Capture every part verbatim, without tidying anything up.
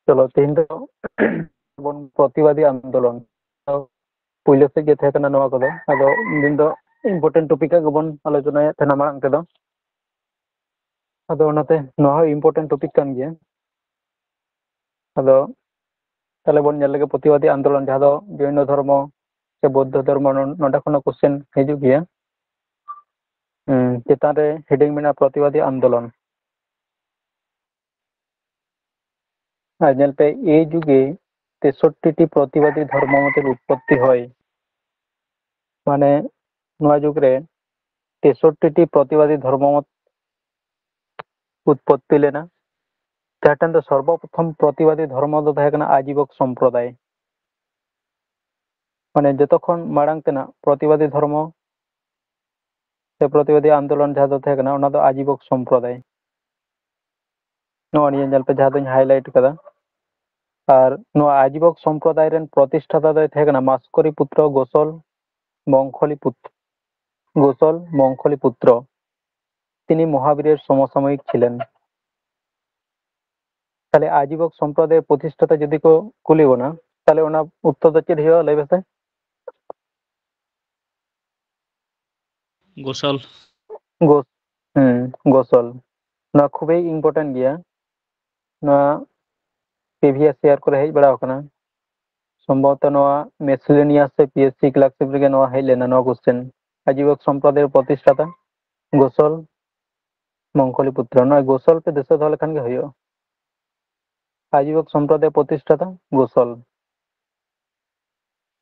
ᱪᱚᱞᱚ, ᱛᱮᱦᱮᱧ ᱫᱚ ᱵᱚᱱ ᱯᱨᱚᱛᱤᱵᱟᱫᱤ ᱟᱱᱫᱳᱞᱚᱱ᱾ ᱯᱩᱭᱞᱩ ᱥᱮᱫ ᱜᱮ ᱛᱟᱦᱮᱸ ᱠᱟᱱᱟ ᱱᱚᱣᱟ ᱠᱚᱫᱚ᱾ ᱟᱫᱚ ᱫᱤᱱ ᱫᱚ important topic ᱜᱮᱵᱚᱱ ᱟᱞᱳᱪᱚᱱᱟᱭᱮᱫ ᱛᱟᱦᱮᱱᱟ ᱢᱟᱲᱟᱝ ᱛᱮᱫᱚ᱾ ᱟᱫᱚ ᱚᱱᱟᱛᱮ ᱱᱚᱣᱟ ᱦᱚᱸ important topic ᱠᱟᱱ ᱜᱮᱭᱟ᱾ ᱟᱫᱚ ᱛᱟᱦᱞᱮ ᱵᱚᱱ ᱧᱮᱞ ᱞᱮᱜᱮ ᱯᱨᱚᱛᱤᱵᱟᱫᱤ ᱟᱱᱫᱳᱞᱚᱱ, ᱡᱟᱦᱟᱸ ᱫᱚ ᱡᱚᱭᱱᱚ ᱫᱷᱚᱨᱢᱚ ᱥᱮ ᱵᱳᱫᱽᱫᱷᱚ ᱫᱷᱚᱨᱢᱚ, ᱱᱚ-, ᱱᱚᱸᱰᱮ ᱠᱷᱚᱱᱟᱜ question ᱦᱤᱡᱩᱜ ᱜᱮᱭᱟ᱾ ᱦᱩᱸ, ᱪᱮᱛᱟᱱ ᱨᱮ heading ᱢᱮᱱᱟᱜᱼᱟ ᱯᱨᱚᱛᱤᱵᱟᱫᱤ ᱟᱱᱫᱳᱞᱚᱱ᱾ ᱟᱨ ᱧᱮᱞ ᱯᱮ, ᱮ ᱡᱩᱜᱮ ᱛᱮᱥᱚᱴᱴᱤ ᱴᱤ ᱯᱨᱚᱛᱤᱵᱟᱫᱤ ᱫᱷᱚᱨᱢᱚ ᱢᱚᱛᱮᱨ ᱩᱛᱯᱚᱛᱛᱤ ᱦᱚᱭ᱾ ᱢᱟᱱᱮ ᱱᱚᱣᱟ ᱡᱩᱜᱽ ᱨᱮ ᱛᱮᱥᱚᱴᱴᱤ ᱴᱤ ᱯᱨᱚᱛᱤᱵᱟᱫᱤ ᱫᱷᱚᱨᱢᱚ ᱢᱚᱛ ᱩᱛᱯᱚᱛᱛᱤ ᱞᱮᱱᱟ, ᱡᱟᱦᱟᱸ ᱴᱷᱮᱱ ᱫᱚ ᱥᱚᱨᱵᱚᱯᱨᱚᱛᱷᱚᱢ ᱯᱨᱚᱛᱤᱵᱟᱫᱤ ᱫᱷᱚᱨᱢᱚ ᱫᱚ ᱛᱟᱦᱮᱸ ᱠᱟᱱᱟ ᱟᱡᱤᱵᱚᱠ ᱥᱚᱢᱯᱨᱚᱫᱟᱭ᱾ ᱢᱟᱱᱮ ᱡᱚᱛᱚ ᱠᱷᱚᱱ ᱢᱟᱲᱟᱝ ᱛᱮᱱᱟᱜ ᱯᱨᱚᱛᱤᱵᱟᱫᱤ ᱫᱷᱚᱨᱢᱚ ᱥᱮ ᱯᱨᱚᱛᱤᱵᱟᱫᱤ ᱟᱱᱫᱳᱞᱚᱱ ᱡᱟᱦᱟᱸ ᱫᱚ ᱛᱟᱦᱮᱸ ᱠᱟᱱᱟ, ᱚᱱᱟ ᱫᱚ ᱟᱡᱤᱵᱚᱠ ᱥᱚᱢᱯᱨᱚᱫᱟᱭ᱾ ᱱᱚᱜᱼᱚ ᱱᱤᱭᱟᱹ ᱧᱮᱞ ᱯᱮ, ᱡᱟᱦᱟᱸ ᱫᱚᱧ highlight ᱠᱟᱫᱟ᱾ ᱟᱨ ᱱᱚᱣᱟ ᱟᱡᱤᱵᱚᱠ ᱥᱚᱢᱯᱨᱚᱫᱟᱭ ᱨᱮᱱ ᱯᱨᱚᱛᱤᱥᱴᱷᱟᱛᱟ ᱫᱚᱭ ᱛᱟᱦᱮᱸ ᱠᱟᱱᱟ ᱢᱟᱥᱠᱚᱨᱤ ᱯᱩᱛᱨᱚ ᱜᱳᱥᱚᱞ ᱢᱚᱝᱠᱚᱞᱤ ᱯᱩᱛ-, ᱜᱳᱥᱚᱞ ᱢᱚᱝᱠᱚᱞᱤ ᱯᱩᱛᱨᱚ᱾ তিনি মহাবীরের সমসাময়িক ছিলেন। তাহলে আজীবক সম্প্রদায়ের প্রতিষ্ঠাতা যদি কেউ কুলি বনা, তাহলে ওনার উত্তর হচ্ছে ঢেউ, লেবে স্যার। গোসল। গোস-, হুম, গোসল। ᱱᱚᱣᱟ ᱠᱷᱩᱵᱮᱭ important ᱜᱮᱭᱟ᱾ ᱱᱚᱣᱟ previous year ᱠᱚᱨᱮ ᱦᱮᱡ ᱵᱟᱲᱟ ᱟᱠᱟᱱᱟ᱾ ᱥᱚᱢᱵᱷᱚᱵᱚᱛᱚ ᱱᱚᱣᱟ miscellaneous ᱥᱮ P S C clerkship ᱨᱮᱜᱮ ᱱᱚᱣᱟ ᱦᱮᱡ ᱞᱮᱱᱟ, ᱱᱚᱣᱟ question᱾ ᱟᱡᱤᱵᱚᱠ ᱥᱚᱢᱯᱨᱚᱫᱟᱭ ᱯᱨᱚᱛᱤᱥᱴᱷᱟᱛᱟ ᱜᱳᱥᱚᱞ ᱢᱚᱝᱠᱚᱞᱤ ᱯᱩᱛᱨᱚ᱾ ᱱᱚᱣᱟ ᱜᱳᱥᱚᱞ ᱯᱮ ᱫᱤᱥᱟᱹ ᱫᱚᱦᱚ ᱞᱮᱠᱷᱟᱱ ᱜᱮ ᱦᱩᱭᱩᱜᱼᱟ᱾ ᱟᱡᱤᱵᱚᱠ ᱥᱚᱢᱯᱨᱚᱫᱟᱭ ᱯᱨᱚᱛᱤᱥᱴᱷᱟᱛᱟ ᱜᱳᱥᱚᱞ᱾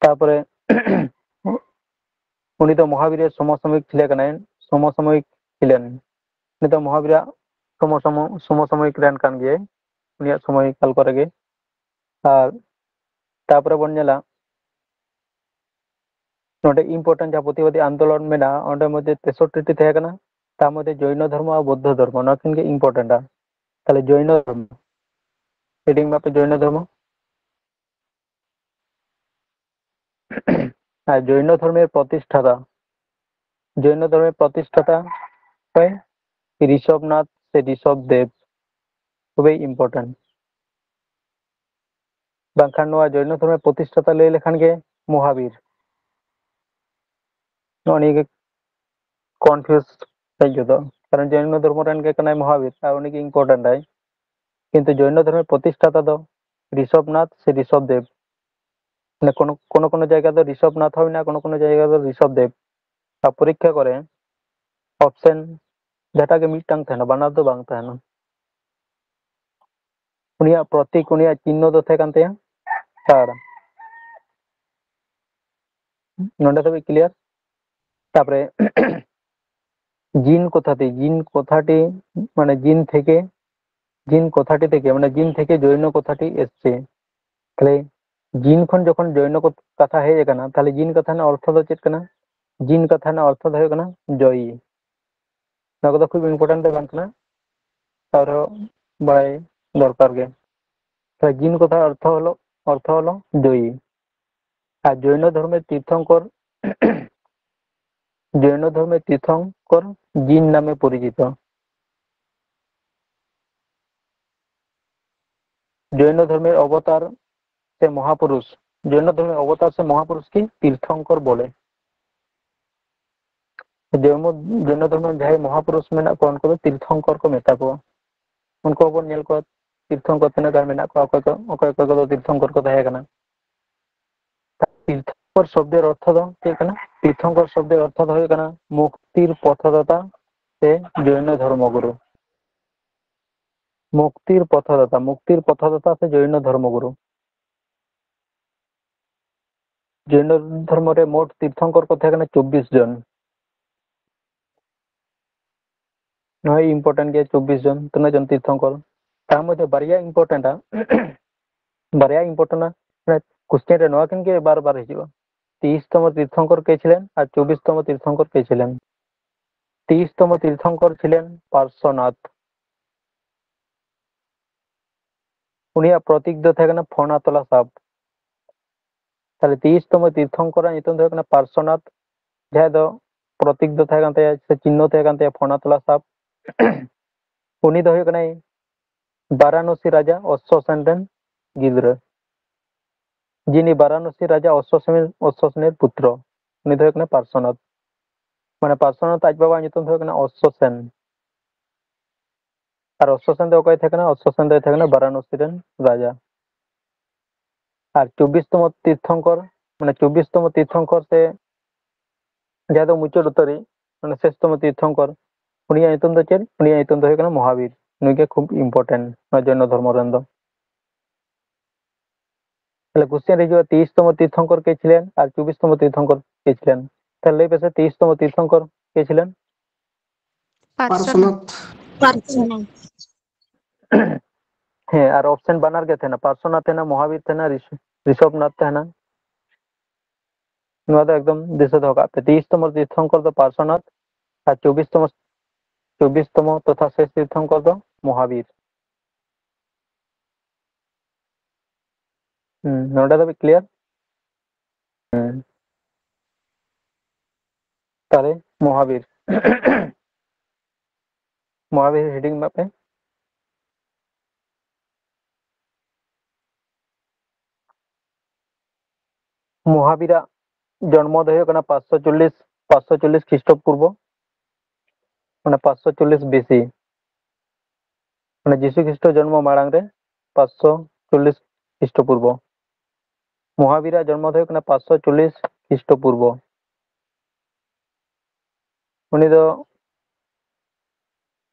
ᱛᱟᱯᱚᱨᱮ ᱩᱱᱤ ᱫᱚ ᱢᱚᱦᱟᱵᱤᱨᱮᱨ ᱥᱚᱢᱚᱥᱟᱢᱚᱭᱤᱠ ᱪᱮᱞᱮ ᱠᱟᱱᱟᱭ? ᱥᱚᱢᱚᱥᱟᱢᱚᱭᱤᱠ ᱪᱮᱞᱮᱱ᱾ ᱩᱱᱤ ᱫᱚ ᱢᱚᱦᱟᱵᱤᱨᱟᱜ ᱥᱚᱢᱚᱥᱟᱢᱚ-, ᱥᱚᱢᱚᱥᱟᱢᱚᱭᱤᱠ ᱨᱮᱱ ᱠᱟᱱ ᱜᱮᱭᱟᱭ, ᱩᱱᱤᱭᱟᱜ ᱥᱚᱢᱚᱭ ᱠᱟᱞ ᱠᱚᱨᱮ ᱜᱮ᱾ ᱟᱨ ᱛᱟᱯᱚᱨᱮ ᱵᱚᱱ ᱧᱮᱞᱟ, ᱱᱚᱰᱮ important ᱡᱟᱦᱟᱸ ᱯᱨᱚᱛᱤᱵᱟᱫᱤ ᱟᱱᱫᱳᱞᱚᱱ ᱢᱮᱱᱟᱜᱼᱟ, ᱚᱸᱰᱮ ᱢᱚᱫᱽᱫᱷᱮ ᱛᱮᱥᱚᱴᱴᱤ ᱴᱤ ᱛᱟᱦᱮᱸ ᱠᱟᱱᱟ, ᱛᱟᱨ ᱢᱚᱫᱽᱫᱷᱮ ᱡᱚᱭᱱᱚ ᱫᱷᱚᱨᱢᱚ ᱟᱨ ᱵᱳᱫᱽᱫᱷᱚ ᱫᱷᱚᱨᱢᱚ, ᱱᱚᱣᱟ ᱠᱤᱱ ᱜᱮ important ᱟ᱾ ᱛᱟᱦᱞᱮ ᱡᱚᱭᱱᱚ ᱫᱷᱚᱨᱢᱚ, reading ᱢᱟᱯᱮ ᱡᱚᱭᱱᱚ ᱫᱷᱚᱨᱢᱚ᱾ ᱟᱨ ᱡᱚᱭᱱᱚ ᱫᱷᱚᱨᱢᱮᱨ ᱯᱨᱚᱛᱤᱥᱴᱷᱟᱛᱟ, ᱡᱚᱭᱱᱚ ᱫᱷᱚᱨᱢᱮᱨ ᱯᱨᱚᱛᱤᱥᱴᱷᱟᱛᱟ ᱚᱠᱚᱭ? ᱨᱤᱥᱚᱵᱷᱱᱟᱛᱷ ᱥᱮ ᱨᱤᱥᱚᱵᱷ ᱫᱮᱵ, ᱠᱷᱩᱵᱮᱭ important᱾ ᱵᱟᱝᱠᱷᱟᱱ ᱱᱚᱣᱟ ᱡᱚᱭᱱᱚ ᱫᱷᱚᱨᱢᱮ ᱯᱨᱚᱛᱤᱥᱴᱷᱟᱛᱟ ᱞᱟᱹᱭ ᱞᱮᱠᱷᱟᱱ ᱜᱮ ᱢᱚᱦᱟᱵᱤᱨ᱾ ᱱᱚᱜᱼᱚ ᱱᱤᱭᱟᱹ ᱜᱮ ᱠᱚᱱᱯᱷᱤᱭᱩᱡᱽ ᱦᱮᱡ ᱜᱚᱫᱚᱜ, ᱠᱟᱨᱚᱱ ᱡᱚᱭᱱᱚ ᱫᱷᱚᱨᱢᱚ ᱨᱮᱱ ᱜᱮ ᱠᱟᱱᱟᱭ ᱢᱚᱦᱟᱵᱤᱨ ᱟᱨ ᱩᱱᱤ ᱜᱮ ᱤᱢᱯᱚᱨᱴᱮᱱᱴ ᱟᱭ᱾ ᱠᱤᱱᱛᱩ ᱡᱚᱭᱱᱚ ᱫᱷᱚᱨᱢᱮ ᱯᱨᱚᱛᱤᱥᱴᱷᱟᱛᱟ ᱫᱚ ᱨᱤᱥᱚᱵᱷᱱᱟᱛᱷ ᱥᱮ ᱨᱤᱥᱚᱵᱷ ᱫᱮᱵ᱾ ᱢᱟᱱᱮ ᱠᱳᱱᱳ ᱠᱳᱱᱳ ᱠᱳᱱᱳ ᱡᱟᱭᱜᱟ ᱫᱚ ᱨᱤᱥᱚᱵᱷᱱᱟᱛᱷ ᱦᱚᱸ ᱢᱮᱱᱟᱜᱼᱟ, ᱠᱳᱱᱳ ᱠᱳᱱᱳ ᱡᱟᱭᱜᱟ ᱫᱚ ᱨᱤᱥᱚᱵᱷ ᱫᱮᱵ᱾ ᱟᱨ ᱯᱚᱨᱤᱠᱠᱷᱟ ᱠᱚᱨᱮ ᱚᱯᱥᱮᱱ ᱡᱟᱦᱟᱸᱴᱟᱜ ᱜᱮ ᱢᱤᱫᱴᱟᱝ ᱛᱟᱦᱮᱱᱟ, ᱵᱟᱱᱟᱨ ᱫᱚ ᱵᱟᱝ ᱛᱟᱦᱮᱱᱟ᱾ ᱩᱱᱤᱭᱟᱜ ᱯᱨᱚᱛᱤᱠ, ᱩᱱᱤᱭᱟᱜ ᱪᱤᱱᱦᱚ ᱫᱚ ᱛᱟᱦᱮᱸ ᱠᱟᱱ ᱛᱟᱭᱟ ᱥᱟᱨ᱾ ᱱᱚᱰᱮ ᱫᱷᱟᱹᱵᱤᱡ ᱠᱞᱤᱭᱟᱨ? ᱛᱟᱯᱚᱨᱮ ᱡᱤᱱ ᱠᱚᱛᱷᱟᱴᱤ, ᱡᱤᱱ ᱠᱚᱛᱷᱟᱴᱤ, ᱢᱟᱱᱮ ᱡᱤᱱ ᱛᱷᱮᱠᱮ, ᱡᱤᱱ ᱠᱚᱛᱷᱟᱴᱤ ᱛᱷᱮᱠᱮ, ᱢᱟᱱᱮ ᱡᱤᱱ ᱛᱷᱮᱠᱮ ᱡᱚᱭᱱᱚ ᱠᱚᱛᱷᱟᱴᱤ ᱮᱥᱪᱷᱮ᱾ ᱛᱟᱦᱞᱮ ᱡᱤᱱ ᱠᱷᱚᱱ ᱡᱚᱠᱷᱚᱱ ᱡᱚᱭᱱᱚ ᱠᱚ-, ᱠᱟᱛᱷᱟ ᱦᱮᱡ ᱟᱠᱟᱱᱟ, ᱛᱟᱦᱞᱮ ᱡᱤᱱ ᱠᱟᱛᱷᱟ ᱨᱮᱱᱟᱜ ᱚᱨᱛᱷᱚ ᱫᱚ ᱪᱮᱫ ᱠᱟᱱᱟ? ᱡᱤᱱ ᱠᱟᱛᱷᱟ ᱨᱮᱱᱟᱜ ᱚᱨᱛᱷᱚ ᱫᱚ ᱦᱩᱭᱩᱜ ᱠᱟᱱᱟ ᱡᱚᱭᱤ᱾ ᱱᱚᱣᱟ ᱠᱚᱫᱚ ᱠᱷᱩᱵ ᱤᱢᱯᱚᱨᱴᱮᱱᱴ ᱫᱚ ᱵᱟᱝ ᱠᱟᱱᱟ, ᱟᱨᱦᱚᱸ ᱵᱟᱲᱟᱭ ᱫᱚᱨᱠᱟᱨ ᱜᱮ᱾ ᱛᱟᱦᱞᱮ ᱡᱤᱱ ᱠᱚᱛᱷᱟ ᱚᱨᱛᱷᱚ ᱦᱚᱞᱚ, ᱚᱨᱛᱷᱚ ᱦᱚᱞᱚ ᱡᱚᱭᱤ᱾ ᱟᱨ ᱡᱚᱭᱱᱚ ᱫᱷᱚᱨᱢᱮ ᱛᱤᱨᱛᱷᱚᱝᱠᱚᱨ, ᱡᱚᱭᱱᱚ ᱫᱷᱚᱨᱢᱮ ᱛᱤᱨᱛᱷᱚᱝᱠᱚᱨ ᱡᱤᱱ ᱱᱟᱢᱮ ᱯᱚᱨᱤᱪᱤᱛᱚ᱾ ᱡᱚᱭᱱᱚ ᱫᱷᱚᱨᱢᱮᱨ ᱚᱵᱚᱛᱟᱨ ᱥᱮ ᱢᱚᱦᱟᱯᱩᱨᱩᱥ, ᱡᱚᱭᱱᱚ ᱫᱷᱚᱨᱢᱮᱨ ᱚᱵᱚᱛᱟᱨ ᱥᱮ ᱢᱚᱦᱟᱯᱩᱨᱩᱥ ᱠᱤ ᱛᱤᱨᱛᱷᱚᱝᱠᱚᱨ ᱵᱚᱞᱮ᱾ ᱡᱚᱭᱱᱚ, ᱡᱚᱭᱱᱚ ᱫᱷᱚᱨᱢᱮᱨ ᱡᱟᱦᱟᱸᱭ ᱢᱚᱦᱟᱯᱩᱨᱩᱥ ᱢᱮᱱᱟᱜ ᱠᱚᱣᱟ, ᱩᱱᱠᱩ ᱫᱚ ᱛᱤᱨᱛᱷᱚᱝᱠᱚᱨ ᱠᱚ ᱢᱮᱛᱟ ᱠᱚᱣᱟ᱾ ᱩᱱᱠᱩ ᱦᱚᱸᱵᱚᱱ ᱧᱮᱞ ᱠᱚᱣᱟ, ᱛᱤᱨᱛᱷᱚᱝᱠᱚᱨ ᱛᱤᱱᱟᱹᱜ ᱜᱟᱱ ᱢᱮᱱᱟᱜ ᱠᱚᱣᱟ, ᱚᱠᱚᱭ ᱠᱚ, ᱚᱠᱚᱭ ᱚᱠᱚᱭ ᱠᱚᱫᱚ ᱛᱤᱨᱛᱷᱚᱝᱠᱚᱨ ᱠᱚ ᱛᱟᱦᱮᱸ ᱠᱟᱱᱟ᱾ ᱛᱤᱨᱛᱷᱚᱝᱠᱚᱨ ᱥᱚᱵᱫᱮᱨ ᱚᱨᱛᱷᱚ ᱫᱚ ᱪᱮᱫ ᱠᱟᱱᱟ? ᱛᱤᱨᱛᱷᱚᱝᱠᱚᱨ ᱥᱚᱵᱫᱮᱨ ᱚᱨᱛᱷᱚ ᱫᱚ ᱦᱩᱭᱩᱜ ᱠᱟᱱᱟ ᱢᱩᱠᱛᱤᱨ ᱯᱚᱛᱷᱚᱫᱟᱛᱟ ᱥᱮ ᱡᱚᱭᱱᱚ ᱫᱷᱚᱨᱢᱚ ᱜᱩᱨᱩ᱾ ᱢᱩᱠᱛᱤᱨ ᱯᱚᱛᱷᱚᱫᱟᱛᱟ, ᱢᱩᱠᱛᱤᱨ ᱯᱚᱛᱷᱚᱫᱟᱛᱟ ᱥᱮ ᱡᱚᱭᱱᱚ ᱫᱷᱚᱨᱢᱚ ᱜᱩᱨᱩ᱾ ᱡᱚᱭᱱᱚ ᱫᱷᱚᱨᱢᱚ ᱨᱮ ᱢᱳᱴ ᱛᱤᱨᱛᱷᱚᱝᱠᱚᱨ ᱠᱚ ᱛᱟᱦᱮᱸ ᱠᱟᱱᱟ ᱪᱚᱵᱵᱤᱥ ᱡᱚᱱ᱾ ᱱᱚᱣᱟ important ᱜᱮᱭᱟ, ᱪᱚᱵᱵᱤᱥ ᱡᱚᱱ, ᱛᱤᱱᱟᱹᱜ ᱡᱚᱱ ᱛᱤᱨᱛᱷᱚᱝᱠᱚᱨ? ᱛᱟᱨ ᱢᱚᱫᱽᱫᱷᱮ ᱵᱟᱨᱭᱟ important ᱟ, ᱵᱟᱨᱭᱟ important ᱟ, ᱢᱟᱱᱮ question ᱨᱮ ᱱᱚᱣᱟ ᱠᱤᱱ ᱜᱮ ᱵᱟᱨ ᱵᱟᱨ ᱦᱤᱡᱩᱜᱼᱟ᱾ ᱛᱮᱭᱤᱥ ᱛᱚᱢᱚ ᱛᱤᱨᱛᱷᱚᱝᱠᱚᱨ ᱠᱮ ᱪᱷᱤᱞᱮᱱ ᱟᱨ ᱪᱚᱵᱵᱤᱥ ᱛᱚᱢᱚ ᱛᱤᱨᱛᱷᱚᱝᱠᱚᱨ ᱠᱮ ᱪᱷᱤᱞᱮᱱ? ᱛᱮᱭᱤᱥ ᱛᱚᱢᱚ ᱛᱤᱨᱛᱷᱚᱝᱠᱚᱨ ᱪᱷᱤᱞᱮᱱ ᱯᱟᱨᱥᱚᱱᱟᱛᱷ᱾ ᱩᱱᱤᱭᱟᱜ ᱯᱨᱚᱛᱤᱠ ᱫᱚ ᱛᱟᱦᱮᱸ ᱠᱟᱱᱟ ᱯᱷᱚᱱᱟ ᱛᱚᱞᱟ ᱥᱟᱯ᱾ ᱛᱟᱦᱞᱮ ᱛᱮᱭᱤᱥ ᱛᱚᱢᱚ ᱛᱤᱨᱛᱷᱚᱝᱠᱚᱨᱟᱜ ᱧᱩᱛᱩᱢ ᱫᱚ ᱦᱩᱭᱩᱜ ᱠᱟᱱᱟ ᱯᱟᱨᱥᱚᱱᱟᱛᱷ, ᱡᱟᱦᱟᱸᱭ ᱫᱚ ᱯᱨᱚᱛᱤᱠ ᱫᱚ ᱛᱟᱦᱮᱸ ᱠᱟᱱ ᱛᱟᱭᱟ ᱥᱮ ᱪᱤᱱᱦᱚ ᱛᱟᱦᱮᱸ ᱠᱟᱱ ᱛᱟᱭᱟ ᱯᱷᱚᱱᱟ ᱛᱚᱞᱟ ᱥᱟᱯ᱾ ᱩᱱᱤ ᱫᱚ ᱦᱩᱭᱩᱜ ᱠᱟᱱᱟᱭ ᱵᱟᱨᱟᱱᱚᱥᱤ ᱨᱟᱡᱟ ᱚᱥᱥᱚ ᱥᱮᱱ ᱨᱮᱱ ᱜᱤᱫᱽᱨᱟᱹ᱾ ᱡᱤᱱᱤ ᱵᱟᱨᱟᱱᱚᱥᱤ ᱨᱟᱡᱟ ᱚᱥᱥᱚᱥᱮᱱᱤᱨ, ᱚᱥᱥᱚᱥᱮᱱᱤᱨ ᱯᱩᱛᱨᱚ, ᱩᱱᱤ ᱫᱚ ᱦᱩᱭᱩᱜ ᱠᱟᱱᱟ ᱯᱟᱨᱥᱚᱱᱟᱛᱷ᱾ ᱢᱟᱱᱮ ᱯᱟᱨᱥᱚᱱᱟᱛᱷ ᱟᱡ ᱵᱟᱵᱟᱣᱟᱜ ᱧᱩᱛᱩᱢ ᱫᱚ ᱦᱩᱭᱩᱜ ᱠᱟᱱᱟ ᱚᱥᱥᱚᱥᱮᱱ᱾ ᱟᱨ ᱚᱥᱥᱚᱥᱮᱱ ᱫᱚ ᱚᱠᱚᱭ ᱛᱟᱦᱮᱸ ᱠᱟᱱᱟ? ᱚᱥᱥᱚᱥᱮᱱ ᱫᱚᱭ ᱛᱟᱦᱮᱸ ᱠᱟᱱᱟ ᱵᱟᱨᱟᱱᱚᱥᱤ ᱨᱮᱱ ᱨᱟᱡᱟ᱾ ᱟᱨ ᱪᱚᱵᱵᱤᱥ ᱛᱚᱢᱚ ᱛᱤᱨᱛᱷᱚᱝᱠᱚᱨ, ᱢᱟᱱᱮ ᱪᱚᱵᱵᱤᱥ ᱛᱚᱢᱚ ᱛᱤᱨᱛᱷᱚᱝᱠᱚᱨ ᱥᱮ ᱡᱟᱦᱟᱸ ᱫᱚ ᱢᱩᱪᱟᱹᱫ ᱩᱛᱟᱹᱨᱤᱡ, ᱢᱟᱱᱮ ᱥᱮᱥ ᱛᱚᱢᱚ ᱛᱤᱨᱛᱷᱚᱝᱠᱚᱨ, ᱩᱱᱤᱭᱟᱜ ᱧᱩᱛᱩᱢ ᱫᱚ ᱪᱮᱫ? ᱩᱱᱤᱭᱟᱜ ᱧᱩᱛᱩᱢ ᱫᱚ ᱦᱩᱭᱩᱜ ᱠᱟᱱᱟ ᱢᱚᱦᱟᱵᱤᱨ᱾ ᱱᱩᱭ ᱜᱮ ᱠᱷᱩᱵ important ᱱᱚᱣᱟ ᱡᱚᱭᱱᱚ ᱫᱷᱚᱨᱢᱚ ᱨᱮᱱ ᱫᱚ᱾ ᱛᱟᱦᱞᱮ question ᱨᱮ ᱦᱤᱡᱩᱜᱼᱟ, ᱛᱮᱭᱤᱥ ᱛᱚᱢᱚ ᱛᱤᱨᱛᱷᱚᱝᱠᱚᱨ ᱠᱮ ᱪᱷᱤᱞᱮᱱ ᱟᱨ ᱪᱚᱵᱵᱤᱥ ᱛᱚᱢᱚ ᱛᱤᱨᱛᱷᱚᱝᱠᱚᱨ ᱠᱮ ᱪᱷᱤᱞᱮᱱ? ᱛᱟᱦᱞᱮ ᱞᱟᱹᱭ ᱯᱮᱥᱮ, ᱛᱮᱭᱤᱥ ᱛᱚᱢᱚ ᱛᱤᱨᱛᱷᱚᱝᱠᱚᱨ ᱠᱮ ᱪᱷᱤᱞᱮᱱ? ᱯᱟᱨᱥᱚᱱᱟᱛᱷ᱾ ᱯᱟᱨᱥᱚᱱᱟᱛᱷ᱾ ᱦᱮᱸ, ᱟᱨ option ᱵᱟᱱᱟᱨ ᱜᱮ ᱛᱟᱦᱮᱱᱟ, ᱯᱟᱨᱥᱚᱱᱟᱛᱷ ᱛᱟᱦᱮᱱᱟ, ᱢᱚᱦᱟᱵᱤᱨ ᱛᱟᱦᱮᱱᱟ, ᱨᱤᱥ-, ᱨᱤᱥᱚᱵᱷᱱᱟᱛᱷ ᱛᱟᱦᱮᱱᱟ᱾ ᱱᱚᱣᱟ ᱫᱚ ᱮᱠᱫᱚᱢ ᱫᱤᱥᱟᱹ ᱫᱚᱦᱚ ᱠᱟᱜ ᱯᱮ, ᱛᱮᱭᱤᱥ ᱛᱚᱢᱚ ᱛᱤᱨᱛᱷᱚᱝᱠᱚᱨ ᱫᱚ ᱯᱟᱨᱥᱚᱱᱟᱛᱷ ᱟᱨ ᱪᱚᱵᱵᱤᱥ ᱛᱚᱢᱚ, ᱪᱚᱵᱵᱤᱥ ᱛᱚᱢᱚ ᱛᱚᱛᱷᱟ ᱥᱮᱥ ᱛᱤᱨᱛᱷᱚᱝᱠᱚᱨ ᱫᱚ ᱢᱚᱦᱟᱵᱤᱨ᱾ ᱦᱩᱸ, ᱱᱚᱰᱮ ᱫᱷᱟᱹᱵᱤᱡ clear? ᱦᱩᱸ᱾ ᱛᱟᱦᱞᱮ ᱢᱚᱦᱟᱵᱤᱨ᱾ ᱢᱚᱦᱟᱵᱤᱨ heading ᱮᱢᱟᱜ ᱯᱮ᱾ ᱢᱚᱦᱟᱵᱤᱨᱟᱜ ᱡᱚᱱᱢᱚ ᱫᱚ ᱦᱩᱭᱩᱜ ᱠᱟᱱᱟ ᱯᱟᱸᱪᱥᱚ ᱪᱚᱞᱞᱤᱥ, ᱯᱟᱸᱪᱥᱚ ᱪᱚᱞᱞᱤᱥ ᱠᱷᱨᱤᱥᱴᱚ ᱯᱩᱨᱵᱚ, ᱢᱟᱱᱮ ᱯᱟᱸᱪᱥᱚ ᱪᱚᱞᱞᱤᱥ B C, ᱢᱟᱱᱮ ᱡᱤᱥᱩ ᱠᱷᱨᱤᱥᱴᱚ ᱡᱚᱱᱢᱚ ᱢᱟᱲᱟᱝ ᱨᱮ ᱯᱟᱸᱪᱥᱚ ᱪᱚᱞᱞᱤᱥ ᱠᱷᱨᱤᱥᱴᱚ ᱯᱩᱨᱵᱚ᱾ ᱢᱚᱦᱟᱵᱤᱨᱟᱜ ᱡᱚᱱᱢᱚ ᱫᱚ ᱦᱩᱭᱩᱜ ᱠᱟᱱᱟ ᱯᱟᱸᱪᱥᱚ ᱪᱚᱞᱞᱤᱥ ᱠᱷᱨᱤᱥᱴᱚ ᱯᱩᱨᱵᱚ᱾ ᱩᱱᱤ ᱫᱚ,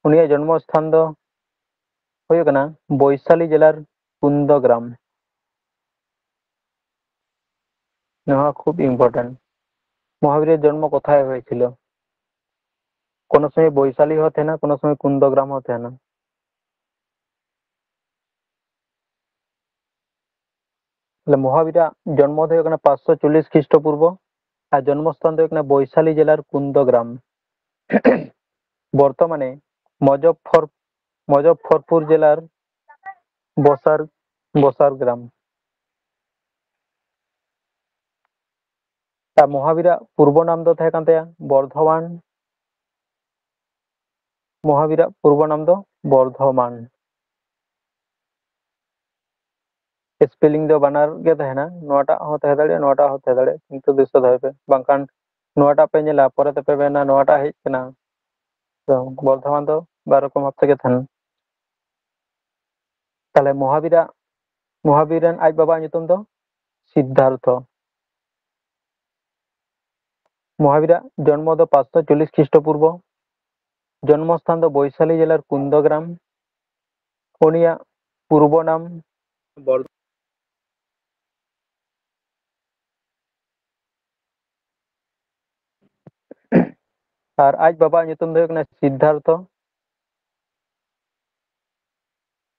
ᱩᱱᱤᱭᱟᱜ ᱡᱚᱱᱢᱚ ᱥᱛᱷᱟᱱ ᱫᱚ ᱦᱩᱭᱩᱜ ᱠᱟᱱᱟ ᱵᱳᱭᱥᱟᱞᱤ ᱡᱮᱞᱟᱨ ᱠᱩᱱᱫᱚ ᱜᱨᱟᱢ᱾ ᱱᱚᱣᱟ ᱠᱷᱩᱵ important᱾ মহাবীরের জন্ম কোথায় হয়েছিল? কোনো সময় বৈশালী হতে না, কোনো সময় কুন্দ গ্রাম হতে না। ᱛᱟᱦᱞᱮ ᱢᱚᱦᱟᱵᱤᱨᱟᱜ ᱡᱚᱱᱢᱚ ᱫᱚ ᱦᱩᱭᱩᱜ ᱠᱟᱱᱟ ᱯᱟᱸᱪᱥᱚ ᱪᱚᱞᱞᱤᱥ ᱠᱷᱨᱤᱥᱴᱚ ᱯᱩᱨᱵᱚ ᱟᱨ ᱡᱚᱱᱢᱚ ᱥᱛᱷᱟᱱ ᱫᱚ ᱦᱩᱭᱩᱜ ᱠᱟᱱᱟ ᱵᱳᱭᱥᱟᱞᱤ ᱡᱮᱞᱟᱨ ᱠᱩᱱᱫᱚ ᱜᱨᱟᱢ᱾ ᱵᱚᱨᱛᱚᱢᱟᱱᱮ ᱢᱚᱡᱚᱯᱷᱚᱨ-, ᱢᱚᱡᱚᱯᱷᱚᱨᱯᱩᱨ ᱡᱮᱞᱟᱨ ᱵᱚᱥᱟᱨ, ᱵᱚᱥᱟᱨ ᱜᱨᱟᱢ᱾ ᱟᱨ ᱢᱚᱦᱟᱵᱤᱨᱟᱜ ᱯᱩᱨᱵᱚ ᱱᱟᱢ ᱫᱚ ᱛᱟᱦᱮᱸ ᱠᱟᱱ ᱛᱟᱭᱟ ᱵᱚᱨᱫᱷᱚᱢᱟᱱ᱾ ᱢᱚᱦᱟᱵᱤᱨᱟᱜ ᱯᱩᱨᱵᱚ ᱱᱟᱢ ᱫᱚ ᱵᱚᱨᱫᱷᱚᱢᱟᱱ᱾ ᱥᱯᱮᱞᱤᱝ ᱫᱚ ᱵᱟᱱᱟᱨ ᱜᱮ ᱛᱟᱦᱮᱱᱟ, ᱱᱚᱣᱟᱴᱟᱜ ᱦᱚᱸ ᱛᱟᱦᱮᱸ ᱫᱟᱲᱮᱭᱟᱜᱼᱟ, ᱱᱚᱣᱟᱴᱟᱜ ᱦᱚᱸ ᱛᱟᱦᱮᱸ ᱫᱟᱲᱮᱭᱟᱜᱼᱟ, ᱠᱤᱱᱛᱩ ᱫᱤᱥᱟᱹ ᱫᱚᱦᱚᱭ ᱯᱮ, ᱵᱟᱝᱠᱷᱟᱱ ᱱᱚᱣᱟᱴᱟᱜ ᱯᱮ ᱧᱮᱞᱟ, ᱯᱚᱨᱮ ᱛᱮᱯᱮ ᱢᱮᱱᱟ ᱱᱚᱣᱟᱴᱟᱜ ᱦᱮᱡ ᱠᱟᱱᱟ᱾ ᱛᱚ ᱵᱚᱨᱫᱷᱚᱢᱟᱱ ᱫᱚ ᱵᱟᱨ ᱨᱚᱠᱚᱢ ᱵᱷᱟᱵ ᱛᱮᱜᱮ ᱛᱟᱦᱮᱱᱟ᱾ ᱛᱟᱦᱞᱮ ᱢᱚᱦᱟᱵᱤᱨᱟᱜ, ᱢᱚᱦᱟᱵᱤᱨ ᱨᱮᱱ ᱟᱡ ᱵᱟᱵᱟᱣᱟᱜ ᱧᱩᱛᱩᱢ ᱫᱚ ᱥᱤᱫᱽᱫᱷᱟᱨᱛᱷᱚ᱾ ᱢᱚᱦᱟᱵᱤᱨᱟᱜ ᱡᱚᱱᱢᱚ ᱫᱚ ᱯᱟᱸᱪᱥᱚ ᱪᱚᱞᱞᱤᱥ ᱠᱷᱨᱤᱥᱴᱚ ᱯᱩᱨᱵᱚ᱾ ᱡᱚᱱᱢᱚ ᱥᱛᱷᱟᱱ ᱫᱚ ᱵᱳᱭᱥᱟᱞᱤ ᱡᱮᱞᱟᱨ ᱠᱩᱱᱫᱚᱜᱨᱟᱢ᱾ ᱩᱱᱤᱭᱟᱜ ᱯᱩᱨᱵᱚ ᱱᱟᱢ ᱵᱚᱨ-, ᱟᱨ ᱟᱡ ᱵᱟᱵᱟᱣᱟᱜ ᱧᱩᱛᱩᱢ ᱫᱚ ᱦᱩᱭᱩᱜ ᱠᱟᱱᱟ ᱥᱤᱫᱽᱫᱷᱟᱨᱛᱷᱚ᱾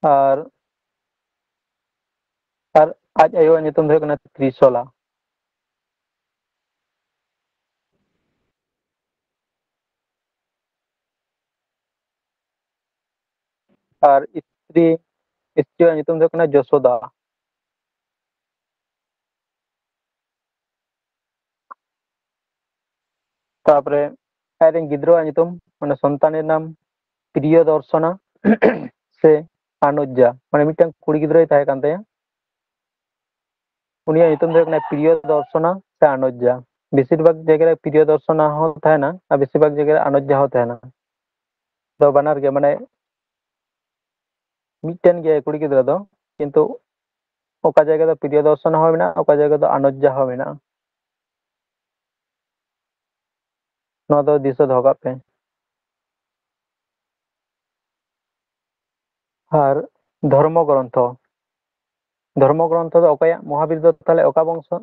ᱟᱨ, ᱟᱨ ᱟᱡ ᱟᱭᱳᱣᱟᱜ ᱧᱩᱛᱩᱢ ᱫᱚ ᱦᱩᱭᱩᱜ ᱠᱟᱱᱟ ᱛᱨᱤᱥᱚᱞᱟ᱾ ᱟᱨ ᱥᱛᱨᱤ, ᱥᱛᱨᱤᱭᱟᱜ ᱧᱩᱛᱩᱢ ᱫᱚ ᱦᱩᱭᱩᱜ ᱠᱟᱱᱟ ᱡᱚᱥᱳᱫᱟ᱾ ᱛᱟᱯᱚᱨᱮ ᱟᱡ ᱨᱮᱱ ᱜᱤᱫᱽᱨᱟᱹᱣᱟᱜ ᱧᱩᱛᱩᱢ, ᱢᱟᱱᱮ ᱥᱚᱱᱛᱟᱱᱮᱨ ᱱᱟᱢ, ᱯᱨᱤᱭᱚ ᱫᱚᱨᱥᱚᱱᱟ ᱥᱮ ᱟᱱᱚᱡᱡᱟ, ᱢᱟᱱᱮ ᱢᱤᱫᱴᱟᱝ ᱠᱩᱲᱤ ᱜᱤᱫᱽᱨᱟᱹᱭ ᱛᱟᱦᱮᱸ ᱠᱟᱱ ᱛᱟᱭᱟ᱾ ᱩᱱᱤᱭᱟᱜ ᱧᱩᱛᱩᱢ ᱫᱚ ᱦᱩᱭᱩᱜ ᱠᱟᱱᱟ ᱯᱨᱤᱭᱚ ᱫᱚᱨᱥᱚᱱᱟ ᱥᱮ ᱟᱱᱚᱡᱡᱟ᱾ ᱵᱮᱥᱤᱨ ᱵᱷᱟᱜᱽ ᱡᱟᱭᱜᱟ ᱨᱮ ᱯᱨᱤᱭᱚ ᱫᱚᱨᱥᱚᱱᱟ ᱦᱚᱸ ᱛᱟᱦᱮᱱᱟ ᱟᱨ ᱵᱮᱥᱤᱨ ᱵᱷᱟᱜᱽ ᱡᱟᱭᱜᱟ ᱨᱮ ᱟᱱᱚᱡᱡᱟ ᱦᱚᱸ ᱛᱟᱦᱮᱱᱟ᱾ ᱫᱚ ᱵᱟᱱᱟᱨ ᱜᱮ, ᱢᱟᱱᱮ ᱢᱤᱫᱴᱮᱱ ᱜᱮ ᱠᱩᱲᱤ ᱜᱤᱫᱽᱨᱟᱹ ᱫᱚ, ᱠᱤᱱᱛᱩ ᱚᱠᱟ ᱡᱟᱭᱜᱟ ᱫᱚ ᱯᱨᱤᱭᱚ ᱫᱚᱨᱥᱚᱱᱟ ᱦᱚᱸ ᱢᱮᱱᱟᱜᱼᱟ, ᱚᱠᱟ ᱡᱟᱭᱜᱟ ᱫᱚ ᱟᱱᱚᱡᱡᱟ ᱦᱚᱸ ᱢᱮᱱᱟᱜᱼᱟ᱾ ᱱᱚᱣᱟ ᱫᱚ ᱫᱤᱥᱟᱹ ᱫᱚᱦᱚ ᱠᱟᱜ ᱯᱮ᱾ ᱟᱨ ᱫᱷᱚᱨᱢᱚ ᱜᱨᱚᱱᱛᱷᱚ, ᱫᱷᱚᱨᱢᱚ ᱜᱨᱚᱱᱛᱷᱚ ᱫᱚ ᱚᱠᱚᱭᱟᱜ? ᱢᱚᱦᱟᱵᱤᱨ ᱫᱚ ᱛᱟᱦᱞᱮ ᱚᱠᱟ ᱵᱚᱝᱥᱚ,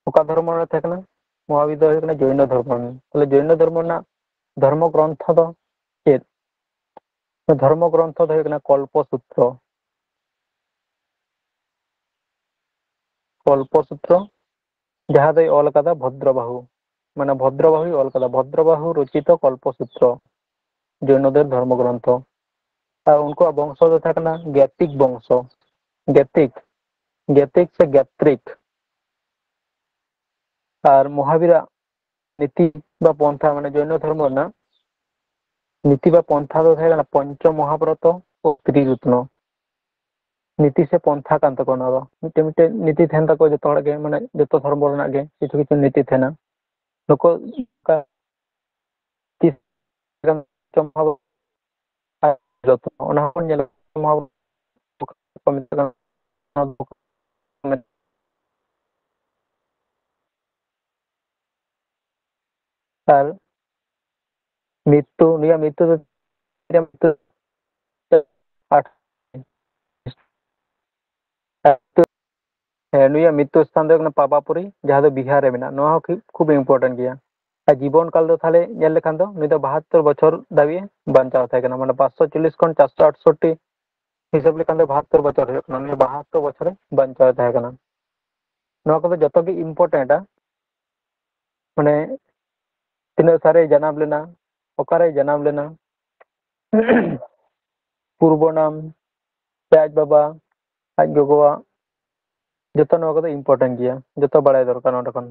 ᱚᱠᱟ ᱫᱷᱚᱨᱢᱚ ᱨᱮ ᱛᱟᱦᱮᱸ ᱠᱟᱱᱟ? ᱢᱚᱦᱟᱵᱤᱨ ᱫᱚ ᱦᱩᱭᱩᱜ ᱠᱟᱱᱟ ᱡᱚᱭᱱᱚ ᱫᱷᱚᱨᱢᱚ ᱨᱮᱱ᱾ ᱛᱟᱦᱞᱮ ᱡᱚᱭᱱᱚ ᱫᱷᱚᱨᱢᱚ ᱨᱮᱱᱟᱜ ᱫᱷᱚᱨᱢᱚ ᱜᱨᱚᱱᱛᱷᱚ ᱫᱚ ᱪᱮᱫ? ᱫᱷᱚᱨᱢᱚ ᱜᱨᱚᱱᱛᱷᱚ ᱫᱚ ᱦᱩᱭᱩᱜ ᱠᱟᱱᱟ ᱠᱚᱞᱯᱚ ᱥᱩᱛᱨᱚ᱾ ᱠᱚᱞᱯᱚ ᱥᱩᱛᱨᱚ, ᱡᱟᱦᱟᱸ ᱫᱚᱭ ᱚᱞ ᱟᱠᱟᱫᱟ ᱵᱷᱚᱫᱨᱚ ᱵᱟᱦᱩ, ᱢᱟᱱᱮ ᱵᱷᱚᱫᱨᱚ ᱵᱟᱦᱩᱭ ᱚᱞ ᱟᱠᱟᱫᱟ, ᱵᱷᱚᱫᱨᱚ ᱵᱟᱦᱩ ᱨᱚᱪᱤᱛᱚ ᱠᱚᱞᱯᱚ ᱥᱩᱛᱨᱚ, ᱡᱚᱭᱱᱚᱫᱮᱨ ᱫᱷᱚᱨᱢᱚ ᱜᱨᱚᱱᱛᱷᱚ᱾ ᱟᱨ ᱩᱱᱠᱩᱣᱟᱜ ᱵᱚᱝᱥᱚ ᱫᱚ ᱛᱟᱦᱮᱸ ᱠᱟᱱᱟ ᱜᱮᱛᱤᱠ ᱵᱚᱝᱥᱚ, ᱜᱮᱛᱤᱠ, ᱜᱮᱛᱤᱠ ᱥᱮ ᱜᱮᱛᱨᱤᱠ᱾ ᱟᱨ ᱢᱚᱦᱟᱵᱤᱨᱟᱜ ᱱᱤᱛᱤ ᱵᱟ ᱯᱚᱱᱛᱷᱟ, ᱢᱟᱱᱮ ᱡᱚᱭᱱᱚ ᱫᱷᱚᱨᱢᱚ ᱨᱮᱱᱟᱜ ᱱᱤᱛᱤ ᱵᱟ ᱯᱚᱱᱛᱷᱟ ᱫᱚ ᱛᱟᱦᱮᱸ ᱠᱟᱱᱟ ᱯᱚᱧᱪᱚ ᱢᱚᱦᱟᱵᱨᱚᱛᱚ ᱳ ᱛᱨᱤᱨᱚᱛᱱᱚ᱾ ᱱᱤᱛᱤ ᱥᱮ ᱯᱚᱱᱛᱷᱟ ᱠᱟᱱ ᱛᱟᱠᱚᱣᱟ᱾ ᱚᱱᱟ ᱫᱚ ᱢᱤᱫᱴᱮᱱ ᱢᱤᱫᱴᱮᱱ ᱱᱤᱛᱤ ᱛᱟᱦᱮᱱ ᱛᱟᱠᱚᱣᱟ ᱡᱚᱛᱚ ᱦᱚᱲᱟᱜ ᱜᱮ, ᱢᱟᱱᱮ ᱡᱚᱛᱚ ᱫᱷᱚᱨᱢᱚ ᱨᱮᱱᱟᱜ ᱜᱮ ᱠᱤᱪᱷᱩ ᱠᱤᱪᱷᱩ ᱱᱤᱛᱤ ᱛᱟᱦᱮᱱᱟ᱾ ᱱᱩᱠᱩ ᱚᱠᱟ ᱛᱤᱥ ᱡᱚᱛᱚ ᱚᱱᱟ ᱦᱚᱸᱵᱚᱱ ᱧᱮᱞ ᱠᱚ ᱢᱮᱛᱟᱜ ᱠᱟᱱᱟ᱾ ᱟᱨ ᱢᱨᱤᱛᱛᱩ, ᱱᱩᱭᱟᱜ ᱢᱨᱤᱛᱛᱩ ᱫᱚ ᱛᱤᱨᱮ ᱢᱨᱤᱛᱛᱩ? ᱟᱴ-, ᱦᱮᱸ, ᱱᱩᱭᱟᱜ ᱢᱨᱤᱛᱛᱩ ᱥᱛᱷᱟᱱ ᱫᱚ ᱦᱩᱭᱩᱜ ᱠᱟᱱᱟ ᱯᱟᱵᱟᱯᱩᱨᱤ, ᱡᱟᱦᱟᱸ ᱫᱚ ᱵᱤᱦᱟᱨ ᱨᱮ ᱢᱮᱱᱟᱜᱼᱟ᱾ ᱱᱚᱣᱟ ᱦᱚᱸ ᱠᱷᱩᱵ, ᱠᱷᱩᱵ important ᱜᱮᱭᱟ᱾ ᱟᱨ ᱡᱤᱵᱚᱱ ᱠᱟᱞ ᱫᱚ ᱛᱟᱦᱞᱮ ᱧᱮᱞ ᱞᱮᱠᱷᱟᱱ ᱫᱚ ᱱᱩᱭ ᱫᱚ ᱵᱟᱦᱟᱛᱛᱳᱨ ᱵᱚᱪᱷᱚᱨ ᱫᱷᱟᱹᱵᱤᱡ ᱵᱟᱧᱪᱟᱣ ᱛᱟᱦᱮᱸ ᱠᱟᱱᱟ, ᱢᱟᱱᱮ ᱯᱟᱸᱪᱥᱚ ᱪᱚᱞᱞᱤᱥ ᱠᱷᱚᱱ ᱪᱟᱨᱥᱚ ᱟᱴᱥᱚᱴᱴᱤ ᱦᱤᱥᱟᱹᱵ ᱞᱮᱠᱷᱟᱱ ᱫᱚ ᱵᱟᱦᱟᱛᱛᱳᱨ ᱵᱚᱪᱷᱚᱨ ᱦᱩᱭᱩᱜ ᱠᱟᱱᱟ᱾ ᱱᱩᱭ ᱵᱟᱦᱟᱛᱛᱳᱨ ᱵᱚᱪᱷᱚᱨᱮ ᱵᱟᱧᱪᱟᱣ ᱛᱟᱦᱮᱸ ᱠᱟᱱᱟ᱾ ᱱᱚᱣᱟ ᱠᱚᱫᱚ ᱡᱚᱛᱚ ᱜᱮ important-ᱟ᱾ ᱢᱟᱱᱮ ᱛᱤᱱᱟᱹᱜ ᱥᱟᱞᱨᱮᱭ ᱡᱟᱱᱟᱢ ᱞᱮᱱᱟ, ᱚᱠᱟᱨᱮᱭ ᱡᱟᱱᱟᱢ ᱞᱮᱱᱟ, ᱯᱩᱨᱵᱚ ᱱᱟᱢ, ᱥᱮ ᱟᱡ ᱵᱟᱵᱟ, ᱟᱡ ᱜᱚᱜᱚᱣᱟᱜ, ᱡᱚᱛᱚ ᱱᱚᱣᱟ ᱠᱚᱫᱚ important ᱜᱮᱭᱟ, ᱡᱚᱛᱚ ᱵᱟᱲᱟᱭ ᱫᱚᱨᱠᱟᱨ᱾ ᱱᱚᱰᱮ ᱠᱷᱚᱱ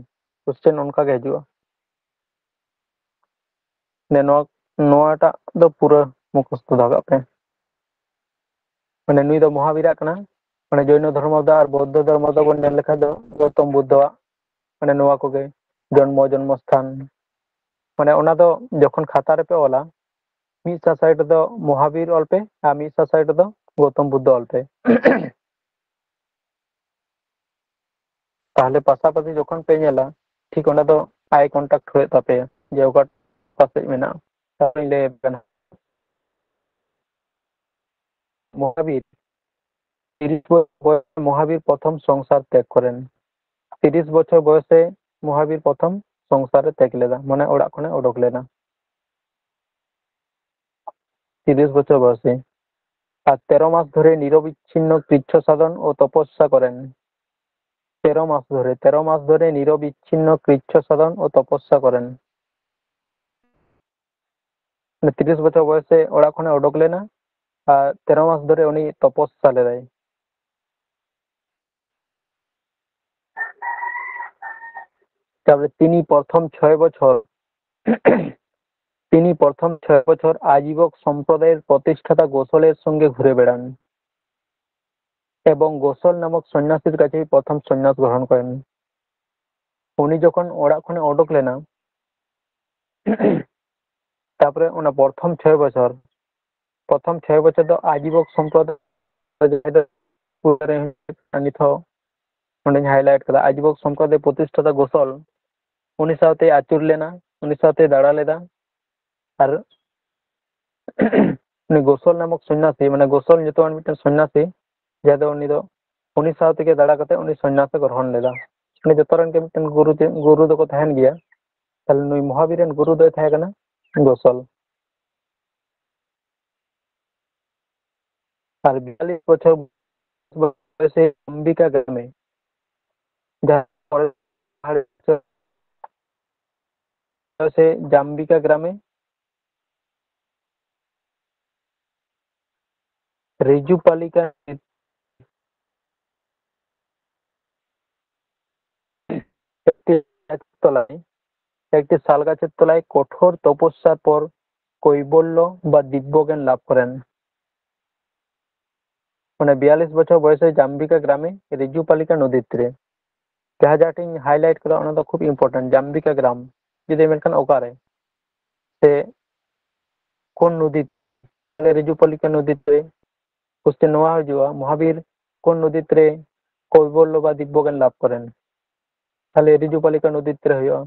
question ᱚᱱᱠᱟ ᱜᱮ ᱦᱤᱡᱩᱜᱼᱟ᱾ ᱢᱟᱱᱮ ᱱᱚᱣᱟ, ᱱᱚᱣᱟᱴᱟᱜ ᱫᱚ ᱯᱩᱨᱟᱹ ᱢᱩᱠᱷᱚᱥᱛᱚ ᱫᱚᱦᱚ ᱠᱟᱜ ᱯᱮ᱾ ᱢᱟᱱᱮ ᱱᱩᱭ ᱫᱚ ᱢᱚᱦᱟᱵᱤᱨᱟᱜ ᱠᱟᱱᱟ᱾ ᱢᱟᱱᱮ ᱡᱚᱭᱱᱚ ᱫᱷᱚᱨᱢᱚ ᱫᱚ ᱟᱨ ᱵᱳᱫᱽᱫᱷᱚ ᱫᱷᱚᱨᱢᱚ ᱫᱚᱵᱚᱱ ᱧᱮᱞ ᱞᱮᱠᱷᱟᱱ ᱫᱚ ᱜᱳᱛᱚᱢ ᱵᱩᱫᱽᱫᱷᱚᱣᱟᱜ, ᱢᱟᱱᱮ ᱱᱚᱣᱟ ᱠᱚᱜᱮ, ᱡᱚᱱᱢᱚ, ᱡᱚᱱᱢᱚᱥᱛᱷᱟᱱ᱾ ᱢᱟᱱᱮ ᱚᱱᱟ ᱫᱚ ᱡᱚᱠᱷᱚᱱ ᱠᱷᱟᱛᱟ ᱨᱮᱯᱮ ᱚᱞᱟ, ᱢᱤᱫ ᱥᱟ side ᱨᱮᱫᱚ ᱢᱚᱦᱟᱵᱤᱨ ᱚᱞ ᱯᱮ ᱟᱨ ᱢᱤᱫ ᱥᱟ side ᱨᱮᱫᱚ ᱜᱳᱛᱚᱢ ᱵᱩᱫᱽᱫᱷᱚ ᱚᱞ ᱯᱮ᱾ ᱛᱟᱦᱞᱮ ᱯᱟᱥᱟᱯᱟᱥᱤ ᱡᱚᱠᱷᱚᱱ ᱯᱮ ᱧᱮᱞᱟ, ᱴᱷᱤᱠ ᱚᱸᱰᱮ ᱫᱚ eye contact ᱦᱩᱭᱩᱜ ᱛᱟᱯᱮᱭᱟ ᱡᱮ ᱚᱠᱟ ᱯᱟᱥᱮᱡ ᱢᱮᱱᱟᱜᱼᱟ᱾ ᱛᱟᱦᱞᱮᱧ ᱞᱟᱹᱭ ᱟᱯᱮ ᱠᱟᱱᱟ᱾ ᱢᱚᱦᱟᱵᱤᱨ, ᱛᱤᱨᱤᱥ ᱵᱚᱪᱷᱚᱨ ᱵᱚᱭᱚᱥ ᱢᱚᱦᱟᱵᱤᱨ ᱯᱨᱚᱛᱷᱚᱢ ᱥᱚᱝᱥᱟᱨ ᱛᱮᱜ ᱠᱚᱨᱮᱱ᱾ ᱛᱤᱨᱤᱥ ᱵᱚᱪᱷᱚᱨ ᱵᱚᱭᱚᱥᱮ ᱢᱚᱦᱟᱵᱤᱨ ᱯᱨᱚᱛᱷᱚᱢ ᱥᱚᱝᱥᱟᱨ ᱮ ᱛᱮᱜ ᱞᱮᱫᱟ, ᱢᱟᱱᱮ ᱚᱲᱟᱜ ᱠᱷᱚᱱᱮ ᱚᱰᱚᱠ ᱞᱮᱱᱟ᱾ ᱛᱤᱨᱤᱥ ᱵᱚᱪᱷᱚᱨ ᱵᱚᱭᱚᱥᱮ᱾ ᱟᱨ ᱛᱮᱨᱚ ᱢᱟᱥ ᱫᱷᱚᱨᱮ ᱱᱤᱨᱚᱵᱤᱪᱷᱤᱱᱱᱚ ᱠᱨᱤᱪᱪᱷᱚ ᱥᱟᱫᱷᱚᱱ ᱳ ᱛᱚᱯᱚᱥᱥᱟ ᱠᱚᱨᱮᱱ᱾ ᱛᱮᱨᱚ ᱢᱟᱥ ᱫᱷᱚᱨᱮ, ᱛᱮᱨᱚ ᱢᱟᱥ ᱫᱷᱚᱨᱮ ᱱᱤᱨᱚᱵᱤᱪᱷᱤᱱᱱᱚ ᱠᱨᱤᱪᱪᱷᱚ ᱥᱟᱫᱷᱚᱱ ᱳ ᱛᱚᱯᱚᱥᱥᱟ ᱠᱚᱨᱮᱱ᱾ ᱢᱟᱱᱮ ᱛᱤᱨᱤᱥ ᱵᱚᱪᱷᱚᱨ ᱵᱚᱭᱚᱥ ᱨᱮ ᱚᱲᱟᱜ ᱠᱷᱚᱱᱮ ᱚᱰᱚᱠ ᱞᱮᱱᱟ ᱟᱨ ᱛᱮᱨᱚ ᱢᱟᱥ ᱫᱷᱚᱨᱮ ᱩᱱᱤ ᱛᱚᱯᱚᱥᱥᱟ ᱞᱮᱫᱟᱭ᱾ তারপরে তিনি প্রথম ছয় বছর, তিনি প্রথম ছয় বছর আজীবক সম্প্রদায়ের প্রতিষ্ঠাতা গোসলের সঙ্গে ঘুরে বেড়ান। ᱮᱵᱚᱝ ᱜᱳᱥᱚᱞ ᱱᱟᱢᱚᱠ ᱥᱚᱱᱱᱟᱥᱤᱨ ᱠᱟᱪᱷᱮ ᱯᱨᱚᱛᱷᱚᱢ ᱥᱚᱱᱱᱟᱥ ᱜᱨᱚᱦᱚᱱ ᱠᱚᱨᱮᱱ᱾ ᱩᱱᱤ ᱡᱚᱠᱷᱚᱱ ᱚᱲᱟᱜ ᱠᱷᱚᱱᱮ ᱚᱰᱚᱠ ᱞᱮᱱᱟ, ᱛᱟᱯᱚᱨᱮ ᱚᱱᱟ ᱯᱨᱚᱛᱷᱚᱢ ᱪᱷᱚᱭ ᱵᱚᱪᱷᱚᱨ, ᱯᱨᱚᱛᱷᱚᱢ ᱪᱷᱚᱭ ᱵᱚᱪᱷᱚᱨ ᱫᱚ ᱟᱡᱤᱵᱚᱠ ᱥᱚᱢᱯᱨᱚᱫᱟᱭ, ᱡᱟᱦᱟᱸ ᱫᱚ ᱱᱤᱛ ᱦᱚᱸ ᱱᱚᱰᱮᱧ highlight ᱠᱟᱫᱟ, ᱟᱡᱤᱵᱚᱠ ᱥᱚᱢᱯᱨᱚᱫᱟᱭ ᱯᱨᱚᱛᱤᱥᱴᱷᱟᱛᱟ ᱜᱳᱥᱚᱞ ᱩᱱᱤ ᱥᱟᱶᱛᱮᱭ ᱟᱹᱪᱩᱨ ᱞᱮᱱᱟ, ᱩᱱᱤ ᱥᱟᱶᱛᱮᱭ ᱫᱟᱬᱟ ᱞᱮᱫᱟ᱾ ᱟᱨ ᱩᱱᱤ ᱜᱳᱥᱚᱞ ᱱᱟᱢᱚᱠ ᱥᱚᱱᱱᱟᱥᱤ, ᱢᱟᱱᱮ ᱜᱳᱥᱚᱞ ᱧᱩᱛᱩᱢᱟᱱ ᱢᱤᱫᱴᱮᱱ ᱥᱚᱱᱱᱟᱥᱤ, ᱡᱟᱦᱟᱸ ᱫᱚ ᱩᱱᱤ ᱫᱚ, ᱩᱱᱤ ᱥᱟᱶ ᱛᱮᱜᱮ ᱫᱟᱬᱟ ᱠᱟᱛᱮ ᱩᱱᱤ ᱥᱚᱱᱱᱟᱥᱮ ᱜᱨᱚᱦᱚᱱ ᱞᱮᱫᱟ᱾ ᱩᱱᱤ ᱡᱚᱛᱚ ᱨᱮᱱ ᱜᱮ ᱢᱤᱫᱴᱮᱱ ᱜᱩᱨᱩ ᱪᱮ-, ᱜᱩᱨᱩ ᱫᱚᱠᱚ ᱛᱟᱦᱮᱱ ᱜᱮᱭᱟ᱾ ᱛᱟᱦᱞᱮ ᱱᱩᱭ ᱢᱚᱦᱟᱵᱤᱨ ᱨᱮᱱ ᱜᱩᱨᱩ ᱫᱚᱭ ᱛᱟᱦᱮᱸ ᱠᱟᱱᱟ ᱜᱳᱥᱚᱞ᱾ ᱟᱨ ᱵᱤᱭᱟᱞᱞᱤᱥ ᱵᱚᱪᱷᱚᱨ ᱵᱚᱭᱚᱥᱮ ᱚᱢᱵᱤᱠᱟ ᱜᱨᱟᱢᱮ, ᱡᱟᱦᱟᱸ ᱯᱚᱨᱮ ᱥᱮ ᱡᱟᱢᱵᱤᱠᱟ ᱜᱨᱟᱢᱮ ᱨᱤᱡᱩ ᱯᱟᱞᱤᱠᱟ ᱛᱚᱞᱟᱭ, ᱮᱠᱴᱤ ᱥᱟᱞ ᱜᱟᱪᱷᱮᱨ ᱛᱚᱞᱟᱭ ᱠᱚᱴᱷᱳᱨ ᱛᱚᱯᱚᱥᱭᱟ ᱯᱚᱨ ᱠᱳᱭᱵᱚᱞᱞᱚ ᱵᱟ ᱫᱤᱵᱽᱵᱚ ᱜᱮᱱ ᱞᱟᱵᱷ ᱠᱚᱨᱮᱱ᱾ ᱢᱟᱱᱮ ᱵᱤᱭᱟᱞᱞᱤᱥ ᱵᱚᱪᱷᱚᱨ ᱵᱚᱭᱚᱥ ᱨᱮ ᱡᱟᱢᱵᱤᱠᱟ ᱜᱨᱟᱢᱮ ᱨᱤᱡᱩ ᱯᱟᱞᱤᱠᱟ ᱱᱚᱫᱤ ᱛᱤᱨᱮ᱾ ᱡᱟᱦᱟᱸ ᱡᱟᱦᱟᱸ ᱴᱷᱮᱱ highlight ᱠᱟᱫᱟ, ᱚᱱᱟ ᱫᱚ ᱠᱷᱩᱵ important᱾ ᱡᱟᱢᱵᱤᱠᱟ ᱜᱨᱟᱢ ᱡᱩᱫᱤ ᱢᱮᱱᱠᱷᱟᱱ ᱚᱠᱟᱨᱮ, ᱥᱮ ᱠᱳᱱ ᱱᱚᱫᱤ, ᱨᱤᱡᱩ ᱯᱟᱞᱤᱠᱟ ᱱᱚᱫᱤ ᱛᱤᱨᱮ? Question ᱱᱚᱣᱟ ᱦᱤᱡᱩᱜᱼᱟ, ᱢᱚᱦᱟᱵᱤᱨ ᱠᱳᱱ ᱱᱚᱫᱤ ᱛᱤᱨᱮ ᱠᱳᱭᱵᱚᱞᱞᱚ ᱵᱟ ᱫᱤᱵᱽᱵᱚ ᱜᱮᱱ ᱞᱟᱵᱷ ᱠᱚᱨᱮᱱ? ᱛᱟᱦᱞᱮ ᱨᱤᱡᱩ ᱯᱟᱞᱤᱠᱟ ᱱᱚᱫᱤ ᱛᱤᱨᱮ ᱦᱩᱭᱩᱜᱼᱟ᱾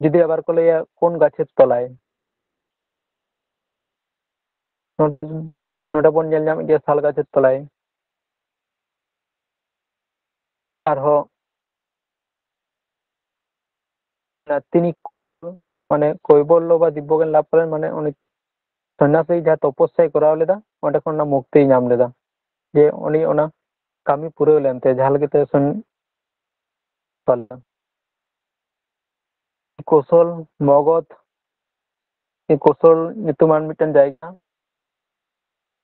ᱡᱩᱫᱤ ᱟᱵᱟᱨ ᱠᱚ ᱞᱟᱹᱭᱟ ᱠᱳᱱ ᱜᱟᱪᱷᱮᱨ ᱛᱚᱞᱟᱭ, ᱱᱚᱰᱮ, ᱱᱚᱰᱮ ᱵᱚᱱ ᱧᱮᱞ ᱧᱟᱢᱮᱫ ᱜᱮᱭᱟ ᱥᱟᱞ ᱜᱟᱪᱷᱮᱨ ᱛᱚᱞᱟᱭ᱾ ᱟᱨᱦᱚᱸ ᱛᱤᱱᱤ, ᱢᱟᱱᱮ ᱠᱳᱭᱵᱚᱞᱞᱚ ᱵᱟ ᱫᱤᱵᱽᱵᱚ ᱜᱮᱱ ᱞᱟᱵᱷ ᱠᱚᱨᱮᱱ, ᱢᱟᱱᱮ ᱩᱱᱤ ᱥᱚᱱᱱᱟᱥᱤ ᱡᱟᱦᱟᱸ ᱛᱚᱯᱚᱥᱭᱟᱭ ᱠᱚᱨᱟᱣ ᱞᱮᱫᱟ, ᱚᱸᱰᱮ ᱠᱷᱚᱱ ᱚᱱᱟ ᱢᱩᱠᱛᱤᱭ ᱧᱟᱢ ᱞᱮᱫᱟ, ᱡᱮ ᱩᱱᱤ ᱚᱱᱟ ᱠᱟᱹᱢᱤ ᱯᱩᱨᱟᱹᱣ ᱞᱮᱱᱛᱮ, ᱡᱟᱦᱟᱸ ᱞᱟᱹᱜᱤᱫ ᱛᱮ ᱥᱚᱱ-, ᱠᱳᱥᱚᱞ, ᱢᱚᱜᱚᱫᱷ, ᱠᱳᱥᱚᱞ ᱧᱩᱛᱩᱢᱟᱱ ᱢᱤᱫᱴᱮᱱ ᱡᱟᱭᱜᱟ,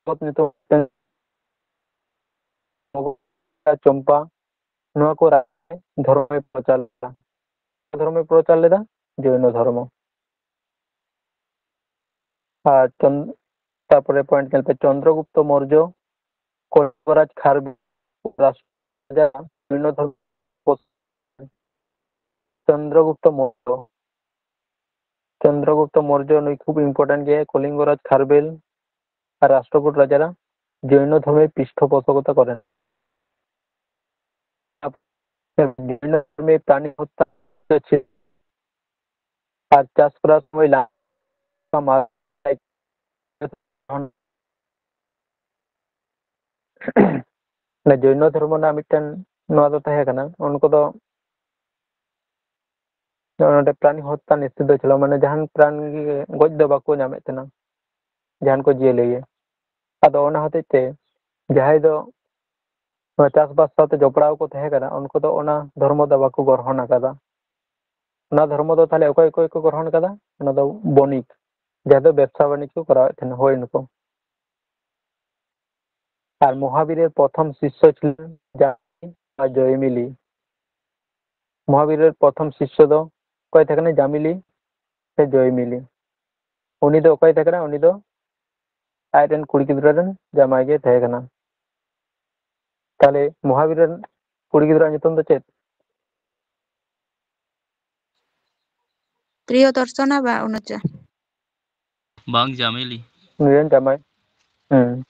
ᱢᱚᱜᱚᱫᱷ ᱧᱩᱛᱩᱢ ᱢᱤᱫᱴᱮᱱ ᱪᱚᱢᱯᱟ, ᱱᱚᱣᱟ ᱠᱚ ᱨᱟᱡᱽ ᱫᱷᱚᱨᱚᱢᱮ ᱯᱨᱚᱪᱟᱨ ᱞᱮᱫᱟ᱾ ᱫᱷᱚᱨᱚᱢᱮ ᱯᱨᱚᱪᱟᱨ ᱞᱮᱫᱟ ᱡᱚᱭᱱᱚ ᱫᱷᱚᱨᱢᱚ᱾ ᱟᱨ ᱪᱚᱱ-, ᱛᱟᱨᱯᱚᱨᱮ point ᱧᱮᱞ ᱯᱮ, ᱪᱚᱱᱫᱨᱚᱜᱩᱯᱛᱚ ᱢᱳᱨᱡᱚ, ᱠᱚᱞᱤᱝᱜᱚᱨᱟᱡᱽ ᱠᱷᱟᱨᱵᱤ, ᱨᱟᱥᱴᱨᱚ ᱨᱟᱡᱟ ᱡᱚᱭᱱᱚ ᱫᱷᱚᱨᱢᱚ ᱪᱚᱱᱫᱨᱚᱜᱩᱯᱛᱚ ᱢᱚᱣᱨᱡᱚ᱾ ᱪᱚᱱᱫᱨᱚᱜᱩᱯᱛᱚ ᱢᱚᱣᱨᱡᱚ ᱱᱩᱭ ᱠᱷᱩᱵ important ᱜᱮᱭᱟᱭ, ᱠᱚᱞᱤᱝᱜᱚ ᱨᱟᱡᱽ ᱠᱷᱟᱨᱵᱮᱞ ᱟᱨ ᱨᱟᱥᱴᱨᱚᱠᱩᱴ ᱨᱟᱡᱟ ᱨᱮ ᱡᱚᱭᱱᱚ ᱫᱷᱚᱨᱢᱮ ᱯᱨᱤᱥᱴᱷᱚᱯᱳᱥᱚᱠᱚᱛᱟ ᱠᱚᱨᱮᱱ᱾ ᱡᱚᱭᱱᱚ ᱫᱷᱚᱨᱢᱮ ᱯᱨᱟᱱᱤ ᱦᱚᱛᱛᱟ ᱟᱨ ᱪᱟᱥ ᱠᱚᱨᱟᱣ ᱥᱚᱢᱚᱭ ᱞᱟᱸᱜᱟ ᱚᱱᱟ ᱡᱚᱭᱱᱚ ᱫᱷᱚᱨᱢᱚ ᱨᱮᱱᱟᱜ ᱢᱤᱫᱴᱮᱱ ᱱᱚᱣᱟ ᱫᱚ ᱛᱟᱦᱮᱸ ᱠᱟᱱᱟ, ᱩᱱᱠᱩ ᱫᱚ ᱱᱚᱜᱼᱚᱭ ᱱᱚᱰᱮ ᱯᱨᱟᱱᱤ ᱦᱚᱛᱛᱟ ᱱᱤᱥᱤᱫᱷᱚ ᱪᱷᱚᱲᱟ, ᱢᱟᱱᱮ ᱡᱟᱦᱟᱱ ᱯᱨᱟᱱᱤ ᱜᱮ ᱜᱚᱡ ᱫᱚ ᱵᱟᱠᱚ ᱧᱟᱢᱮᱫ ᱛᱟᱦᱮᱱᱟ, ᱡᱟᱦᱟᱱ ᱠᱚ ᱡᱤᱭᱟᱹᱞᱤ ᱜᱮ᱾ ᱟᱫᱚ ᱚᱱᱟ ᱦᱚᱛᱮᱡ ᱛᱮ ᱡᱟᱦᱟᱸᱭ ᱫᱚ ᱱᱚᱣᱟ ᱪᱟᱥᱵᱟᱥ ᱥᱟᱶᱛᱮ ᱡᱚᱯᱲᱟᱣ ᱠᱚ ᱛᱟᱦᱮᱸ ᱠᱟᱱᱟ, ᱩᱱᱠᱩ ᱫᱚ ᱚᱱᱟ ᱫᱷᱚᱨᱢᱚ ᱫᱚ ᱵᱟᱠᱚ ᱜᱨᱚᱦᱚᱱ ᱟᱠᱟᱫᱟ᱾ ᱚᱱᱟ ᱫᱷᱚᱨᱢᱚ ᱫᱚ ᱛᱟᱦᱞᱮ ᱚᱠᱚᱭ ᱚᱠᱚᱭ ᱠᱚ ᱜᱨᱚᱦᱚᱱ ᱟᱠᱟᱫᱟ? ᱚᱱᱟ ᱫᱚ ᱵᱚᱱᱤᱠ, ᱡᱟᱦᱟᱸ ᱫᱚ ᱵᱮᱵᱽᱥᱟ ᱵᱟᱹᱱᱤᱡᱽ ᱠᱚ ᱠᱚᱨᱟᱣᱮᱫ ᱛᱟᱦᱮᱱᱟ, ᱦᱳᱭ ᱱᱩᱠᱩ᱾ ᱟᱨ ᱢᱚᱦᱟᱵᱤᱨᱮᱨ ᱯᱨᱚᱛᱷᱚᱢ ᱥᱤᱥᱥᱚ ᱪᱷᱤᱞᱮᱱ ᱡᱟᱢᱤᱞᱤ ᱟᱨ ᱡᱚᱭᱢᱤᱞᱤ᱾ ᱢᱚᱦᱟᱵᱤᱨᱮᱨ ᱯᱨᱚᱛᱷᱚᱢ ᱥᱤᱥᱥᱚ ᱫᱚ ᱚᱠᱚᱭ ᱛᱟᱦᱮᱸ ᱠᱟᱱᱟᱭ? ᱡᱟᱢᱤᱞᱤ ᱥᱮ ᱡᱚᱭᱢᱤᱞᱤ? ᱩᱱᱤ ᱫᱚ ᱚᱠᱚᱭ ᱛᱟᱦᱮᱸ ᱠᱟᱱᱟ? ᱩᱱᱤ ᱫᱚ ᱟᱡ ᱨᱮᱱ ᱠᱩᱲᱤ ᱜᱤᱫᱽᱨᱟᱹ ᱨᱮᱱ ᱡᱟᱢᱟᱭ ᱜᱮ ᱛᱟᱦᱮᱸ ᱠᱟᱱᱟ᱾ ᱛᱟᱦᱞᱮ ᱢᱚᱦᱟᱵᱤᱨ ᱨᱮᱱ ᱠᱩᱲᱤ ᱜᱤᱫᱽᱨᱟᱹᱣᱟᱜ ᱧᱩᱛᱩᱢ ᱫᱚ ᱪᱮᱫ? ᱯᱨᱤᱭᱚ ᱫᱚᱨᱥᱚᱱᱟ ᱵᱟ ᱚᱱᱩᱡᱟ? ᱵᱟᱝ, ᱡᱟᱢᱤᱞᱤ᱾ ᱩᱱᱤ ᱨᱮᱱ ᱡᱟᱢᱟᱭ᱾ ᱦᱩᱸ᱾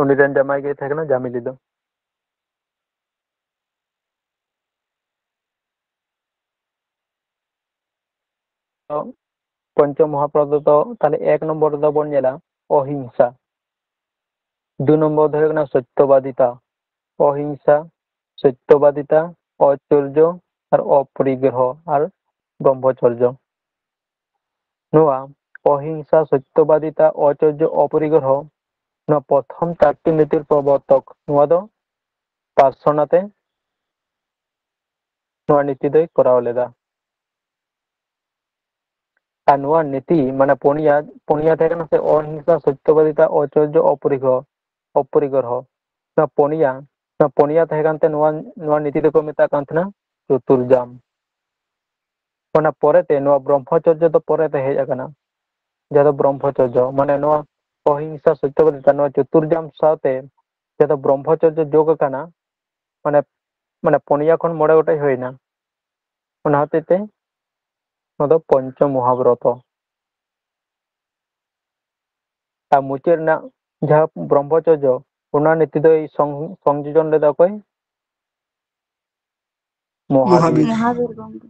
ᱩᱱᱤ ᱨᱮᱱ ᱡᱟᱢᱟᱭ ᱜᱮ ᱛᱟᱦᱮᱸ ᱠᱟᱱᱟ ᱡᱟᱢᱤᱞᱤ ᱫᱚ᱾ ᱯᱚᱧᱪᱚ ᱢᱚᱦᱟᱯᱨᱚᱫ ᱫᱚ ᱛᱟᱦᱞᱮ ᱮᱠ ᱱᱚᱢᱵᱚᱨ ᱨᱮᱫᱚ ᱵᱚᱱ ᱧᱮᱞᱟ ᱚᱦᱤᱝᱥᱟ᱾ ᱫᱩ ᱱᱚᱢᱵᱚᱨ ᱫᱚ ᱦᱩᱭᱩᱜ ᱠᱟᱱᱟ ᱥᱚᱛᱭᱚᱵᱟᱫᱤᱛᱟ, ᱚᱦᱤᱝᱥᱟ, ᱥᱚᱛᱭᱚᱵᱟᱫᱤᱛᱟ, ᱚᱪᱚᱨᱡᱚ ᱟᱨ ᱚᱯᱚᱨᱤᱜᱨᱚᱦᱚ ᱟᱨ ᱵᱨᱚᱦᱢᱚᱪᱚᱨᱡᱚ᱾ ᱱᱚᱣᱟ ᱚᱦᱤᱝᱥᱟ, ᱥᱚᱛᱭᱚᱵᱟᱫᱤᱛᱟ, ᱚᱪᱚᱨᱡᱚ, ᱚᱯᱚᱨᱤᱜᱨᱚᱦᱚ, ᱱᱚᱣᱟ ᱯᱨᱚᱛᱷᱚᱢ ᱪᱟᱨᱴᱤ ᱱᱤᱛᱤᱨ ᱯᱨᱚᱵᱚᱨᱛᱚᱠ, ᱱᱚᱣᱟ ᱫᱚ ᱯᱟᱨᱥᱚᱱᱟᱛᱮ ᱱᱚᱣᱟ ᱱᱤᱛᱤ ᱫᱚᱭ ᱠᱚᱨᱟᱣ ᱞᱮᱫᱟ᱾ ᱟᱨ ᱱᱚᱣᱟ ᱱᱤᱛᱤ ᱢᱟᱱᱮ ᱯᱩᱱᱭᱟ, ᱯᱩᱱᱭᱟ ᱛᱟᱦᱮᱸ ᱠᱟᱱᱟ ᱥᱮ, ᱚᱦᱤᱝᱥᱟ, ᱥᱚᱛᱭᱚᱵᱟᱫᱤᱛᱟ, ᱚᱪᱚᱨᱡᱚ, ᱚᱯᱚᱨᱤᱜᱨᱚᱦᱚ, ᱚᱯᱚᱨᱤᱜᱨᱚᱦᱚ᱾ ᱱᱚᱣᱟ ᱯᱩᱱᱭᱟ, ᱱᱚᱣᱟ ᱯᱩᱱᱭᱟ ᱛᱟᱦᱮᱸ ᱠᱟᱱᱛᱮ ᱱᱚᱣᱟ, ᱱᱚᱣᱟ ᱱᱤᱛᱤ ᱫᱚᱠᱚ ᱢᱮᱛᱟᱜ ᱠᱟᱱ ᱛᱟᱦᱮᱱᱟ ᱪᱚᱛᱩᱨᱡᱟᱢ᱾ ᱚᱱᱟ ᱯᱚᱨᱮᱛᱮ ᱱᱚᱣᱟ ᱵᱨᱚᱦᱢᱚᱪᱚᱨᱡᱚ ᱫᱚ ᱯᱚᱨᱮᱛᱮ ᱦᱮᱡ ᱟᱠᱟᱱᱟ, ᱡᱟᱦᱟᱸ ᱫᱚ ᱵᱨᱚᱦᱢᱚᱪᱚᱨᱡᱚ, ᱢᱟᱱᱮ ᱱᱚᱣᱟ ᱚᱦᱤᱝᱥᱟ, ᱥᱚᱛᱭᱚᱵᱟᱫᱤᱛᱟ, ᱱᱚᱣᱟ ᱪᱚᱛᱩᱨᱡᱟᱢ ᱥᱟᱶᱛᱮ ᱡᱟᱦᱟᱸ ᱫᱚ ᱵᱨᱚᱦᱢᱚᱪᱚᱨᱡᱚ ᱡᱳᱜᱽ ᱟᱠᱟᱱᱟ, ᱢᱟᱱᱮ, ᱢᱟᱱᱮ ᱯᱩᱱᱭᱟ ᱠᱷᱚᱱ ᱢᱚᱬᱮ ᱜᱚᱴᱮᱡ ᱦᱩᱭᱱᱟ᱾ ᱚᱱᱟ ᱦᱚᱛᱮᱡ ᱛᱮ ᱱᱚᱣᱟ ᱫᱚ ᱯᱚᱧᱪᱚ ᱢᱚᱦᱟᱵᱨᱚᱛᱚ᱾ ᱟᱨ ᱢᱩᱪᱟᱹᱫ ᱨᱮᱱᱟᱜ ᱡᱟᱦᱟᱸ ᱵᱨᱚᱦᱢᱚᱪᱚᱨᱡᱚ, ᱚᱱᱟ ᱱᱤᱛᱤ ᱫᱚᱭ ᱥᱚᱝ-, ᱥᱚᱝᱡᱳᱡᱚᱱ ᱞᱮᱫᱟ ᱚᱠᱚᱭ? ᱢᱚᱦᱟᱵᱤᱨ᱾ ᱢᱚᱦᱟᱵᱤᱨ᱾ ᱢᱚᱦᱟᱵᱤᱨ ᱜᱚᱢᱠᱮ᱾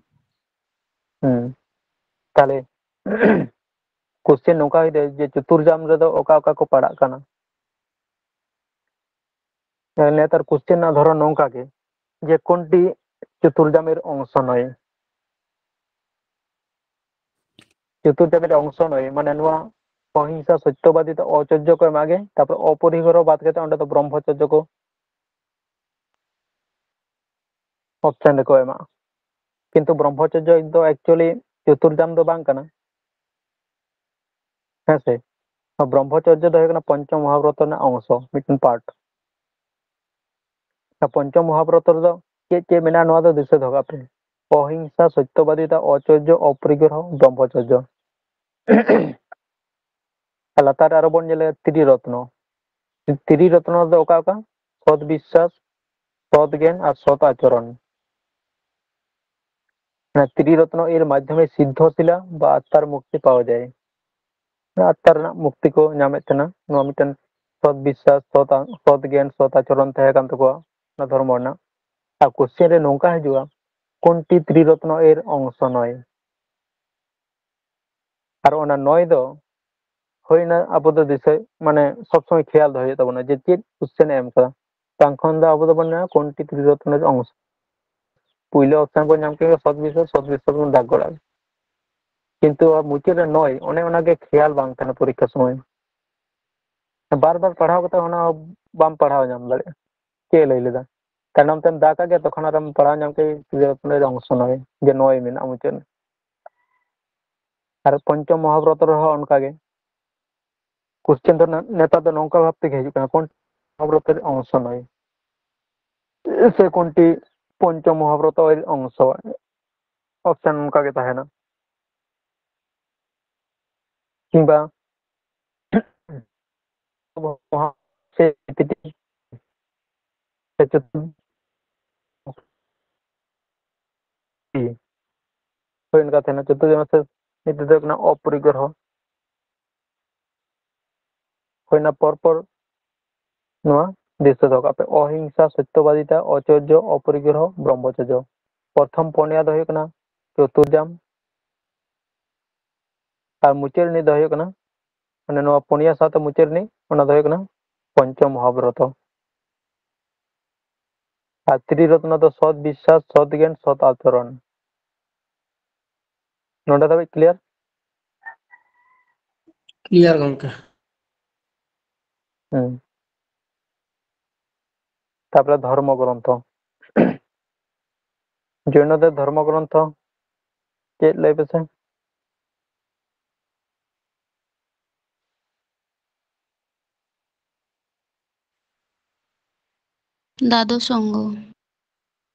ᱦᱩᱸ᱾ ᱛᱟᱦᱞᱮ question ᱱᱚᱝᱠᱟ ᱦᱩᱭ ᱫᱟᱲᱮᱭᱟᱜᱼᱟ ᱡᱮ ᱪᱚᱛᱩᱨᱡᱟᱢ ᱨᱮᱫᱚ ᱚᱠᱟ ᱚᱠᱟ ᱠᱚ ᱯᱟᱲᱟᱜ ᱠᱟᱱᱟ? ᱱᱮᱛᱟᱨ question ᱨᱮᱱᱟᱜ ᱫᱷᱚᱨᱚᱱ ᱱᱚᱝᱠᱟ ᱜᱮ, ᱡᱮ কোনটি চতুর্জামের অংশ নয়? চতুর্জামের অংশ নয়, ᱢᱟᱱᱮ ᱱᱚᱣᱟ ᱚᱦᱤᱝᱥᱟ, ᱥᱚᱛᱭᱚᱵᱟᱫᱤᱛᱟ, ᱚᱪᱚᱨᱡᱚ ᱠᱚ ᱮᱢᱟᱜ ᱜᱮ, ᱛᱟᱨᱯᱚᱨ ᱚᱯᱚᱨᱤᱜᱨᱚᱦᱚ ᱵᱟᱫ ᱠᱟᱛᱮ ᱚᱸᱰᱮ ᱫᱚ ᱵᱨᱚᱦᱢᱚᱪᱚᱨᱡᱚ ᱠᱚ option ᱨᱮᱠᱚ ᱮᱢᱟᱜᱼᱟ᱾ ᱠᱤᱱᱛᱩ ᱵᱨᱚᱦᱢᱚᱪᱚᱨᱡᱚ ᱫᱚ actually ᱪᱚᱛᱩᱨᱡᱟᱢ ᱫᱚ ᱵᱟᱝ ᱠᱟᱱᱟ᱾ ᱦᱮᱸ ᱥᱮ? ᱵᱨᱚᱦᱢᱚᱪᱚᱨᱡᱚ ᱫᱚ ᱦᱩᱭᱩᱜ ᱠᱟᱱᱟ ᱯᱚᱧᱪᱚ ᱢᱚᱦᱟᱵᱨᱚᱛᱚ ᱨᱮᱱᱟᱜ ᱚᱝᱥᱚ, ᱢᱤᱫᱴᱮᱱ part᱾ ᱯᱚᱧᱪᱚ ᱢᱚᱦᱟᱵᱨᱚᱛᱚ ᱨᱮᱫᱚ ᱪᱮᱫ ᱪᱮᱫ ᱢᱮᱱᱟᱜᱼᱟ, ᱱᱚᱣᱟ ᱫᱚ ᱫᱤᱥᱟᱹ ᱫᱚᱦᱚ ᱠᱟᱜ ᱯᱮ᱾ ᱚᱦᱤᱝᱥᱟ, ᱥᱚᱛᱭᱚᱵᱟᱫᱤᱛᱟ, ᱚᱪᱚᱨᱡᱚ, ᱚᱯᱚᱨᱤᱜᱨᱚᱦᱚ, ᱵᱨᱚᱦᱢᱚᱪᱚᱨᱡᱚ᱾ ᱟᱨ ᱞᱟᱛᱟᱨ ᱨᱮ ᱟᱨᱚ ᱵᱚᱱ ᱧᱮᱞᱮᱜᱼᱟ ᱛᱨᱤᱨᱚᱛᱱᱚ᱾ ᱛᱨᱤᱨᱚᱛᱱᱚ ᱫᱚ ᱚᱠᱟ ᱚᱠᱟ? ᱥᱚᱛ ᱵᱤᱥᱥᱟᱥ, ᱥᱚᱛ ᱜᱮᱱ ᱟᱨ ᱥᱚᱛ ᱟᱪᱚᱨᱚᱱ᱾ ᱚᱱᱟ ᱛᱨᱤᱨᱚᱛᱱᱚ ᱮᱨ ᱢᱟᱫᱽᱫᱷᱚᱢᱮ ᱥᱤᱫᱽᱫᱷᱚ ᱥᱤᱞᱟ ᱵᱟ ᱟᱛᱛᱟᱨ ᱢᱩᱠᱛᱤ ᱯᱟᱣᱟ ᱡᱟᱭ᱾ ᱚᱱᱟ ᱟᱛᱛᱟᱨ ᱨᱮᱱᱟᱜ ᱢᱩᱠᱛᱤ ᱠᱚ ᱧᱟᱢᱮᱫ ᱛᱟᱦᱮᱱᱟ᱾ ᱱᱚᱣᱟ ᱢᱤᱫᱴᱮᱱ ᱥᱚᱛ ᱵᱤᱥᱥᱟᱥ, ᱥᱚᱛ ᱟ-, ᱥᱚᱛ ᱜᱮᱱ, ᱥᱚᱛ ᱟᱪᱚᱨᱚᱱ ᱛᱟᱦᱮᱸ ᱠᱟᱱ ᱛᱟᱠᱚᱣᱟ ᱚᱱᱟ ᱫᱷᱚᱨᱢᱚ ᱨᱮᱱᱟᱜ᱾ ᱟᱨ question ᱨᱮ ᱱᱚᱝᱠᱟ ᱦᱤᱡᱩᱜᱼᱟ, কোনটি ত্রিরত্ন এর অংশ নয়? ᱟᱨ ᱚᱱᱟ ᱱᱚᱭ ᱫᱚ ᱦᱩᱭᱱᱟ ᱟᱵᱚ ᱫᱚ ᱫᱤᱥᱟᱹ, ᱢᱟᱱᱮ ᱥᱚᱵ ᱥᱚᱢᱚᱭ ᱠᱷᱮᱭᱟᱞ ᱫᱚᱦᱚᱭ ᱦᱩᱭᱩᱜ ᱛᱟᱵᱚᱱᱟ ᱡᱮ ᱪᱮᱫ question ᱮ ᱮᱢ ᱠᱟᱫᱟ᱾ ᱵᱟᱝᱠᱷᱟᱱ ᱫᱚ ᱟᱵᱚ ᱫᱚᱵᱚᱱ ᱢᱮᱱᱟ কোনটি ত্রিরত্ন এর অংশ᱾ ᱯᱩᱭᱞᱩ option ᱵᱚᱱ ᱧᱟᱢ ᱠᱮᱫᱟ ᱥᱚᱛ ᱵᱤᱥᱥᱟᱥ, ᱥᱚᱛ ᱵᱤᱥᱥᱟᱥ ᱵᱚᱱ ᱫᱟᱜ ᱜᱚᱫᱟ᱾ ᱠᱤᱱᱛᱩ ᱢᱩᱪᱟᱹᱫ ᱨᱮ ᱱᱚᱭ, ᱚᱱᱮ ᱚᱱᱟᱜᱮ ᱠᱷᱮᱭᱟᱞ ᱵᱟᱝ ᱛᱟᱦᱮᱱᱟ ᱯᱚᱨᱤᱠᱠᱷᱟ ᱥᱚᱢᱚᱭ᱾ ᱵᱟᱨ ᱵᱟᱨ ᱯᱟᱲᱦᱟᱣ ᱠᱟᱛᱮ ᱚᱱᱟ ᱵᱟᱢ ᱯᱟᱲᱦᱟᱣ ᱧᱟᱢ ᱫᱟᱲᱮᱭᱟᱜᱼᱟ ᱪᱮᱫ ᱮ ᱞᱟᱹᱭ ᱞᱮᱫᱟ᱾ ᱛᱟᱭᱱᱚᱢ ᱛᱮᱢ ᱫᱟᱜᱟ ᱜᱮ, ᱛᱚᱠᱷᱚᱱ ᱟᱨᱮᱢ ᱯᱟᱲᱦᱟᱣ ᱧᱟᱢ ᱠᱮᱫᱟ ᱛᱨᱤᱨᱚᱛᱱᱚ ᱮᱨ ᱚᱝᱥᱚ ᱱᱚᱭ, ᱡᱮ ᱱᱚᱭ ᱢᱮᱱᱟᱜᱼᱟ ᱢᱩᱪᱟᱹᱫ ᱨᱮ᱾ ᱟᱨ ᱯᱚᱧᱪᱚᱢ ᱢᱚᱦᱟᱵᱨᱚᱛᱚ ᱨᱮᱦᱚᱸ ᱚᱱᱠᱟ ᱜᱮ᱾ Question ᱫᱚ ᱱᱮ-, ᱱᱮᱛᱟᱨ ᱫᱚ ᱱᱚᱝᱠᱟ ᱵᱷᱟᱵ ᱛᱮᱜᱮ ᱦᱤᱡᱩᱜ ᱠᱟᱱᱟ, কোনটি মহাব্রতের অংশ নয়? ᱥᱮ কোনটি পঞ্চ মহাব্রত এর অংশ? Option ᱚᱱᱠᱟ ᱜᱮ ᱛᱟᱦᱮᱱᱟ᱾ ᱠᱤᱝᱵᱟ ᱥᱮ ᱛᱤᱨᱤᱥ ᱠᱟᱛᱷᱟ ᱛᱟᱦᱮᱱᱟ, ᱪᱚᱛᱩᱨᱡᱟᱢ ᱥᱮ ᱢᱤᱫᱴᱮᱡ ᱫᱚ ᱦᱩᱭᱩᱜ ᱠᱟᱱᱟ ᱚᱯᱚᱨᱤᱜᱨᱚᱦᱚ᱾ ᱦᱩᱭᱱᱟ ᱯᱚᱨ ᱯᱚᱨ ᱱᱚᱣᱟ ᱫᱤᱥᱟᱹ ᱫᱚᱦᱚ ᱠᱟᱜ ᱯᱮ, ᱚᱦᱤᱝᱥᱟ, ᱥᱚᱛᱭᱚᱵᱟᱫᱤᱛᱟ, ᱚᱪᱚᱨᱡᱚ, ᱚᱯᱚᱨᱤᱜᱨᱚᱦᱚ, ᱵᱨᱚᱦᱢᱚᱪᱚᱨᱡᱚ᱾ ᱯᱨᱚᱛᱷᱚᱢ ᱯᱩᱱᱭᱟ ᱫᱚ ᱦᱩᱭᱩᱜ ᱠᱟᱱᱟ ᱪᱚᱛᱩᱨᱡᱟᱢ, ᱟᱨ ᱢᱩᱪᱟᱹᱫ ᱨᱤᱱᱤᱡ ᱫᱚ ᱦᱩᱭᱩᱜ ᱠᱟᱱᱟ, ᱢᱟᱱᱮ ᱱᱚᱣᱟ ᱯᱩᱱᱭᱟ ᱥᱟᱶᱛᱮ ᱢᱩᱪᱟᱹᱫ ᱨᱤᱱᱤᱡ, ᱚᱱᱟ ᱫᱚ ᱦᱩᱭᱩᱜ ᱠᱟᱱᱟ ᱯᱚᱧᱪᱚ ᱢᱚᱦᱟᱵᱨᱚᱛᱚ᱾ ᱟᱨ ᱛᱨᱤᱨᱚᱛᱱᱚ ᱫᱚ ᱥᱚᱛ ᱵᱤᱥᱥᱟᱥ, ᱥᱚᱛ ᱜᱮᱭᱟᱱ, ᱥᱚᱛ ᱟᱪᱚᱨᱚᱱ᱾ ᱱᱚᱰᱮ ᱫᱷᱟᱹᱵᱤᱡ ᱠᱞᱤᱭᱟᱨ? ᱠᱞᱤᱭᱟᱨ ᱜᱚᱝᱠᱮ᱾ ᱦᱩᱸ᱾ ᱛᱟᱯᱚᱨᱮ ᱫᱷᱚᱨᱢᱚ ᱜᱨᱚᱱᱛᱷᱚ, ᱡᱳᱭᱱᱚᱫᱮᱵ ᱫᱷᱚᱨᱢᱚ ᱜᱨᱚᱱᱛᱷᱚ ᱪᱮᱫ ᱞᱟᱹᱭ ᱯᱮᱥᱮ? ᱫᱟᱫᱚᱥ ᱚᱝᱜᱚ᱾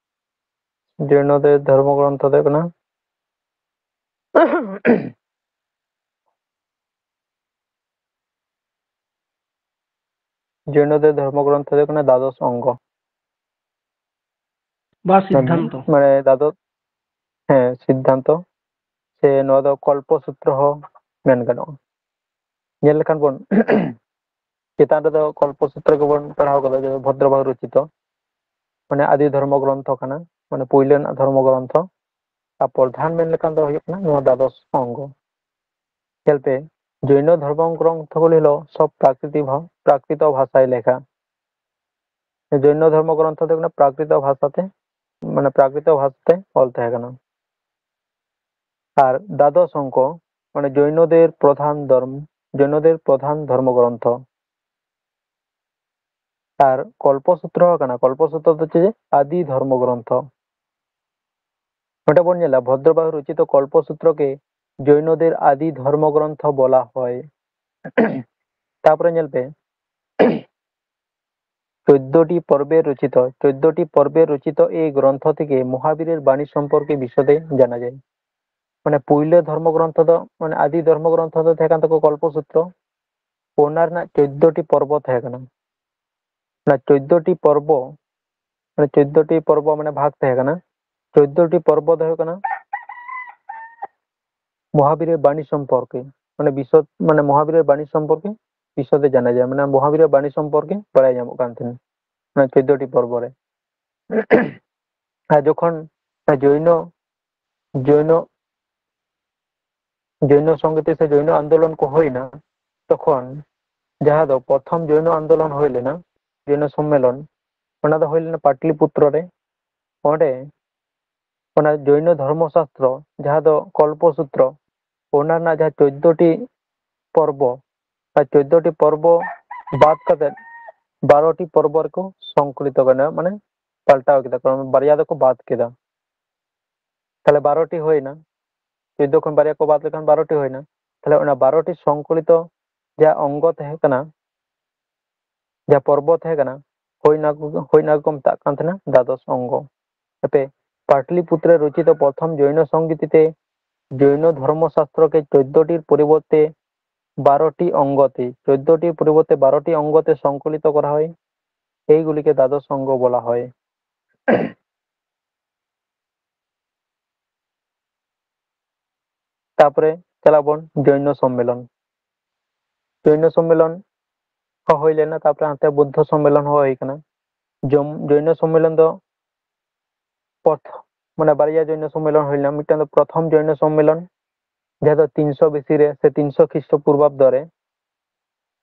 ᱡᱳᱭᱱᱚᱫᱮᱵ ᱫᱷᱚᱨᱢᱚ ᱜᱨᱚᱱᱛᱷᱚ ᱫᱚ ᱦᱩᱭᱩᱜ ᱠᱟᱱᱟ ᱡᱳᱭᱱᱚᱫᱮᱵ ᱫᱷᱚᱨᱢᱚ ᱜᱨᱚᱱᱛᱷᱚ ᱫᱚ ᱦᱩᱭᱩᱜ ᱠᱟᱱᱟ ᱫᱟᱫᱚᱥ ᱚᱝᱜᱚ᱾ ᱵᱟ ᱥᱤᱫᱽᱫᱷᱟᱱᱛᱚ᱾ ᱢᱟᱱᱮ ᱫᱟᱫᱚᱥ, ᱦᱮᱸ, ᱥᱤᱫᱽᱫᱷᱟᱱᱛᱚ, ᱥᱮ ᱱᱚᱣᱟ ᱫᱚ ᱠᱚᱞᱯᱚ ᱥᱩᱛᱨᱚ ᱦᱚᱸ ᱢᱮᱱ ᱜᱟᱱᱚᱜᱼᱟ᱾ ᱧᱮᱞ ᱞᱮᱠᱷᱟᱱ ᱵᱚᱱ ᱪᱮᱛᱟᱱ ᱨᱮᱫᱚ ᱠᱚᱞᱯᱚ ᱥᱩᱛᱨᱚ ᱜᱮᱵᱚᱱ ᱯᱟᱲᱦᱟᱣ ᱠᱟᱫᱟ, ᱡᱮ ᱵᱷᱚᱫᱨᱚ ᱵᱟᱦᱩ ᱨᱚᱪᱤᱛᱚ, ᱢᱟᱱᱮ ᱟᱹᱫᱤ ᱫᱷᱚᱨᱢᱚ ᱜᱨᱚᱱᱛᱷᱚ ᱠᱟᱱᱟ, ᱢᱟᱱᱮ ᱯᱩᱭᱞᱟᱹ ᱨᱮᱱᱟᱜ ᱫᱷᱚᱨᱢᱚ ᱜᱨᱚᱱᱛᱷᱚ᱾ ᱟᱨ ᱯᱨᱚᱫᱷᱟᱱ ᱢᱮᱱ ᱞᱮᱠᱷᱟᱱ ᱫᱚ ᱦᱩᱭᱩᱜ ᱠᱟᱱᱟ ᱱᱚᱣᱟ ᱫᱟᱫᱚᱥ ᱚᱝᱜᱚ᱾ ᱧᱮᱞ ᱯᱮ, ᱡᱳᱭᱱᱚ ᱫᱷᱚᱨᱢᱚ ᱜᱨᱚᱱᱛᱷᱚ ᱜᱩᱞᱤ ᱦᱚᱞᱚ ᱥᱚᱵ ᱯᱨᱟᱠᱨᱤᱛᱤ ᱵᱷᱟ-, ᱯᱨᱟᱠᱨᱤᱛᱚ ᱵᱷᱟᱥᱟᱭ ᱞᱮᱠᱷᱟ᱾ ᱡᱳᱭᱱᱚ ᱫᱷᱚᱨᱢᱚ ᱜᱨᱚᱱᱛᱷᱚ ᱫᱚ ᱦᱩᱭᱩᱜ ᱠᱟᱱᱟ ᱯᱨᱟᱠᱨᱤᱛᱚ ᱵᱷᱟᱥᱟᱛᱮ, ᱢᱟᱱᱮ ᱯᱨᱟᱠᱨᱤᱛᱚ ᱵᱷᱟᱥᱟᱛᱮ ᱚᱞ ᱛᱟᱦᱮᱸ ᱠᱟᱱᱟ᱾ ᱟᱨ ᱫᱟᱫᱚᱥ ᱚᱝᱠᱚ, ᱢᱟᱱᱮ ᱡᱳᱭᱱᱚᱫᱮᱨ ᱯᱨᱚᱫᱷᱟᱱ ᱫᱷᱚᱨᱢ-, ᱡᱳᱭᱱᱚᱫᱮᱨ ᱯᱨᱚᱫᱷᱟᱱ ᱫᱷᱚᱨᱢᱚ ᱜᱨᱚᱱᱛᱷᱚ᱾ ᱟᱨ ᱠᱚᱞᱯᱚ ᱥᱩᱛᱨᱚ ᱦᱚᱸ ᱠᱟᱱᱟ᱾ ᱠᱚᱞᱯᱚ ᱥᱩᱛᱨᱚ ᱫᱚ ᱪᱮᱫ? ᱟᱫᱤ ᱫᱷᱚᱨᱢᱚ ᱜᱨᱚᱱᱛᱷᱚ᱾ ᱱᱚᱰᱮ ᱵᱚᱱ ᱧᱮᱞᱟ, ᱵᱷᱚᱫᱨᱚ ᱵᱟᱦᱩ ᱨᱚᱪᱤᱛᱚ ᱠᱚᱞᱯᱚ ᱥᱩᱛᱨᱚ ᱜᱮ ᱡᱳᱭᱱᱚᱫᱮᱨ ᱟᱫᱤ ᱫᱷᱚᱨᱢᱚ ᱜᱨᱚᱱᱛᱷᱚ ᱵᱚᱞᱟ ᱦᱚᱭ᱾ ᱛᱟᱯᱚᱨᱮ ᱧᱮᱞ ᱯᱮ, ᱪᱳᱫᱽᱫᱳᱴᱤ ᱯᱚᱨᱵᱮ ᱨᱚᱪᱤᱛᱚ, ᱪᱳᱫᱽᱫᱳᱴᱤ ᱯᱚᱨᱵᱮ ᱨᱚᱪᱤᱛᱚ ᱮ ᱜᱨᱚᱱᱛᱷᱚ ᱛᱷᱮᱠᱮ ᱢᱚᱦᱟᱵᱤᱨᱮᱨ ᱵᱟᱱᱤ ᱥᱚᱢᱯᱚᱨᱠᱮ ᱵᱤᱥᱚᱫᱮ ᱡᱟᱱᱟ ᱡᱟᱭ᱾ ᱢᱟᱱᱮ ᱯᱩᱭᱞᱟᱹ ᱫᱷᱚᱨᱢᱚ ᱜᱨᱚᱱᱛᱷᱚ ᱫᱚ, ᱢᱟᱱᱮ ᱟᱫᱤ ᱫᱷᱚᱨᱢᱚ ᱜᱨᱚᱱᱛᱷᱚ ᱫᱚ ᱛᱟᱦᱮᱸ ᱠᱟᱱ ᱛᱟᱠᱚᱣᱟ ᱠᱚᱞᱯᱚ ᱥᱩᱛᱨᱚ᱾ ᱚᱱᱟ ᱨᱮᱱᱟᱜ ᱪᱳᱫᱽᱫᱳᱴᱤ ᱯᱚᱨᱵᱚ ᱛᱟᱦᱮᱸ ᱠᱟᱱᱟ᱾ ᱚᱱᱟ ᱪᱳᱫᱽᱫᱳᱴᱤ ᱯᱚᱨᱵᱚ, ᱢᱟᱱᱮ ᱪᱳᱫᱽᱫᱳᱴᱤ ᱯᱚᱨᱵᱚ ᱢᱟᱱᱮ ᱵᱷᱟᱜᱽ ᱛᱟᱦᱮᱸ ᱠᱟᱱᱟ᱾ ᱪᱳᱫᱽᱫᱳᱴᱤ ᱯᱚᱨᱵᱚ ᱫᱚ ᱦᱩᱭᱩᱜ ᱠᱟᱱᱟ, ᱢᱚᱦᱟᱵᱤᱨᱮᱨ ᱵᱟᱱᱤ ᱥᱚᱢᱯᱚᱨᱠᱮ, ᱢᱟᱱᱮ ᱵᱤᱥᱚᱫ ᱢᱟᱱᱮ ᱢᱚᱦᱟᱵᱤᱨᱮᱨ ᱵᱟᱱᱤ ᱥᱚᱢᱯᱚᱨᱠᱮ ᱵᱤᱥᱚᱫᱮ ᱡᱟᱱᱟ ᱡᱟᱭ, ᱢᱟᱱᱮ ᱢᱚᱦᱟᱵᱤᱨᱮᱨ ᱵᱟᱱᱤ ᱥᱚᱢᱯᱚᱨᱠᱮ ᱵᱟᱲᱟᱭ ᱧᱟᱢᱚᱜ ᱠᱟᱱ ᱛᱟᱦᱮᱱᱟ ᱚᱱᱟ ᱪᱳᱫᱽᱫᱳᱴᱤ ᱯᱚᱨᱵᱚ ᱨᱮ᱾ ᱟᱨ ᱡᱚᱠᱷᱚᱱ ᱡᱳᱭᱱᱚ ᱡᱳᱭᱱᱚ ᱡᱳᱭᱱᱚ ᱥᱚᱝᱜᱤᱛᱤ ᱥᱮ ᱡᱳᱭᱱᱚ ᱟᱱᱫᱳᱞᱚᱱ ᱠᱚ ᱦᱩᱭᱱᱟ, ᱛᱚᱠᱷᱚᱱ ᱡᱟᱦᱟᱸ ᱫᱚ ᱯᱨᱚᱛᱷᱚᱢ ᱡᱳᱭᱱᱚ ᱟᱱᱫᱳᱞᱚᱱ ᱦᱩᱭ ᱞᱮᱱᱟ, ᱡᱳᱭᱱᱚ ᱥᱚᱢᱢᱮᱞᱚᱱ, ᱚᱱᱟ ᱫᱚ ᱦᱩᱭ ᱞᱮᱱᱟ ᱯᱟᱴᱞᱤᱯᱩᱛᱨᱚ ᱨᱮ᱾ ᱚᱸᱰᱮ ᱚᱱᱟ ᱡᱳᱭᱱᱚ ᱫᱷᱚᱨᱢᱚ ᱥᱟᱥᱛᱨᱚ, ᱡᱟᱦᱟᱸ ᱫᱚ ᱠᱚᱞᱯᱚ ᱥᱩᱛᱨᱚ, ᱚᱱᱟ ᱨᱮᱱᱟᱜ ᱡᱟᱦᱟᱸ ᱪᱳᱫᱽᱫᱳ ᱴᱤ ᱯᱚᱨᱵᱚ, ᱟᱨ ᱪᱳᱫᱽᱫᱳ ᱴᱤ ᱯᱚᱨᱵᱚ ᱵᱟᱫ ᱠᱟᱛᱮ ᱵᱟᱨᱚ ᱴᱤ ᱯᱚᱨᱵᱚ ᱨᱮᱠᱚ ᱥᱚᱝᱠᱚᱞᱤᱛᱚ ᱠᱟᱱᱟ, ᱢᱟᱱᱮ ᱯᱟᱞᱴᱟᱣ ᱠᱮᱫᱟ ᱠᱚ, ᱵᱟᱨᱭᱟ ᱫᱚᱠᱚ ᱵᱟᱫ ᱠᱮᱫᱟ᱾ ᱛᱟᱦᱞᱮ ᱵᱟᱨᱚ ᱴᱤ ᱦᱩᱭᱱᱟ, ᱪᱳᱫᱽᱫᱳ ᱠᱷᱚᱱ ᱵᱟᱨᱭᱟ ᱠᱚ ᱵᱟᱫ ᱞᱮᱠᱷᱟᱱ ᱵᱟᱨᱚ ᱴᱤ ᱦᱩᱭᱱᱟ᱾ ᱛᱟᱦᱞᱮ ᱚᱱᱟ ᱵᱟᱨᱚ ᱴᱤ ᱥᱚᱝᱠᱚᱞᱤᱛᱚ ᱡᱟᱦᱟᱸ ᱚᱝᱜᱚ ᱛᱟᱦᱮᱸ ᱠᱟᱱᱟ, ᱡᱟᱦᱟᱸ ᱯᱚᱨᱵᱚ ᱛᱟᱦᱮᱸ ᱠᱟᱱᱟ, ᱦᱩᱭ ᱚᱱᱟ ᱠᱚ, ᱦᱩᱭ ᱚᱱᱟ ᱠᱚ ᱢᱮᱛᱟᱜ ᱠᱟᱱ ᱛᱟᱦᱮᱱᱟ ᱫᱟᱫᱚᱥ ᱚᱝᱜᱚ᱾ ᱦᱟᱯᱮ, ᱯᱟᱴᱞᱤᱯᱩᱛᱨᱚ ᱨᱚᱪᱤᱛᱚ ᱯᱨᱚᱛᱷᱚᱢ ᱡᱳᱭᱱᱚ ᱥᱚᱝᱜᱤᱛᱤ ᱛᱮ ᱡᱳᱭᱱᱚ ᱫᱷᱚᱨᱢᱚ ᱥᱟᱥᱛᱨᱚ ᱠᱮ ᱪᱳᱫᱽᱫᱳ ᱴᱤᱨ ᱯᱚᱨᱤᱵᱚᱨᱛᱮ ᱵᱟᱨᱚ ᱴᱤ ᱚᱝᱜᱚ ᱛᱮ, ᱪᱳᱫᱽᱫᱳ ᱴᱤ ᱯᱚᱨᱤᱵᱚᱨᱛᱮ ᱵᱟᱨᱚ ᱴᱤ ᱚᱝᱜᱚ ᱛᱮ ᱥᱚᱝᱠᱚᱞᱤᱛᱚ ᱠᱚᱨᱟ ᱦᱚᱭ, ᱮᱭᱜᱩᱞᱤ ᱠᱮ ᱫᱟᱫᱚᱥ ᱚᱝᱜᱚ ᱵᱚᱞᱟ ᱦᱚᱭ᱾ ᱛᱟᱯᱚᱨᱮ ᱪᱟᱞᱟᱜ ᱵᱚᱱ ᱡᱳᱭᱱᱚ ᱥᱚᱢᱢᱮᱞᱚᱱ᱾ ᱡᱳᱭᱱᱚ ᱥᱚᱢᱢᱮᱞᱚᱱ ᱦᱚᱸ ᱦᱩᱭ ᱞᱮᱱᱟ, ᱛᱟᱯᱚᱨᱮ ᱦᱟᱱᱛᱮ ᱵᱩᱫᱽᱫᱷᱚ ᱥᱚᱢᱢᱮᱞᱚᱱ ᱦᱚᱸ ᱦᱩᱭ ᱠᱟᱱᱟ᱾ ᱡᱚᱢ-, ᱡᱳᱭᱱᱚ ᱥᱚᱢᱢᱮᱞᱚᱱ ᱫᱚ ᱯᱨᱚᱛᱷ-, ᱢᱟᱱᱮ ᱵᱟᱨᱭᱟ ᱡᱳᱭᱱᱚ ᱥᱚᱢᱢᱮᱞᱚᱱ ᱦᱩᱭ ᱞᱮᱱᱟ, ᱢᱤᱫᱴᱟᱝ ᱫᱚ ᱯᱨᱚᱛᱷᱚᱢ ᱡᱳᱭᱱᱚ ᱥᱚᱢᱢᱮᱞᱚᱱ, ᱡᱟᱦᱟᱸ ᱫᱚ ᱛᱤᱱᱥᱚ ᱵᱤᱥᱤ ᱨᱮ ᱥᱮ ᱛᱤᱱᱥᱚ ᱠᱷᱨᱤᱥᱴᱚ ᱯᱩᱨᱵᱟᱵᱫᱚ ᱨᱮ,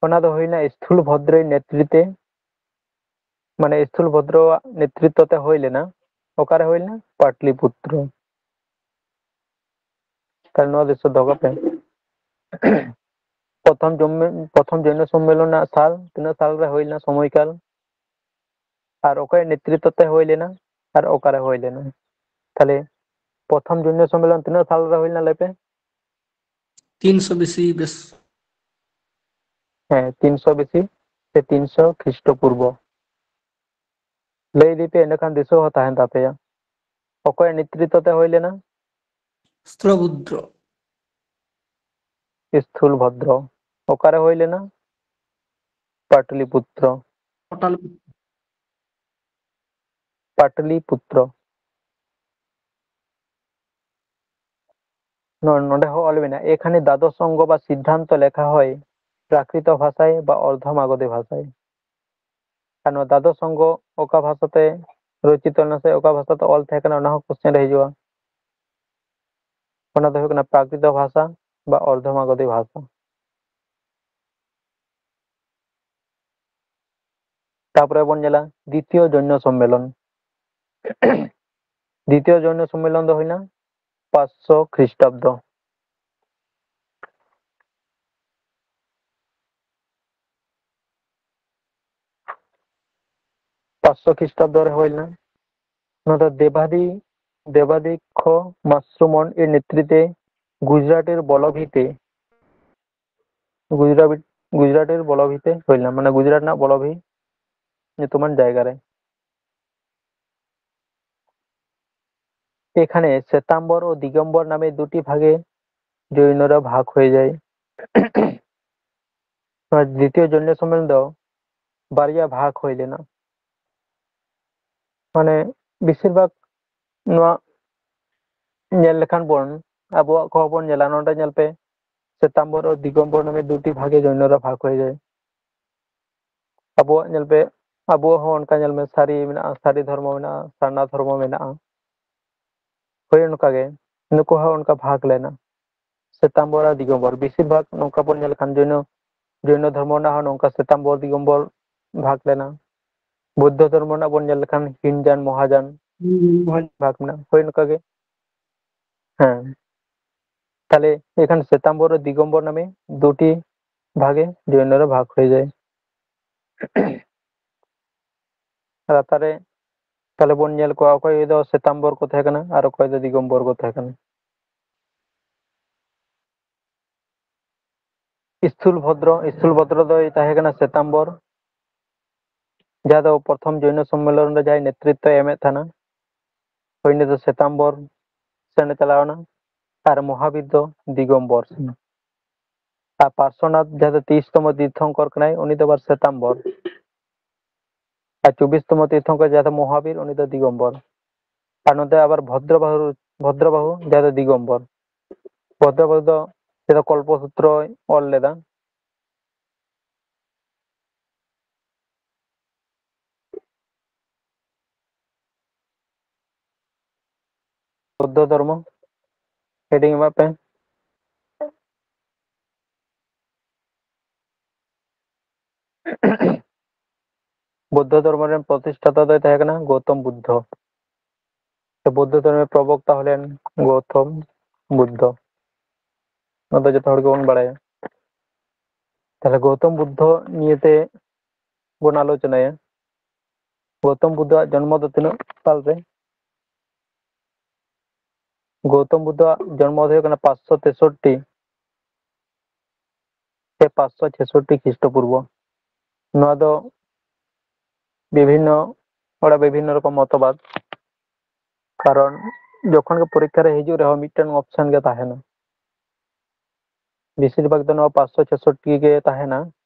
ᱚᱱᱟ ᱫᱚ ᱦᱩᱭ ᱞᱮᱱᱟ ᱥᱛᱷᱩᱞ ᱵᱷᱚᱫᱨᱚᱭ ᱱᱮᱛᱨᱤᱛᱮ, ᱢᱟᱱᱮ ᱥᱛᱷᱩᱞ ᱵᱷᱚᱫᱨᱚᱣᱟᱜ ᱱᱮᱛᱨᱤᱛᱛᱚ ᱛᱮ ᱦᱩᱭ ᱞᱮᱱᱟ᱾ ᱚᱠᱟᱨᱮ ᱦᱩᱭ ᱞᱮᱱᱟ? ᱯᱟᱴᱞᱤᱯᱩᱛᱨᱚ᱾ ᱛᱟᱦᱞᱮ ᱱᱚᱣᱟ ᱫᱤᱥᱟᱹ ᱫᱚᱦᱚ ᱠᱟᱜ ᱯᱮ᱾ ᱯᱨᱚᱛᱷᱚᱢ ᱡᱚᱢᱢᱮ-, ᱯᱨᱚᱛᱷᱚᱢ ᱡᱳᱭᱱᱚ ᱥᱚᱢᱢᱮᱞᱚᱱ ᱨᱮᱱᱟᱜ ᱥᱟᱞ ᱛᱤᱱᱟᱹᱜ ᱥᱟᱞ ᱨᱮ ᱦᱩᱭ ᱞᱮᱱᱟ, ᱥᱚᱢᱚᱭ ᱠᱟᱞ, ᱟᱨ ᱚᱠᱚᱭᱟᱜ ᱱᱮᱛᱨᱤᱛᱛᱚ ᱛᱮ ᱦᱩᱭ ᱞᱮᱱᱟ, ᱟᱨ ᱚᱠᱟᱨᱮ ᱦᱩᱭ ᱞᱮᱱᱟ? ᱛᱟᱦᱞᱮ ᱯᱨᱚᱛᱷᱚᱢ ᱡᱳᱭᱱᱚ ᱥᱚᱢᱢᱮᱞᱚᱱ ᱛᱤᱱᱟᱹᱜ ᱥᱟᱞ ᱨᱮ ᱦᱩᱭ ᱞᱮᱱᱟ ᱞᱟᱹᱭ ᱯᱮ? ᱛᱤᱱᱥᱚ ᱵᱤᱥᱤ ᱵᱮᱥ᱾ ᱦᱮᱸ, ᱛᱤᱱᱥᱚ ᱵᱤᱥᱤ ᱥᱮ ᱛᱤᱱᱥᱚ ᱠᱷᱨᱤᱥᱴᱚ ᱯᱩᱨᱵᱚ᱾ ᱞᱟᱹᱭ ᱤᱫᱤ ᱯᱮ, ᱮᱸᱰᱮᱠᱷᱟᱱ ᱫᱤᱥᱟᱹ ᱦᱚᱸ ᱛᱟᱦᱮᱱ ᱛᱟᱯᱮᱭᱟ᱾ ᱚᱠᱚᱭᱟᱜ ᱱᱮᱛᱨᱤᱛᱛᱚ ᱛᱮ ᱦᱩᱭ ᱞᱮᱱᱟ? ᱥᱛᱷᱩᱞᱵᱷᱚᱫᱨᱚ᱾ ᱥᱛᱷᱩᱞᱵᱷᱚᱫᱨᱚ᱾ ᱚᱠᱟᱨᱮ ᱦᱩᱭ ᱞᱮᱱᱟ? ᱯᱟᱴᱞᱤᱯᱩᱛᱨᱚ᱾ ᱯᱟᱴᱟᱞᱤᱯᱩᱛᱨᱚ᱾ ᱯᱟᱴᱞᱤᱯᱩᱛᱨᱚ᱾ ᱱᱚ-, ᱱᱚᱰᱮ ᱦᱚᱸ ᱚᱞ ᱢᱮᱱᱟᱜᱼᱟ, "এখানে দ্বাদশ অঙ্গ বা সিদ্ধান্ত লেখা হয় প্রাকৃত ভাষায় বা অর্ধমাগধী ভাষায়।" ᱟᱨ ᱱᱚᱣᱟ ᱫᱟᱫᱚ ᱥᱚᱝᱜᱚ ᱚᱠᱟ ᱵᱷᱟᱥᱟᱛᱮ ᱨᱚᱪᱤᱛᱚ ᱞᱮᱱᱟ ᱥᱮ ᱚᱠᱟ ᱵᱷᱟᱥᱟᱛᱮ ᱚᱞ ᱛᱟᱦᱮᱸ ᱠᱟᱱᱟ, ᱚᱱᱟ ᱦᱚᱸ ᱠᱚᱥᱪᱮᱱ ᱨᱮ ᱦᱤᱡᱩᱜᱼᱟ᱾ ᱚᱱᱟ ᱫᱚ ᱦᱩᱭᱩᱜ ᱠᱟᱱᱟ ᱯᱨᱟᱠᱨᱤᱛ ᱵᱷᱟᱥᱟ ᱵᱟ ᱚᱨᱫᱷᱚᱢᱟᱜᱚᱫᱷᱤ ᱵᱷᱟᱥᱟ᱾ ᱛᱟᱯᱚᱨᱮ ᱵᱚᱱ ᱧᱮᱞᱟ ᱫᱤᱛᱤᱭᱚ ᱡᱚᱭᱱᱚ ᱥᱚᱢᱢᱮᱞᱚᱱ᱾ ᱫᱤᱛᱤᱭᱚ ᱡᱚᱭᱱᱚ ᱥᱚᱢᱢᱮᱞᱚᱱ ᱫᱚ ᱦᱩᱭᱱᱟ ᱯᱟᱸᱪᱥᱚ ᱠᱷᱨᱤᱥᱴᱟᱵᱫᱚ᱾ ᱯᱟᱸᱪᱥᱚ ᱠᱷᱨᱤᱥᱴᱟᱵᱫᱚ ᱨᱮ ᱦᱩᱭ ᱞᱮᱱᱟ᱾ ᱱᱚᱣᱟ ᱫᱚ ᱫᱮᱵᱟᱫᱤ, ᱫᱮᱵᱟᱫᱤᱠᱠᱷᱚ ᱢᱟᱥᱨᱩᱢᱚᱱ ᱮᱨ ᱱᱮᱛᱨᱤᱛবে গুজরাটের বলভীতে, গুজরাট, গুজরাটের বলভীতে ᱦᱩᱭ ᱞᱮᱱᱟ, ᱢᱟᱱᱮ ᱜᱩᱡᱽᱨᱟᱴ ᱨᱮᱱᱟᱜ ᱵᱚᱞᱚᱵᱷᱤ ᱧᱩᱛᱩᱢᱟᱱ ᱡᱟᱭᱜᱟ ᱨᱮ᱾ এখানে শ্বেতাম্বর ও দিগম্বর নামে দুটি ভাগে জৈনরা ভাগ হয়ে যায়। ᱱᱚᱣᱟ ᱫᱤᱛᱤᱭᱚ ᱡᱚᱭᱱᱚ ᱥᱚᱢᱢᱮᱞᱚᱱ ᱫᱚ ᱵᱟᱨᱭᱟ ᱵᱷᱟᱜᱽ ᱦᱩᱭ ᱞᱮᱱᱟ᱾ ᱢᱟᱱᱮ ᱵᱮᱥᱤᱨ ᱵᱷᱟᱜᱽ ᱱᱚᱣᱟ ᱧᱮᱞ ᱞᱮᱠᱷᱟᱱ ᱵᱚᱱ, ᱟᱵᱚᱣᱟᱜ ᱠᱚᱦᱚᱸ ᱵᱚᱱ ᱧᱮᱞᱟ, ᱱᱚᱰᱮ ᱧᱮᱞ ᱯᱮ, ᱥᱮᱛᱟᱢᱵᱚᱨ ᱟᱨ ᱫᱤᱜᱚᱢᱵᱚᱨ ᱱᱟᱢᱮ ᱫᱩᱴᱤ ᱵᱷᱟᱜᱮ ᱡᱚᱭᱱᱚᱨᱟ ᱵᱷᱟᱜᱽ ᱦᱩᱭ ᱡᱟᱭ᱾ ᱟᱵᱚᱣᱟᱜ ᱧᱮᱞ ᱯᱮ, ᱟᱵᱚᱣᱟᱜ ᱦᱚᱸ ᱚᱱᱠᱟ ᱧᱮᱞ ᱢᱮ, ᱥᱟᱹᱨᱤ ᱢᱮᱱᱟᱜᱼᱟ, ᱥᱟᱹᱨᱤ ᱫᱷᱚᱨᱢᱚ ᱢᱮᱱᱟᱜᱼᱟ, ᱥᱟᱨᱱᱟ ᱫᱷᱚᱨᱢᱚ ᱢᱮᱱᱟᱜᱼᱟ᱾ ᱦᱳᱭ, ᱚᱱᱠᱟ ᱜᱮ ᱱᱩᱠᱩ ᱦᱚᱸ ᱚᱱᱠᱟ ᱵᱷᱟᱜᱽ ᱞᱮᱱᱟ, ᱥᱮᱛᱟᱢᱵᱚᱨ ᱟᱨ ᱫᱤᱜᱚᱢᱵᱚᱨ᱾ ᱵᱮᱥᱤᱨ ᱵᱷᱟᱜᱽ ᱱᱚᱝᱠᱟ ᱵᱚᱱ ᱧᱮᱞ ᱞᱮᱠᱷᱟᱱ ᱡᱚᱭᱱᱚ, ᱡᱚᱭᱱᱚ ᱫᱷᱚᱨᱢᱚ ᱨᱮᱱᱟᱜ ᱦᱚᱸ ᱱᱚᱝᱠᱟ ᱥᱮᱛᱟᱢᱵᱚᱨ ᱫᱤᱜᱚᱢᱵᱚᱨ ᱵᱷᱟᱜᱽ ᱞᱮᱱᱟ᱾ ᱵᱩᱫᱽᱫᱷᱚ ᱫᱷᱚᱨᱢᱚ ᱨᱮᱱᱟᱜ ᱵᱚᱱ ᱧᱮᱞ ᱞᱮᱠᱷᱟᱱ ᱦᱤᱱᱡᱟᱱ, ᱢᱚᱦᱟᱡᱟᱱ ᱦᱩᱸ, ᱦᱩᱸ᱾ ᱵᱷᱟᱜᱽ ᱢᱮᱱᱟᱜᱼᱟ᱾ ᱦᱳᱭ, ᱱᱚᱝᱠᱟ ᱜᱮ᱾ ᱦᱮᱸ, ᱛᱟᱦᱞᱮ ᱮᱠᱷᱟᱱ ᱥᱮᱛᱟᱢᱵᱚᱨ ᱟᱨ ᱫᱤᱜᱚᱢᱵᱚᱨ ᱱᱟᱢᱮ ᱫᱩᱴᱤ ᱵᱷᱟᱜᱮ ᱡᱚᱭᱱᱚ ᱨᱮ ᱵᱷᱟᱜᱽ ᱦᱩᱭ ᱡᱟᱭ᱾ ᱞᱟᱛᱟᱨ ᱨᱮ ᱛᱟᱦᱞᱮ ᱵᱚᱱ ᱧᱮᱞ ᱠᱚᱣᱟ, ᱚᱠᱚᱭ ᱫᱚ ᱥᱮᱛᱟᱢᱵᱚᱨ ᱠᱚ ᱛᱟᱦᱮᱸ ᱠᱟᱱᱟ ᱟᱨ ᱚᱠᱚᱭ ᱫᱚ ᱫᱤᱜᱚᱢᱵᱚᱨ ᱠᱚ ᱛᱟᱦᱮᱸ ᱠᱟᱱᱟ᱾ ᱥᱛᱷᱩᱞ ᱵᱷᱚᱫᱨᱚ, ᱥᱛᱷᱩᱞ ᱵᱷᱚᱫᱨᱚ ᱫᱚᱭ ᱛᱟᱦᱮᱸ ᱠᱟᱱᱟ ᱥᱮᱛᱟᱢᱵᱚᱨ, ᱡᱟᱦᱟᱸ ᱫᱚ ᱯᱨᱚᱛᱷᱚᱢ ᱡᱚᱭᱱᱚ ᱥᱚᱢᱢᱮᱞᱚᱱ ᱨᱮ ᱡᱟᱦᱟᱸᱭ ᱱᱮᱛᱨᱤᱛᱵ ᱮᱢᱮᱫ ᱛᱟᱦᱮᱱᱟ, ᱩᱱᱤ ᱫᱚ ᱥᱮᱛᱟᱢᱵᱚᱨ ᱥᱮᱱ ᱮ ᱪᱟᱞᱟᱣ ᱮᱱᱟ, ᱟᱨ ᱢᱚᱦᱟᱵᱤᱨ ᱫᱚ ᱫᱤᱜᱚᱢᱵᱚᱨ ᱥᱮᱱ᱾ ᱟᱨ ᱯᱟᱨᱥᱚᱱᱟᱛᱷ, ᱡᱟᱦᱟᱸ ᱫᱚ ᱛᱮᱭᱤᱥ ᱛᱚᱢᱚ ᱛᱤᱨᱛᱷᱚᱝᱠᱚᱨ ᱠᱟᱱᱟᱭ, ᱩᱱᱤ ᱫᱚ ᱟᱵᱟᱨ ᱥᱮᱛᱟᱢᱵᱚᱨ᱾ ᱟᱨ ᱪᱚᱵᱵᱤᱥ ᱛᱚᱢᱚ ᱛᱤᱨᱛᱷᱚᱝᱠᱚᱨ, ᱡᱟᱦᱟᱸ ᱫᱚ ᱢᱚᱦᱟᱵᱤᱨ, ᱩᱱᱤ ᱫᱚ ᱫᱤᱜᱚᱢᱵᱚᱨ᱾ ᱟᱨ ᱱᱚᱛᱮ ᱟᱵᱟᱨ ᱵᱷᱚᱫᱨᱚ ᱵᱟᱦᱩ, ᱵᱷᱚᱫᱨᱚ ᱵᱟᱦᱩ, ᱡᱟᱦᱟᱸ ᱫᱚ ᱫᱤᱜᱚᱢᱵᱚᱨ᱾ ᱵᱷᱚᱫᱽᱫᱚ ᱵᱷᱚᱫᱽᱫᱚ ᱡᱟᱦᱟᱸ ᱫᱚ ᱠᱚᱞᱯᱚ ᱥᱩᱛᱨᱚᱭ ᱚᱞ ᱞᱮᱫᱟ᱾ ᱵᱩᱫᱽᱫᱷᱚ ᱫᱷᱚᱨᱢᱚ ᱦᱮᱰᱤᱝ ᱮᱢᱟᱜ ᱯᱮ᱾ ᱵᱩᱫᱽᱫᱷᱚ ᱫᱷᱚᱨᱢᱚ ᱨᱮᱱ ᱯᱨᱚᱛᱤᱥᱴᱷᱟᱛᱟ ᱫᱚᱭ ᱛᱟᱦᱮᱸ ᱠᱟᱱᱟ ᱜᱳᱛᱚᱢ ᱵᱩᱫᱽᱫᱷᱚ᱾ ᱥᱮ ᱵᱩᱫᱽᱫᱷᱚ ᱫᱷᱚᱨᱢᱚ ᱨᱮᱱ ᱯᱨᱚᱵᱚᱠᱛᱟ ᱦᱚᱸ ᱞᱮᱱ ᱜᱳᱛᱚᱢ ᱵᱩᱫᱽᱫᱷᱚ᱾ ᱱᱚᱣᱟ ᱫᱚ ᱡᱚᱛᱚ ᱦᱚᱲ ᱜᱮᱵᱚᱱ ᱵᱟᱲᱟᱭᱟ᱾ ᱛᱟᱦᱞᱮ ᱜᱳᱛᱚᱢ ᱵᱩᱫᱽᱫᱷᱚ ᱱᱤᱭᱮᱛᱮ ᱵᱚᱱ ᱟᱞᱳᱪᱚᱱᱟᱭᱟ᱾ ᱜᱳᱛᱚᱢ ᱵᱩᱫᱽᱫᱷᱚᱣᱟᱜ ᱡᱚᱱᱢᱚ ᱫᱚ ᱛᱤᱱᱟᱹᱜ ᱥᱟᱞ ᱨᱮ? ᱜᱳᱛᱚᱢ ᱵᱩᱫᱽᱫᱷᱚᱣᱟᱜ ᱡᱚᱱᱢᱚ ᱫᱚ ᱦᱩᱭᱩᱜ ᱠᱟᱱᱟ ᱯᱟᱸᱪᱥᱚ ᱛᱮᱥᱚᱴᱴᱤ ᱥᱮ ᱯᱟᱸᱪᱥᱚ ᱪᱷᱮᱥᱚᱴᱴᱤ ᱠᱷᱨᱤᱥᱴᱚ ᱯᱩᱨᱵᱚ᱾ ᱱᱚᱣᱟ ᱫᱚ ᱵᱤᱵᱷᱤᱱᱱᱚ ᱦᱚᱲᱟᱜ ᱵᱤᱵᱷᱤᱱᱱᱚ ᱨᱚᱠᱚᱢ ᱢᱚᱛᱚᱵᱟᱫ᱾ ᱠᱟᱨᱚᱱ ᱡᱚᱠᱷᱚᱱ ᱜᱮ ᱯᱚᱨᱤᱠᱠᱷᱟ ᱨᱮ ᱦᱤᱡᱩᱜ ᱨᱮᱦᱚᱸ ᱢᱤᱫᱴᱮᱱ ᱚᱯᱥᱮᱱ ᱜᱮ ᱛᱟᱦᱮᱱᱟ᱾ ᱵᱮᱥᱤᱨ ᱵᱷᱟᱜᱽ ᱫᱚ ᱱᱚᱣᱟ ᱯᱟᱸᱪᱥᱚ ᱪᱷᱮᱥᱚᱴᱴᱤ ᱜᱮ ᱛᱟᱦᱮᱱᱟ,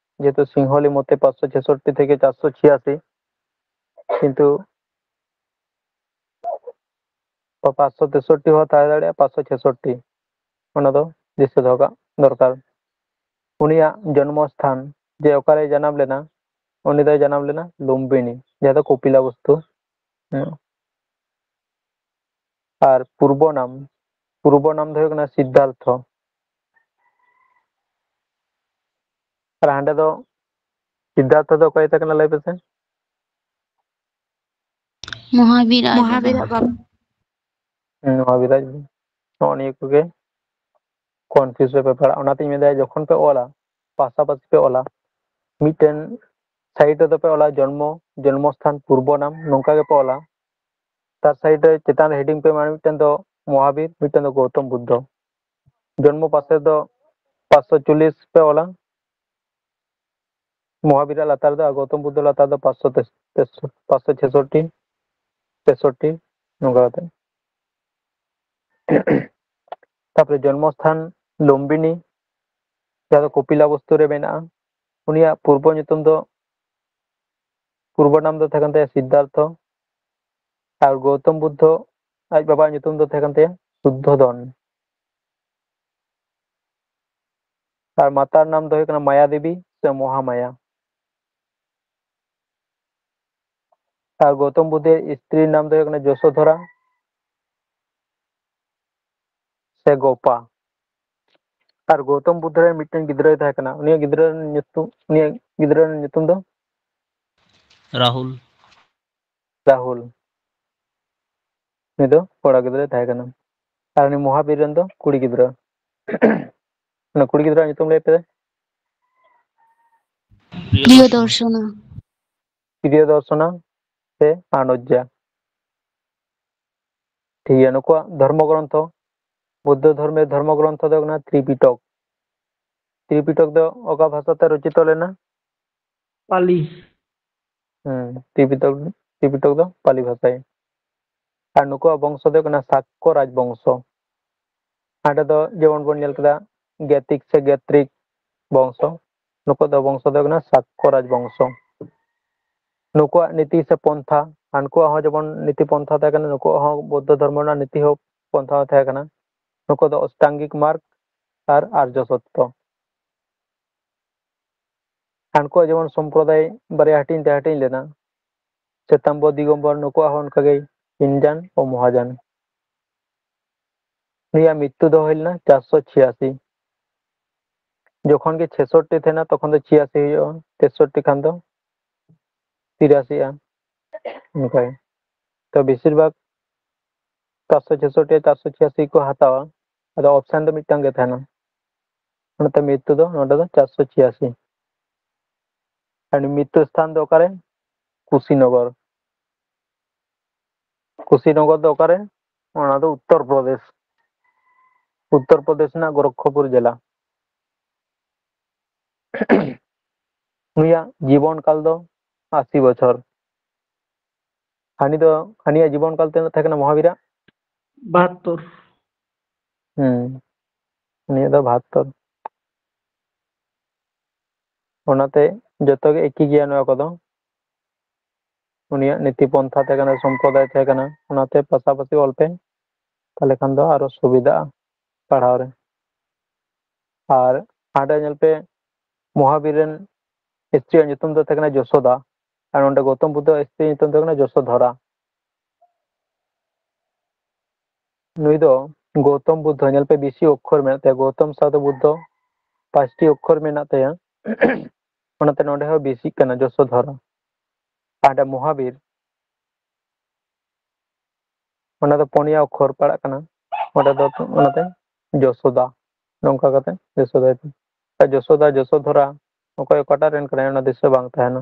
ᱡᱮᱦᱮᱛᱩ ᱥᱤᱝᱦᱚᱞᱤ ᱢᱚᱛᱮ ᱯᱟᱸᱪᱥᱚ ᱪᱷᱮᱥᱚᱴᱴᱤ ᱛᱷᱮᱠᱮ ᱪᱟᱨᱥᱚ ᱪᱷᱤᱭᱟᱥᱤ, ᱠᱤᱱᱛᱩ ᱯᱟᱸᱪᱥᱚ ᱛᱮᱥᱚᱴᱴᱤ ᱦᱚᱸ ᱛᱟᱦᱮᱸ ᱫᱟᱲᱮᱭᱟᱜᱼᱟ, ᱯᱟᱸᱪᱥᱚ ᱪᱷᱮᱥᱚᱴᱴᱤ, ᱚᱱᱟ ᱫᱚ ᱫᱤᱥᱟᱹ ᱫᱚᱦᱚ ᱠᱟᱜ ᱫᱚᱨᱠᱟᱨ᱾ ᱩᱱᱤᱭᱟᱜ ᱡᱚᱱᱢᱚ ᱥᱛᱷᱟᱱ, ᱡᱮ ᱚᱠᱟᱨᱮᱭ ᱡᱟᱱᱟᱢ ᱞᱮᱱᱟ, ᱩᱱᱤ ᱫᱚᱭ ᱡᱟᱱᱟᱢ ᱞᱮᱱᱟ ᱞᱩᱢᱵᱤᱱᱤ, ᱡᱟᱦᱟᱸ ᱫᱚ ᱠᱚᱯᱤᱞᱟᱵᱚᱥᱛᱩ᱾ ᱦᱮᱸ᱾ ᱟᱨ ᱯᱩᱨᱵᱚ ᱱᱟᱢ, ᱯᱩᱨᱵᱚ ᱱᱟᱢ ᱫᱚ ᱦᱩᱭᱩᱜ ᱠᱟᱱᱟ ᱥᱤᱫᱽᱫᱷᱟᱨᱛᱷᱚ᱾ ᱟᱨ ᱦᱟᱸᱰᱮ ᱫᱚ ᱥᱤᱫᱽᱫᱷᱟᱨᱛᱷᱚ ᱫᱚ ᱚᱠᱚᱭ ᱛᱟᱦᱮᱸ ᱠᱟᱱᱟ, ᱞᱟᱹᱭ ᱯᱮᱥᱮ? ᱢᱚᱦᱟᱵᱤᱨ ᱟᱡ ᱢᱚᱦᱟᱵᱤᱨ ᱵᱟᱵᱟ᱾ ᱟᱡ ᱵᱟᱵᱟ᱾ ᱦᱩᱸ, ᱢᱚᱦᱟᱵᱤᱨ ᱟᱡ ᱵᱟᱵᱟ᱾ ᱱᱚᱜᱼᱚ ᱱᱤᱭᱟᱹ ᱠᱚᱜᱮ ᱠᱚᱱᱯᱷᱤᱭᱩᱡᱽ ᱨᱮᱯᱮ ᱯᱟᱲᱟᱜᱼᱟ᱾ ᱚᱱᱟᱛᱤᱧ ᱢᱮᱱᱫᱟ, ᱡᱚᱠᱷᱚᱱ ᱯᱮ ᱚᱞᱟ, ᱯᱟᱥᱟᱯᱟᱥᱤ ᱯᱮ ᱚᱞᱟ, ᱢᱤᱫᱴᱮᱱ ᱥᱟᱭᱤᱰ ᱨᱮᱫᱚ ᱯᱮ ᱚᱞᱟ ᱡᱚᱱᱢᱚ, ᱡᱚᱱᱢᱚ ᱥᱛᱷᱟᱱ, ᱯᱩᱨᱵᱚ ᱱᱟᱢ, ᱱᱚᱝᱠᱟ ᱜᱮᱯᱮ ᱚᱞᱟ᱾ ᱛᱟᱨ ᱥᱟᱭᱤᱰ ᱨᱮ ᱪᱮᱛᱟᱱ ᱨᱮ ᱦᱮᱰᱤᱝ ᱯᱮ ᱮᱢᱟ, ᱢᱤᱫᱴᱮᱱ ᱫᱚ ᱢᱚᱦᱟᱵᱤᱨ, ᱢᱤᱫᱴᱮᱱ ᱫᱚ ᱜᱳᱛᱚᱢ ᱵᱩᱫᱽᱫᱷᱚ᱾ ᱡᱚᱱᱢᱚ ᱯᱟᱥᱮ ᱫᱚ ᱯᱟᱸᱪᱥᱚ ᱪᱚᱞᱞᱤᱥ ᱯᱮ ᱚᱞᱟ, ᱢᱚᱦᱟᱵᱤᱨᱟᱜ ᱞᱟᱛᱟᱨ ᱫᱚ, ᱟᱨ ᱜᱳᱛᱚᱢ ᱵᱩᱫᱽᱫᱷᱚ ᱞᱟᱛᱟᱨ ᱫᱚ ᱯᱟᱸᱪᱥᱚ ᱛᱮ-, ᱯᱟᱸᱪᱥᱚ ᱪᱷᱮᱥᱚᱴᱴᱤ, ᱛᱮᱥᱚᱴᱴᱤ, ᱱᱚᱝᱠᱟ ᱠᱟᱛᱮ᱾ ᱛᱟᱯᱚᱨᱮ ᱡᱚᱱᱢᱚᱥᱛᱷᱟᱱ ᱞᱩᱢᱵᱤᱱᱤ, ᱡᱟᱦᱟᱸ ᱫᱚ ᱠᱚᱯᱤᱞᱟᱵᱚᱥᱛᱩ ᱨᱮ ᱢᱮᱱᱟᱜᱼᱟ᱾ ᱩᱱᱤᱭᱟᱜ ᱯᱩᱨᱵᱚ ᱧᱩᱛᱩᱢ ᱫᱚ, ᱯᱩᱨᱵᱚ ᱱᱟᱢ ᱫᱚ ᱛᱟᱦᱮᱸ ᱠᱟᱱ ᱛᱟᱭᱟ ᱥᱤᱫᱽᱫᱷᱟᱨᱛᱷᱚ, ᱟᱨ ᱜᱳᱛᱚᱢ ᱵᱩᱫᱽᱫᱷᱚ ᱟᱡ ᱵᱟᱵᱟᱣᱟᱜ ᱧᱩᱛᱩᱢ ᱫᱚ ᱛᱟᱦᱮᱸ ᱠᱟᱱ ᱛᱟᱭᱟ ᱥᱩᱫᱽᱫᱷᱚᱫᱚᱱ᱾ ᱟᱨ ᱢᱟᱛᱟᱨ ᱱᱟᱢ ᱫᱚ ᱦᱩᱭᱩᱜ ᱠᱟᱱᱟ ᱢᱟᱭᱟ ᱫᱮᱵᱤ ᱥᱮ ᱢᱚᱦᱟᱢᱟᱭᱟ᱾ ᱟᱨ ᱜᱳᱛᱚᱢ ᱵᱩᱫᱽᱫᱷᱮᱨ ᱥᱛᱨᱤ ᱱᱟᱢ ᱫᱚ ᱦᱩᱭᱩᱜ ᱠᱟᱱᱟ ᱡᱚᱥᱳᱫᱷᱚᱨᱟ ᱥᱮ ᱜᱳᱯᱟ᱾ ᱟᱨ ᱜᱳᱛᱚᱢ ᱵᱩᱫᱽᱫᱷᱚ ᱨᱮᱱ ᱢᱤᱫᱴᱮᱱ ᱜᱤᱫᱽᱨᱟᱹᱭ ᱛᱟᱦᱮᱸ ᱠᱟᱱᱟ᱾ ᱩᱱᱤᱭᱟᱜ ᱜᱤᱫᱽᱨᱟᱹ ᱨᱮᱱ ᱧᱩᱛᱩᱢ, ᱩᱱᱤᱭᱟᱜ ᱜᱤᱫᱽᱨᱟᱹ ᱨᱮᱱ ᱧᱩᱛᱩᱢ ᱫᱚ? ᱨᱟᱦᱩᱞ᱾ ᱨᱟᱦᱩᱞ᱾ ᱩᱱᱤ ᱫᱚ ᱠᱚᱲᱟ ᱜᱤᱫᱽᱨᱟᱹᱭ ᱛᱟᱦᱮᱸ ᱠᱟᱱᱟ᱾ ᱟᱨ ᱩᱱᱤ ᱢᱚᱦᱟᱵᱤᱨ ᱨᱮᱱ ᱫᱚ ᱠᱩᱲᱤ ᱜᱤᱫᱽᱨᱟᱹ᱾ ᱚᱱᱟ ᱠᱩᱲᱤ ᱜᱤᱫᱽᱨᱟᱹ ᱧᱩᱛᱩᱢ ᱞᱟᱹᱭ ᱯᱮ᱾ ᱯᱨᱤᱭᱚᱫᱚᱨᱥᱚᱱᱟ᱾ ᱯᱨᱤᱭᱚᱫᱚᱨᱥᱚᱱᱟ ᱥᱮ ᱟᱱᱚᱡᱽᱡᱟ᱾ ᱴᱷᱤᱠ ᱜᱮᱭᱟ, ᱱᱩᱠᱩᱣᱟᱜ ᱫᱷᱚᱨᱢᱚ ᱜᱨᱚᱱᱛᱷᱚ, ᱵᱩᱫᱽᱫᱷᱚ ᱫᱷᱚᱨᱢᱮᱨ ᱫᱷᱚᱨᱢᱚ ᱜᱨᱚᱱᱛᱷᱚ ᱫᱚ ᱦᱩᱭᱩᱜ ᱠᱟᱱᱟ ᱛᱨᱤᱯᱤᱴᱚᱠ᱾ ᱛᱨᱤᱯᱤᱴᱚᱠ ᱫᱚ ᱚᱠᱟ ᱵᱷᱟᱥᱟᱛᱮ ᱨᱚᱪᱤᱛᱚ ᱞᱮᱱᱟ? ᱯᱟᱞᱤ᱾ ᱦᱩᱸ, ᱛᱨᱤᱯᱤᱴᱚᱠ, ᱛᱨᱤᱯᱤᱴᱚᱠ ᱫᱚ ᱯᱟᱞᱤ ᱵᱷᱟᱥᱟᱭ᱾ ᱟᱨ ᱱᱩᱠᱩᱣᱟᱜ ᱵᱚᱝᱥᱚ ᱫᱚ ᱦᱩᱭᱩᱜ ᱠᱟᱱᱟ ᱥᱟᱠᱠᱚ ᱨᱟᱡᱽ ᱵᱚᱝᱥᱚ᱾ ᱦᱟᱸᱰᱮ ᱫᱚ ᱡᱮᱢᱚᱱ ᱵᱚᱱ ᱧᱮᱞ ᱠᱮᱫᱟ ᱜᱮᱛᱤᱠ ᱥᱮ ᱜᱮᱛᱨᱤᱠ ᱵᱚᱝᱥᱚ, ᱱᱩᱠᱩᱣᱟᱜ ᱫᱚ ᱵᱚᱝᱥᱚ ᱫᱚ ᱦᱩᱭᱩᱜ ᱠᱟᱱᱟ ᱥᱟᱠᱠᱚ ᱨᱟᱡᱽ ᱵᱚᱝᱥᱚ᱾ ᱱᱩᱠᱩᱣᱟᱜ ᱱᱤᱛᱤ ᱥᱮ ᱯᱚᱱᱛᱷᱟ, ᱦᱟᱱᱠᱩᱣᱟᱜ ᱦᱚᱸ ᱡᱮᱢᱚᱱ ᱱᱤᱛᱤ ᱯᱚᱱᱛᱷᱟ ᱛᱟᱦᱮᱸ ᱠᱟᱱᱟ, ᱱᱩᱠᱩᱣᱟᱜ ᱦᱚᱸ ᱵᱳᱫᱽᱫᱷᱚ ᱫᱷᱚᱨᱢᱚ ᱨᱮᱱᱟᱜ ᱱᱤᱛᱤ ᱦᱚᱸ ᱯᱚᱱᱛᱷᱟ ᱦᱚᱸ ᱛᱟᱦᱮᱸ ᱠᱟᱱᱟ᱾ ᱱᱩᱠᱩ ᱫᱚ ᱚᱥᱴᱟᱝᱜᱤᱠ ᱢᱟᱨᱜᱽ ᱟᱨ ᱟᱨᱡᱚ ᱥᱚᱛᱛᱚ᱾ ᱦᱟᱱᱠᱩᱣᱟᱜ ᱡᱮᱢᱚᱱ ᱥᱚᱢᱯᱨᱚᱫᱟᱭ ᱵᱟᱨᱭᱟ ᱦᱟᱹᱴᱤᱧ ᱛᱮ ᱦᱟᱹᱴᱤᱧ ᱞᱮᱱᱟ᱾ ᱥᱮᱛᱟᱢᱵᱚᱨ, ᱫᱤᱜᱚᱢᱵᱚᱨ, ᱱᱩᱠᱩᱣᱟᱜ ᱦᱚᱸ ᱚᱱᱠᱟᱜᱮ ᱦᱤᱱᱡᱟᱱ ᱟᱨ ᱢᱚᱦᱟᱡᱟᱱ᱾ ᱱᱩᱭᱟᱜ ᱢᱨᱤᱛᱛᱩ ᱫᱚ ᱦᱩᱭ ᱞᱮᱱᱟ ᱪᱟᱨᱥᱚ ᱪᱷᱤᱭᱟᱥᱤ᱾ ᱡᱚᱠᱷᱚᱱ ᱜᱮ ᱪᱷᱮᱥᱚᱴᱴᱤ ᱛᱟᱦᱮᱱᱟ, ᱛᱚᱠᱷᱚᱱ ᱫᱚ ᱪᱷᱤᱭᱟᱥᱤ ᱦᱩᱭᱩᱜᱼᱟ, ᱛᱮᱥᱚᱴᱴᱤ ᱠᱷᱟᱱ ᱫᱚ ᱛᱤᱨᱟᱥᱤᱜᱼᱟ᱾ ᱚᱱᱠᱟ ᱜᱮ᱾ ᱛᱚ, ᱵᱮᱥᱤᱨ ᱵᱷᱟᱜᱽ ᱪᱟᱨᱥᱚ ᱪᱷᱮᱥᱚᱴᱴᱤ, ᱪᱟᱨᱥᱚ ᱪᱷᱤᱭᱟᱥᱤ ᱠᱚ ᱦᱟᱛᱟᱣᱟ, ᱟᱫᱚ ᱚᱯᱥᱮᱱ ᱫᱚ ᱢᱤᱫᱴᱟᱝ ᱜᱮ ᱛᱟᱦᱮᱱᱟ᱾ ᱚᱱᱟᱛᱮ ᱢᱨᱤᱛᱛᱩ ᱫᱚ ᱱᱚᱰᱮ ᱫᱚ ᱪᱟᱨᱥᱚ ᱪᱷᱤᱭᱟᱥᱤ᱾ ᱟᱨ ᱢᱨᱤᱛᱛᱩ ᱥᱛᱷᱟᱱ ᱫᱚ ᱚᱠᱟᱨᱮ? ᱠᱩᱥᱤᱱᱚᱜᱚᱨ᱾ ᱠᱩᱥᱤᱱᱚᱜᱚᱨ ᱫᱚ ᱚᱠᱟᱨᱮ? ᱚᱱᱟ ᱫᱚ ᱩᱛᱛᱚᱨ ᱯᱨᱚᱫᱮᱥ, ᱩᱛᱛᱚᱨ ᱯᱨᱚᱫᱮᱥ ᱨᱮᱱᱟᱜ ᱜᱳᱨᱚᱠᱷᱯᱩᱨ ᱡᱮᱞᱟ᱾ ᱱᱩᱭᱟᱜ ᱡᱤᱵᱚᱱ ᱠᱟᱞ ᱫᱚ ᱟᱥᱤ ᱵᱚᱪᱷᱚᱨ᱾ ᱦᱟᱹᱱᱤ ᱫᱚ, ᱦᱟᱹᱱᱤᱭᱟᱜ ᱡᱤᱵᱚᱱ ᱠᱟᱞ ᱛᱤᱱᱟᱹᱜ ᱛᱟᱦᱮᱸ ᱠᱟᱱᱟ ᱢᱚᱦᱟᱵᱤᱨᱟᱜ? ᱵᱟᱦᱟᱛᱛᱳᱨ᱾ ᱦᱩᱸ, ᱩᱱᱤᱭᱟᱜ ᱫᱚ ᱵᱟᱦᱟᱛᱛᱳᱨ᱾ ᱚᱱᱟᱛᱮ ᱡᱚᱛᱚ ᱜᱮ ᱮᱠᱤ ᱜᱮᱭᱟ ᱱᱚᱣᱟ ᱠᱚᱫᱚ᱾ ᱩᱱᱤᱭᱟᱜ ᱱᱤᱛᱤ ᱯᱚᱱᱛᱷᱟ ᱛᱟᱦᱮᱸ ᱠᱟᱱᱟ, ᱥᱚᱢᱯᱨᱚᱫᱟᱭ ᱛᱟᱦᱮᱸ ᱠᱟᱱᱟ, ᱚᱱᱟᱛᱮ ᱯᱟᱥᱟᱯᱟᱥᱤ ᱚᱞ ᱯᱮ, ᱛᱟᱦᱞᱮ ᱠᱷᱟᱱ ᱫᱚ ᱟᱨᱚ ᱥᱩᱵᱤᱫᱷᱟᱜᱼᱟ ᱯᱟᱲᱦᱟᱣ ᱨᱮ᱾ ᱟᱨ ᱦᱟᱸᱰᱮ ᱧᱮᱞ ᱯᱮ, ᱢᱚᱦᱟᱵᱤᱨ ᱨᱮᱱ ᱥᱛᱨᱤᱭᱟᱜ ᱧᱩᱛᱩᱢ ᱫᱚ ᱛᱟᱦᱮᱸ ᱠᱟᱱᱟ ᱡᱚᱥᱳᱫᱟ, ᱟᱨ ᱱᱚᱰᱮ ᱜᱳᱛᱚᱢ ᱵᱩᱫᱽᱫᱷᱚ ᱥᱛᱨᱤ ᱧᱩᱛᱩᱢ ᱫᱚ ᱛᱟᱦᱮᱸ ᱠᱟᱱᱟ ᱡᱚᱥᱳᱫᱷᱚᱨᱟ᱾ ᱱᱩᱭ ᱫᱚ ᱜᱳᱛᱚᱢ ᱵᱩᱫᱽᱫᱷᱚ, ᱧᱮᱞ ᱯᱮ ᱵᱮᱥᱤ ᱚᱠᱠᱷᱚᱨ ᱢᱮᱱᱟᱜ ᱛᱟᱭᱟ, ᱜᱳᱛᱚᱢ ᱥᱟᱶᱛᱮ ᱵᱩᱫᱽᱫᱷᱚ ᱯᱟᱸᱪᱴᱤ ᱚᱠᱠᱷᱚᱨ ᱢᱮᱱᱟᱜ ᱛᱟᱭᱟ, ᱚᱱᱟᱛᱮ ᱱᱚᱰᱮ ᱦᱚᱸ ᱵᱮᱥᱤᱜ ᱠᱟᱱᱟ ᱡᱚᱥᱳᱫᱷᱚᱨᱟ᱾ ᱟᱨ ᱢᱚᱦᱟᱵᱤᱨ, ᱚᱱᱟ ᱫᱚ ᱯᱩᱱᱭᱟ ᱚᱠᱠᱷᱚᱨ ᱯᱟᱲᱟᱜ ᱠᱟᱱᱟ, ᱚᱸᱰᱮ ᱫᱚ ᱚᱱᱟᱛᱮ ᱡᱚᱥᱳᱫᱟ, ᱱᱚᱝᱠᱟ ᱠᱟᱛᱮ ᱡᱚᱥᱳᱫᱟ᱾ ᱡᱚᱥᱳᱫᱟ, ᱡᱚᱥᱳᱫᱷᱚᱨᱟ, ᱚᱠᱚᱭ ᱚᱠᱟᱴᱟᱜ ᱨᱮᱱ ᱠᱟᱱᱟᱭ, ᱚᱱᱟ ᱫᱤᱥᱟᱹ ᱵᱟᱝ ᱛᱟᱦᱮᱱᱟ᱾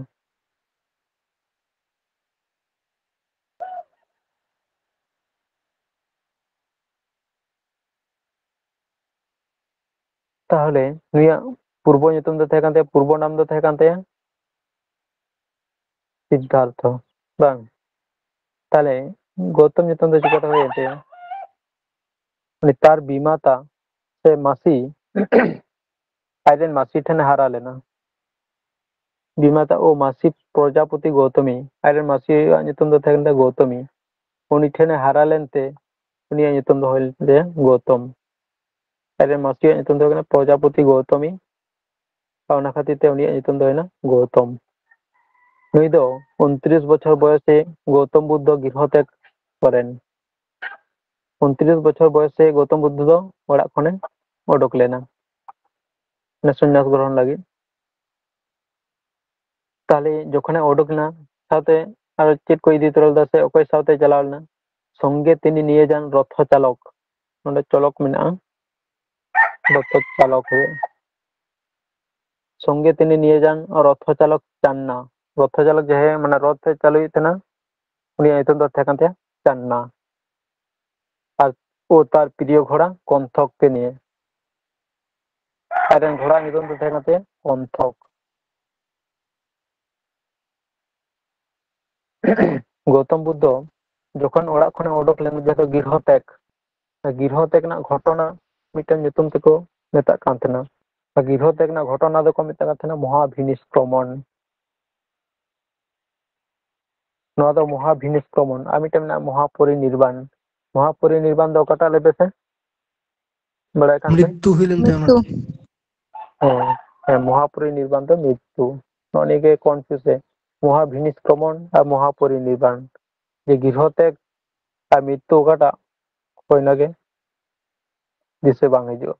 ᱛᱟᱦᱚᱞᱮ ᱱᱩᱭᱟᱜ ᱯᱩᱨᱵᱚ ᱧᱩᱛᱩᱢ ᱫᱚ ᱛᱟᱦᱮᱸ ᱠᱟᱱ ᱛᱟᱭᱟ, ᱯᱩᱨᱵᱚ ᱱᱟᱢ ᱫᱚ ᱛᱟᱦᱮᱸ ᱠᱟᱱ ᱛᱟᱭᱟ ᱥᱤᱫᱽᱫᱷᱟᱨᱛᱷᱚ, ᱵᱟᱝ? ᱛᱟᱦᱚᱞᱮ ᱜᱳᱛᱚᱢ ᱧᱩᱛᱩᱢ ᱫᱚ ᱪᱤᱠᱟᱹᱛᱮ ᱦᱩᱭᱮᱱ ᱛᱟᱭᱟ? ᱩᱱᱤ ᱛᱟᱨ ᱵᱤᱢᱟᱛᱟ ᱥᱮ ᱢᱟᱹᱥᱤ, ᱟᱡᱨᱮᱱ ᱢᱟᱹᱥᱤ ᱴᱷᱮᱱᱮ ᱦᱟᱨᱟ ᱞᱮᱱᱟ᱾ ᱵᱤᱢᱟᱛᱟ ᱳ ᱢᱟᱹᱥᱤ ᱯᱨᱚᱡᱟᱯᱚᱛᱤ ᱜᱳᱛᱚᱢᱤ, ᱟᱡᱨᱮᱱ ᱢᱟᱹᱥᱤᱭᱟᱜ ᱧᱩᱛᱩᱢ ᱫᱚ ᱛᱟᱦᱮᱸ ᱠᱟᱱ ᱛᱟᱭᱟ ᱜᱳᱛᱚᱢᱤ᱾ ᱩᱱᱤ ᱴᱷᱮᱱᱮ ᱦᱟᱨᱟ ᱞᱮᱱᱛᱮ ᱩᱱᱤᱭᱟᱜ ᱧᱩᱛᱩᱢ ᱫᱚ ᱦᱩᱭ ᱞᱮᱱ ᱛᱟᱭᱟ ᱜᱳᱛᱚᱢ᱾ ᱟᱡᱨᱮᱱ ᱢᱟᱹᱥᱤᱭᱟᱜ ᱧᱩᱛᱩᱢ ᱫᱚ ᱦᱩᱭ ᱠᱟᱱᱟ ᱯᱨᱚᱡᱟᱯᱚᱛᱤ ᱜᱳᱛᱚᱢᱤ, ᱟᱨ ᱚᱱᱟ ᱠᱷᱟᱹᱛᱤᱨ ᱛᱮ ᱩᱱᱤᱭᱟᱜ ᱧᱩᱛᱩᱢ ᱫᱚ ᱦᱩᱭᱱᱟ ᱜᱳᱛᱚᱢ᱾ ᱱᱩᱭ ᱫᱚ ᱩᱱᱛᱨᱤᱥ ᱵᱚᱪᱷᱚᱨ ᱵᱚᱭᱚᱥᱮ ᱜᱳᱛᱚᱢ ᱵᱩᱫᱽᱫᱷᱚ ᱜᱨᱤᱦᱚ ᱛᱮᱜᱽ ᱠᱚᱨᱮᱱ᱾ ᱩᱱᱛᱨᱤᱥ ᱵᱚᱪᱷᱚᱨ ᱵᱚᱭᱚᱥᱮ ᱜᱳᱛᱚᱢ ᱵᱩᱫᱽᱫᱷᱚ ᱫᱚ ᱚᱲᱟᱜ ᱠᱷᱚᱱᱮ ᱚᱰᱚᱠ ᱞᱮᱱᱟ, ᱢᱟᱱᱮ ᱥᱚᱱᱱᱟᱥ ᱜᱨᱚᱦᱚᱱ ᱞᱟᱹᱜᱤᱫ᱾ ᱛᱟᱦᱞᱮ ᱡᱚᱠᱷᱚᱱᱮ ᱚᱰᱚᱠ ᱮᱱᱟ, ᱥᱟᱶᱛᱮ ᱟᱨᱚ ᱪᱮᱫ ᱠᱚ ᱤᱫᱤ ᱛᱚᱨᱟ ᱞᱮᱫᱟ ᱥᱮ ᱚᱠᱚᱭ ᱥᱟᱶᱛᱮ ᱪᱟᱞᱟᱣ ᱞᱮᱱᱟ? ᱥᱚᱝᱜᱮ ᱛᱤᱱᱤ ᱱᱤᱭᱮ ᱡᱟᱱ ᱨᱚᱛᱷᱚ ᱪᱟᱞᱚᱠ, ᱱᱚᱰᱮ ᱪᱚᱞᱚᱠ ᱢᱮᱱᱟᱜᱼᱟ, ᱨᱚᱛᱷᱚ ᱪᱟᱞᱚᱠ ᱦᱩᱭᱩᱜᱼᱟ᱾ ᱥᱚᱝᱜᱮ ᱛᱤᱱᱤ ᱱᱤᱭᱮ ᱡᱟᱱ ᱨᱚᱛᱷᱚ ᱪᱟᱞᱚᱠ ᱪᱟᱱᱱᱟ, ᱨᱚᱛᱷᱚ ᱪᱟᱞᱚᱠ ᱡᱟᱦᱟᱸᱭ ᱢᱟᱱᱮ ᱨᱚᱛᱷ ᱮ ᱪᱟᱹᱞᱩᱭᱮᱫ ᱛᱟᱦᱮᱱᱟ, ᱩᱱᱤᱭᱟᱜ ᱧᱩᱛᱩᱢ ᱫᱚ ᱛᱟᱦᱮᱸ ᱠᱟᱱ ᱛᱟᱭᱟ ᱪᱟᱱᱱᱟ᱾ ᱟᱨ ᱳ ᱛᱟᱨ ᱯᱨᱤᱭᱚ ᱜᱷᱚᱲᱟ ᱠᱚᱱᱛᱷᱚᱠ ᱠᱮ ᱱᱤᱭᱮ, ᱟᱡᱨᱮᱱ ᱜᱷᱚᱲᱟ ᱧᱩᱛᱩᱢ ᱫᱚ ᱛᱟᱦᱮᱸ ᱠᱟᱱ ᱛᱟᱭᱟ ᱠᱚᱱᱛᱷᱚᱠ᱾ ᱜᱳᱛᱚᱢ ᱵᱩᱫᱽᱫᱷᱚ ᱡᱚᱠᱷᱚᱱ ᱚᱲᱟᱜ ᱠᱷᱚᱱᱮ ᱚᱰᱚᱠ ᱞᱮᱱ, ᱡᱟᱦᱟᱸ ᱫᱚ ᱜᱤᱨᱦᱚ ᱛᱮᱜᱽ, ᱜᱤᱨᱦᱚ ᱛᱮᱜᱽ ᱨᱮᱱᱟᱜ ᱜᱷᱚᱴᱚᱱᱟ ᱢᱤᱫᱴᱮᱱ ᱧᱩᱛᱩᱢ ᱛᱮᱠᱚ ᱢᱮᱛᱟᱜ ᱠᱟᱱ ᱛᱟᱦᱮᱱᱟ᱾ ᱜᱤᱨᱦᱚ ᱛᱮᱜᱽ ᱨᱮᱱᱟᱜ ᱜᱷᱚᱴᱚᱱᱟ ᱫᱚᱠᱚ ᱢᱮᱛᱟᱜ ᱠᱟᱱ ᱛᱟᱦᱮᱱᱟ ᱢᱚᱦᱟᱵᱷᱤᱱᱤᱥᱠᱨᱚᱢᱚᱱ᱾ ᱱᱚᱣᱟ ᱫᱚ ᱢᱚᱦᱟᱵᱷᱤᱱᱤᱥᱠᱨᱚᱢᱚᱱ᱾ ᱟᱨ ᱢᱤᱫᱴᱮᱱ ᱢᱮᱱᱟᱜᱼᱟ ᱢᱚᱦᱟᱯᱚᱨᱤᱱᱤᱨᱵᱟᱱ᱾ ᱢᱚᱦᱟᱯᱚᱨᱤᱱᱤᱨᱵᱟᱱ ᱫᱚ ᱚᱠᱟᱴᱟᱜ ᱞᱟᱹᱭ ᱯᱮᱥᱮ? ᱵᱟᱲᱟᱭ ᱠᱷᱟᱱ ᱯᱮ? ᱢᱨᱤᱛᱛᱩ ᱦᱩᱭ ᱞᱮᱱ ᱛᱟᱭᱟ ᱚᱱᱟ᱾ ᱢᱨᱤᱛᱛᱩ᱾ ᱦᱮᱸ, ᱦᱮᱸ, ᱢᱚᱦᱟᱯᱚᱨᱤᱱᱤᱨᱵᱟᱱ ᱫᱚ ᱢᱨᱤᱛᱛᱩ᱾ ᱱᱚᱜᱼᱚ ᱱᱤᱭᱟᱹ ᱜᱮ confuse ᱮ, ᱢᱚᱦᱟᱵᱷᱤᱱᱤᱥᱠᱨᱚᱢᱚᱱ ᱟᱨ ᱢᱚᱦᱟᱯᱚᱨᱤᱱᱤᱨᱵᱟᱱ᱾ ᱡᱮ ᱜᱨᱤᱦᱚ ᱛᱮᱜᱽ ᱟᱨ ᱢᱨᱤᱛᱛᱩ ᱚᱠᱟᱴᱟᱜ? ᱦᱳᱭ, ᱚᱱᱟᱜᱮ ᱫᱤᱥᱟᱹ ᱵᱟᱝ ᱦᱤᱡᱩᱜᱼᱟ᱾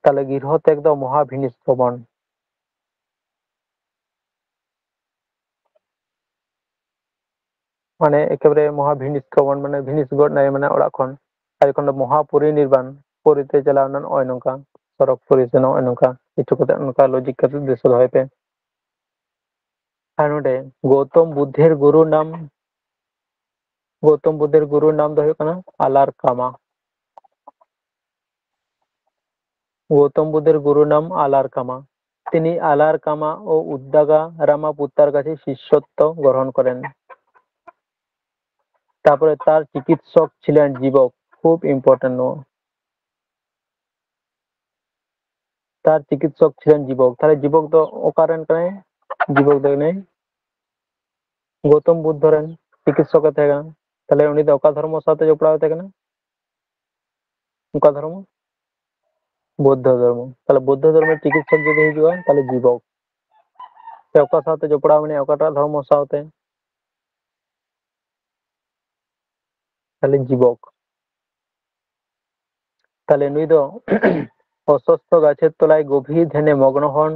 ᱛᱟᱦᱞᱮ ᱜᱨᱤᱦᱚ ᱛᱮᱜᱽ ᱫᱚ ᱢᱚᱦᱟᱵᱷᱤᱱᱤᱥᱠᱨᱚᱢᱚᱱ᱾ ᱢᱟᱱᱮ ᱮᱠᱮᱵᱟᱨᱮ ᱢᱚᱦᱟ ᱵᱷᱤᱱᱤᱥ ᱠᱚ ᱵᱚᱱ, ᱢᱟᱱᱮ ᱵᱷᱤᱱᱤᱥ ᱜᱚᱫ ᱱᱟᱭ, ᱢᱟᱱᱮ ᱚᱲᱟᱜ ᱠᱷᱚᱱ᱾ ᱟᱨ ᱡᱚᱠᱷᱚᱱ ᱫᱚ ᱢᱚᱦᱟ ᱯᱚᱨᱤᱱᱤᱨᱵᱟᱱ, ᱯᱚᱨᱤᱛᱮ ᱪᱟᱞᱟᱣ ᱮᱱᱟ, ᱱᱚᱜᱼᱚᱭ ᱱᱚᱝᱠᱟ ᱥᱚᱨᱚᱜᱽ ᱯᱩᱨᱤ ᱥᱮ ᱱᱚᱜᱼᱚᱭ ᱱᱚᱝᱠᱟ ᱠᱤᱪᱷᱩ ᱠᱟᱛᱮ, ᱚᱱᱠᱟ logic ᱠᱟᱛᱮ ᱫᱤᱥᱟᱹ ᱫᱚᱦᱚᱭ ᱯᱮ᱾ ᱟᱨ ᱱᱚᱰᱮ ᱜᱳᱛᱚᱢ ᱵᱩᱫᱽᱫᱷᱮᱨ ᱜᱩᱨᱩ ᱱᱟᱢ, ᱜᱳᱛᱚᱢ ᱵᱩᱫᱽᱫᱷᱮᱨ ᱜᱩᱨᱩ ᱱᱟᱢ ᱫᱚ ᱦᱩᱭᱩᱜ ᱠᱟᱱᱟ ᱟᱞᱟᱨ ᱠᱟᱢᱟ᱾ ᱜᱳᱛᱚᱢ ᱵᱩᱫᱽᱫᱷᱮᱨ ᱜᱩᱨᱩ ᱱᱟᱢ ᱟᱞᱟᱨ ᱠᱟᱢᱟ᱾ ᱛᱤᱱᱤ ᱟᱞᱟᱨ ᱠᱟᱢᱟ ᱳ ᱩᱫᱽᱫᱟᱜᱟ ᱨᱟᱢᱟ ᱯᱩᱛᱛᱟᱨ ᱠᱟᱪᱷᱮ ᱥᱤᱥᱥᱚᱛᱛᱚ ᱜᱨᱚᱦᱚᱱ ᱠᱚᱨᱮᱱ᱾ ᱛᱟᱯᱚᱨᱮ ᱛᱟᱨ ᱪᱤᱠᱤᱛᱥᱚᱠ ᱪᱷᱤᱞᱮᱱ ᱡᱤᱵᱚᱠ, ᱠᱷᱩᱵ important ᱱᱚᱣᱟ᱾ ᱛᱟᱨ ᱪᱤᱠᱤᱛᱥᱚᱠ ᱪᱷᱤᱞᱮᱱ ᱡᱤᱵᱚᱠ᱾ ᱛᱟᱦᱞᱮ ᱡᱤᱵᱚᱠ ᱫᱚ ᱚᱠᱟᱨᱮᱱ ᱠᱟᱱᱟᱭ? ᱡᱤᱵᱚᱠ ᱫᱚ ᱠᱟᱱᱟᱭ ᱜᱳᱛᱚᱢ ᱵᱩᱫᱽᱫᱷᱚ ᱨᱮᱱ ᱪᱤᱠᱤᱛᱥᱚᱠ ᱮ ᱛᱟᱦᱮᱸ ᱠᱟᱱᱟ᱾ ᱛᱟᱦᱞᱮ ᱩᱱᱤ ᱫᱚ ᱚᱠᱟ ᱫᱷᱚᱨᱢᱚ ᱥᱟᱶᱛᱮ ᱡᱚᱯᱲᱟᱣ ᱮ ᱛᱟᱦᱮᱸ ᱠᱟᱱᱟ? ᱚᱠᱟ ᱫᱷᱚᱨᱢᱚ? ᱵᱳᱫᱽᱫᱷᱚ ᱫᱷᱚᱨᱢᱚ᱾ ᱛᱟᱦᱞᱮ ᱵᱳᱫᱽᱫᱷᱚ ᱫᱷᱚᱨᱢᱚ ᱪᱤᱠᱤᱛᱥᱚᱠ ᱡᱩᱫᱤ ᱦᱤᱡᱩᱜᱼᱟ, ᱛᱟᱦᱞᱮ ᱡᱤᱵᱚᱠ᱾ ᱥᱮ ᱚᱠᱟ ᱥᱟᱶᱛᱮ ᱡᱚᱯᱲᱟᱣ ᱢᱮᱱᱟᱭᱟ, ᱚᱠᱟᱴᱟᱜ ᱫᱷᱚᱨᱢᱚ ᱥᱟᱶᱛᱮ? ᱛᱟᱦᱞᱮ ᱡᱤᱵᱚᱠ᱾ ᱛᱟᱦᱞᱮ ᱱᱩᱭ ᱫᱚ ᱚᱥᱚᱥᱛᱷᱚ ᱜᱟᱪᱷᱮᱨ ᱛᱚᱞᱟᱭ ᱜᱚᱵᱷᱤᱨ ধ্যানে মগ্ন হন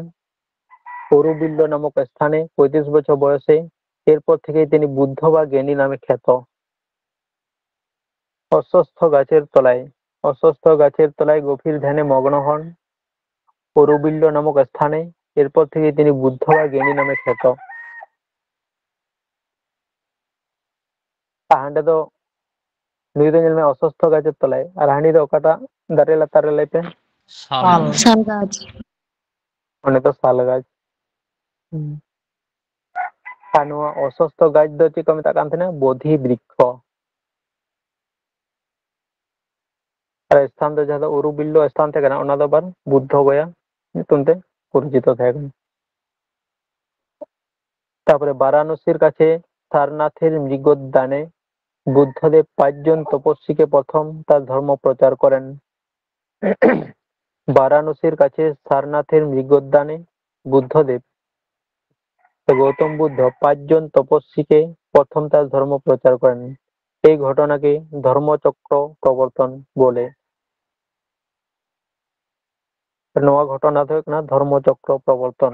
ঔরুবিল্য নামক স্থানে পঁয়ত্রিশ বছর বয়সে। এরপর থেকে তিনি বুদ্ধ বা জ্ঞানী নামে খ্যাত। অশ্বত্থ গাছের তলায়, অশ্বত্থ গাছের তলায় গভীর ধ্যানে মগ্ন হন ঔরুবিল্য নামক স্থানে। এরপর থেকে তিনি বুদ্ধ বা জ্ঞানী নামে খ্যাত। ᱟᱨ ᱦᱟᱸᱰᱮ ᱫᱚ ᱱᱩᱭ ᱫᱚ ᱧᱮᱞ ᱢᱮ ᱚᱥᱚᱥᱛᱷᱚ ᱜᱟᱪᱷᱮᱨ ᱛᱚᱞᱟᱭ, ᱟᱨ ᱦᱟᱹᱱᱤ ᱫᱚ ᱚᱠᱟᱴᱟᱜ ᱫᱟᱨᱮ ᱞᱟᱛᱟᱨ ᱨᱮ ᱞᱟᱹᱭ ᱯᱮ? ᱥᱟᱞ᱾ ᱥᱟᱞ ᱜᱟᱪᱷ᱾ ᱚᱸᱰᱮ ᱫᱚ ᱥᱟᱞ ᱜᱟᱪᱷ᱾ ᱦᱩᱸ᱾ ᱟᱨ ᱱᱚᱣᱟ ᱚᱥᱚᱥᱛᱷᱚ ᱜᱟᱪᱷ ᱫᱚ ᱪᱮᱫ ᱠᱚ ᱢᱮᱛᱟᱜ ᱠᱟᱱ ᱛᱟᱦᱮᱱᱟ? ᱵᱳᱫᱷᱤ ᱵᱨᱤᱠᱠᱷᱚ᱾ ᱟᱨ ᱥᱛᱷᱟᱱ ᱫᱚ ᱡᱟᱦᱟᱸ ᱫᱚ ᱩᱨᱩᱵᱤᱞᱞᱚ ᱥᱛᱷᱟᱱ ᱛᱟᱦᱮᱸ ᱠᱟᱱᱟ, ᱚᱱᱟ ᱫᱚ ᱟᱵᱟᱨ ᱵᱩᱫᱽᱫᱷᱚ ᱜᱚᱭᱟ ᱧᱩᱛᱩᱢ ᱛᱮ ᱯᱚᱨᱤᱪᱤᱛᱚ ᱛᱟᱦᱮᱸ ᱠᱟᱱᱟ᱾ তারপরে বারাণসীর কাছে সারনাথের মৃগদানে বুদ্ধদেব পাঁচজন তপস্বীকে প্রথম তার ধর্ম প্রচার করেন। বারাণসীর কাছে সারনাথের মৃগদ্যানে বুদ্ধদেব, তো গৌতম বুদ্ধ পাঁচজন তপস্বীকে প্রথম তার ধর্ম প্রচার করেন। এই ঘটনাকে ধর্মচক্র প্রবর্তন বলে। ᱱᱚᱣᱟ ᱜᱷᱚᱴᱚᱱᱟ ᱫᱚ ᱦᱩᱭᱩᱜ ᱠᱟᱱᱟ ᱫᱷᱚᱨᱢᱚ ᱪᱚᱠᱨᱚ ᱯᱨᱚᱵᱚᱨᱛᱚᱱ᱾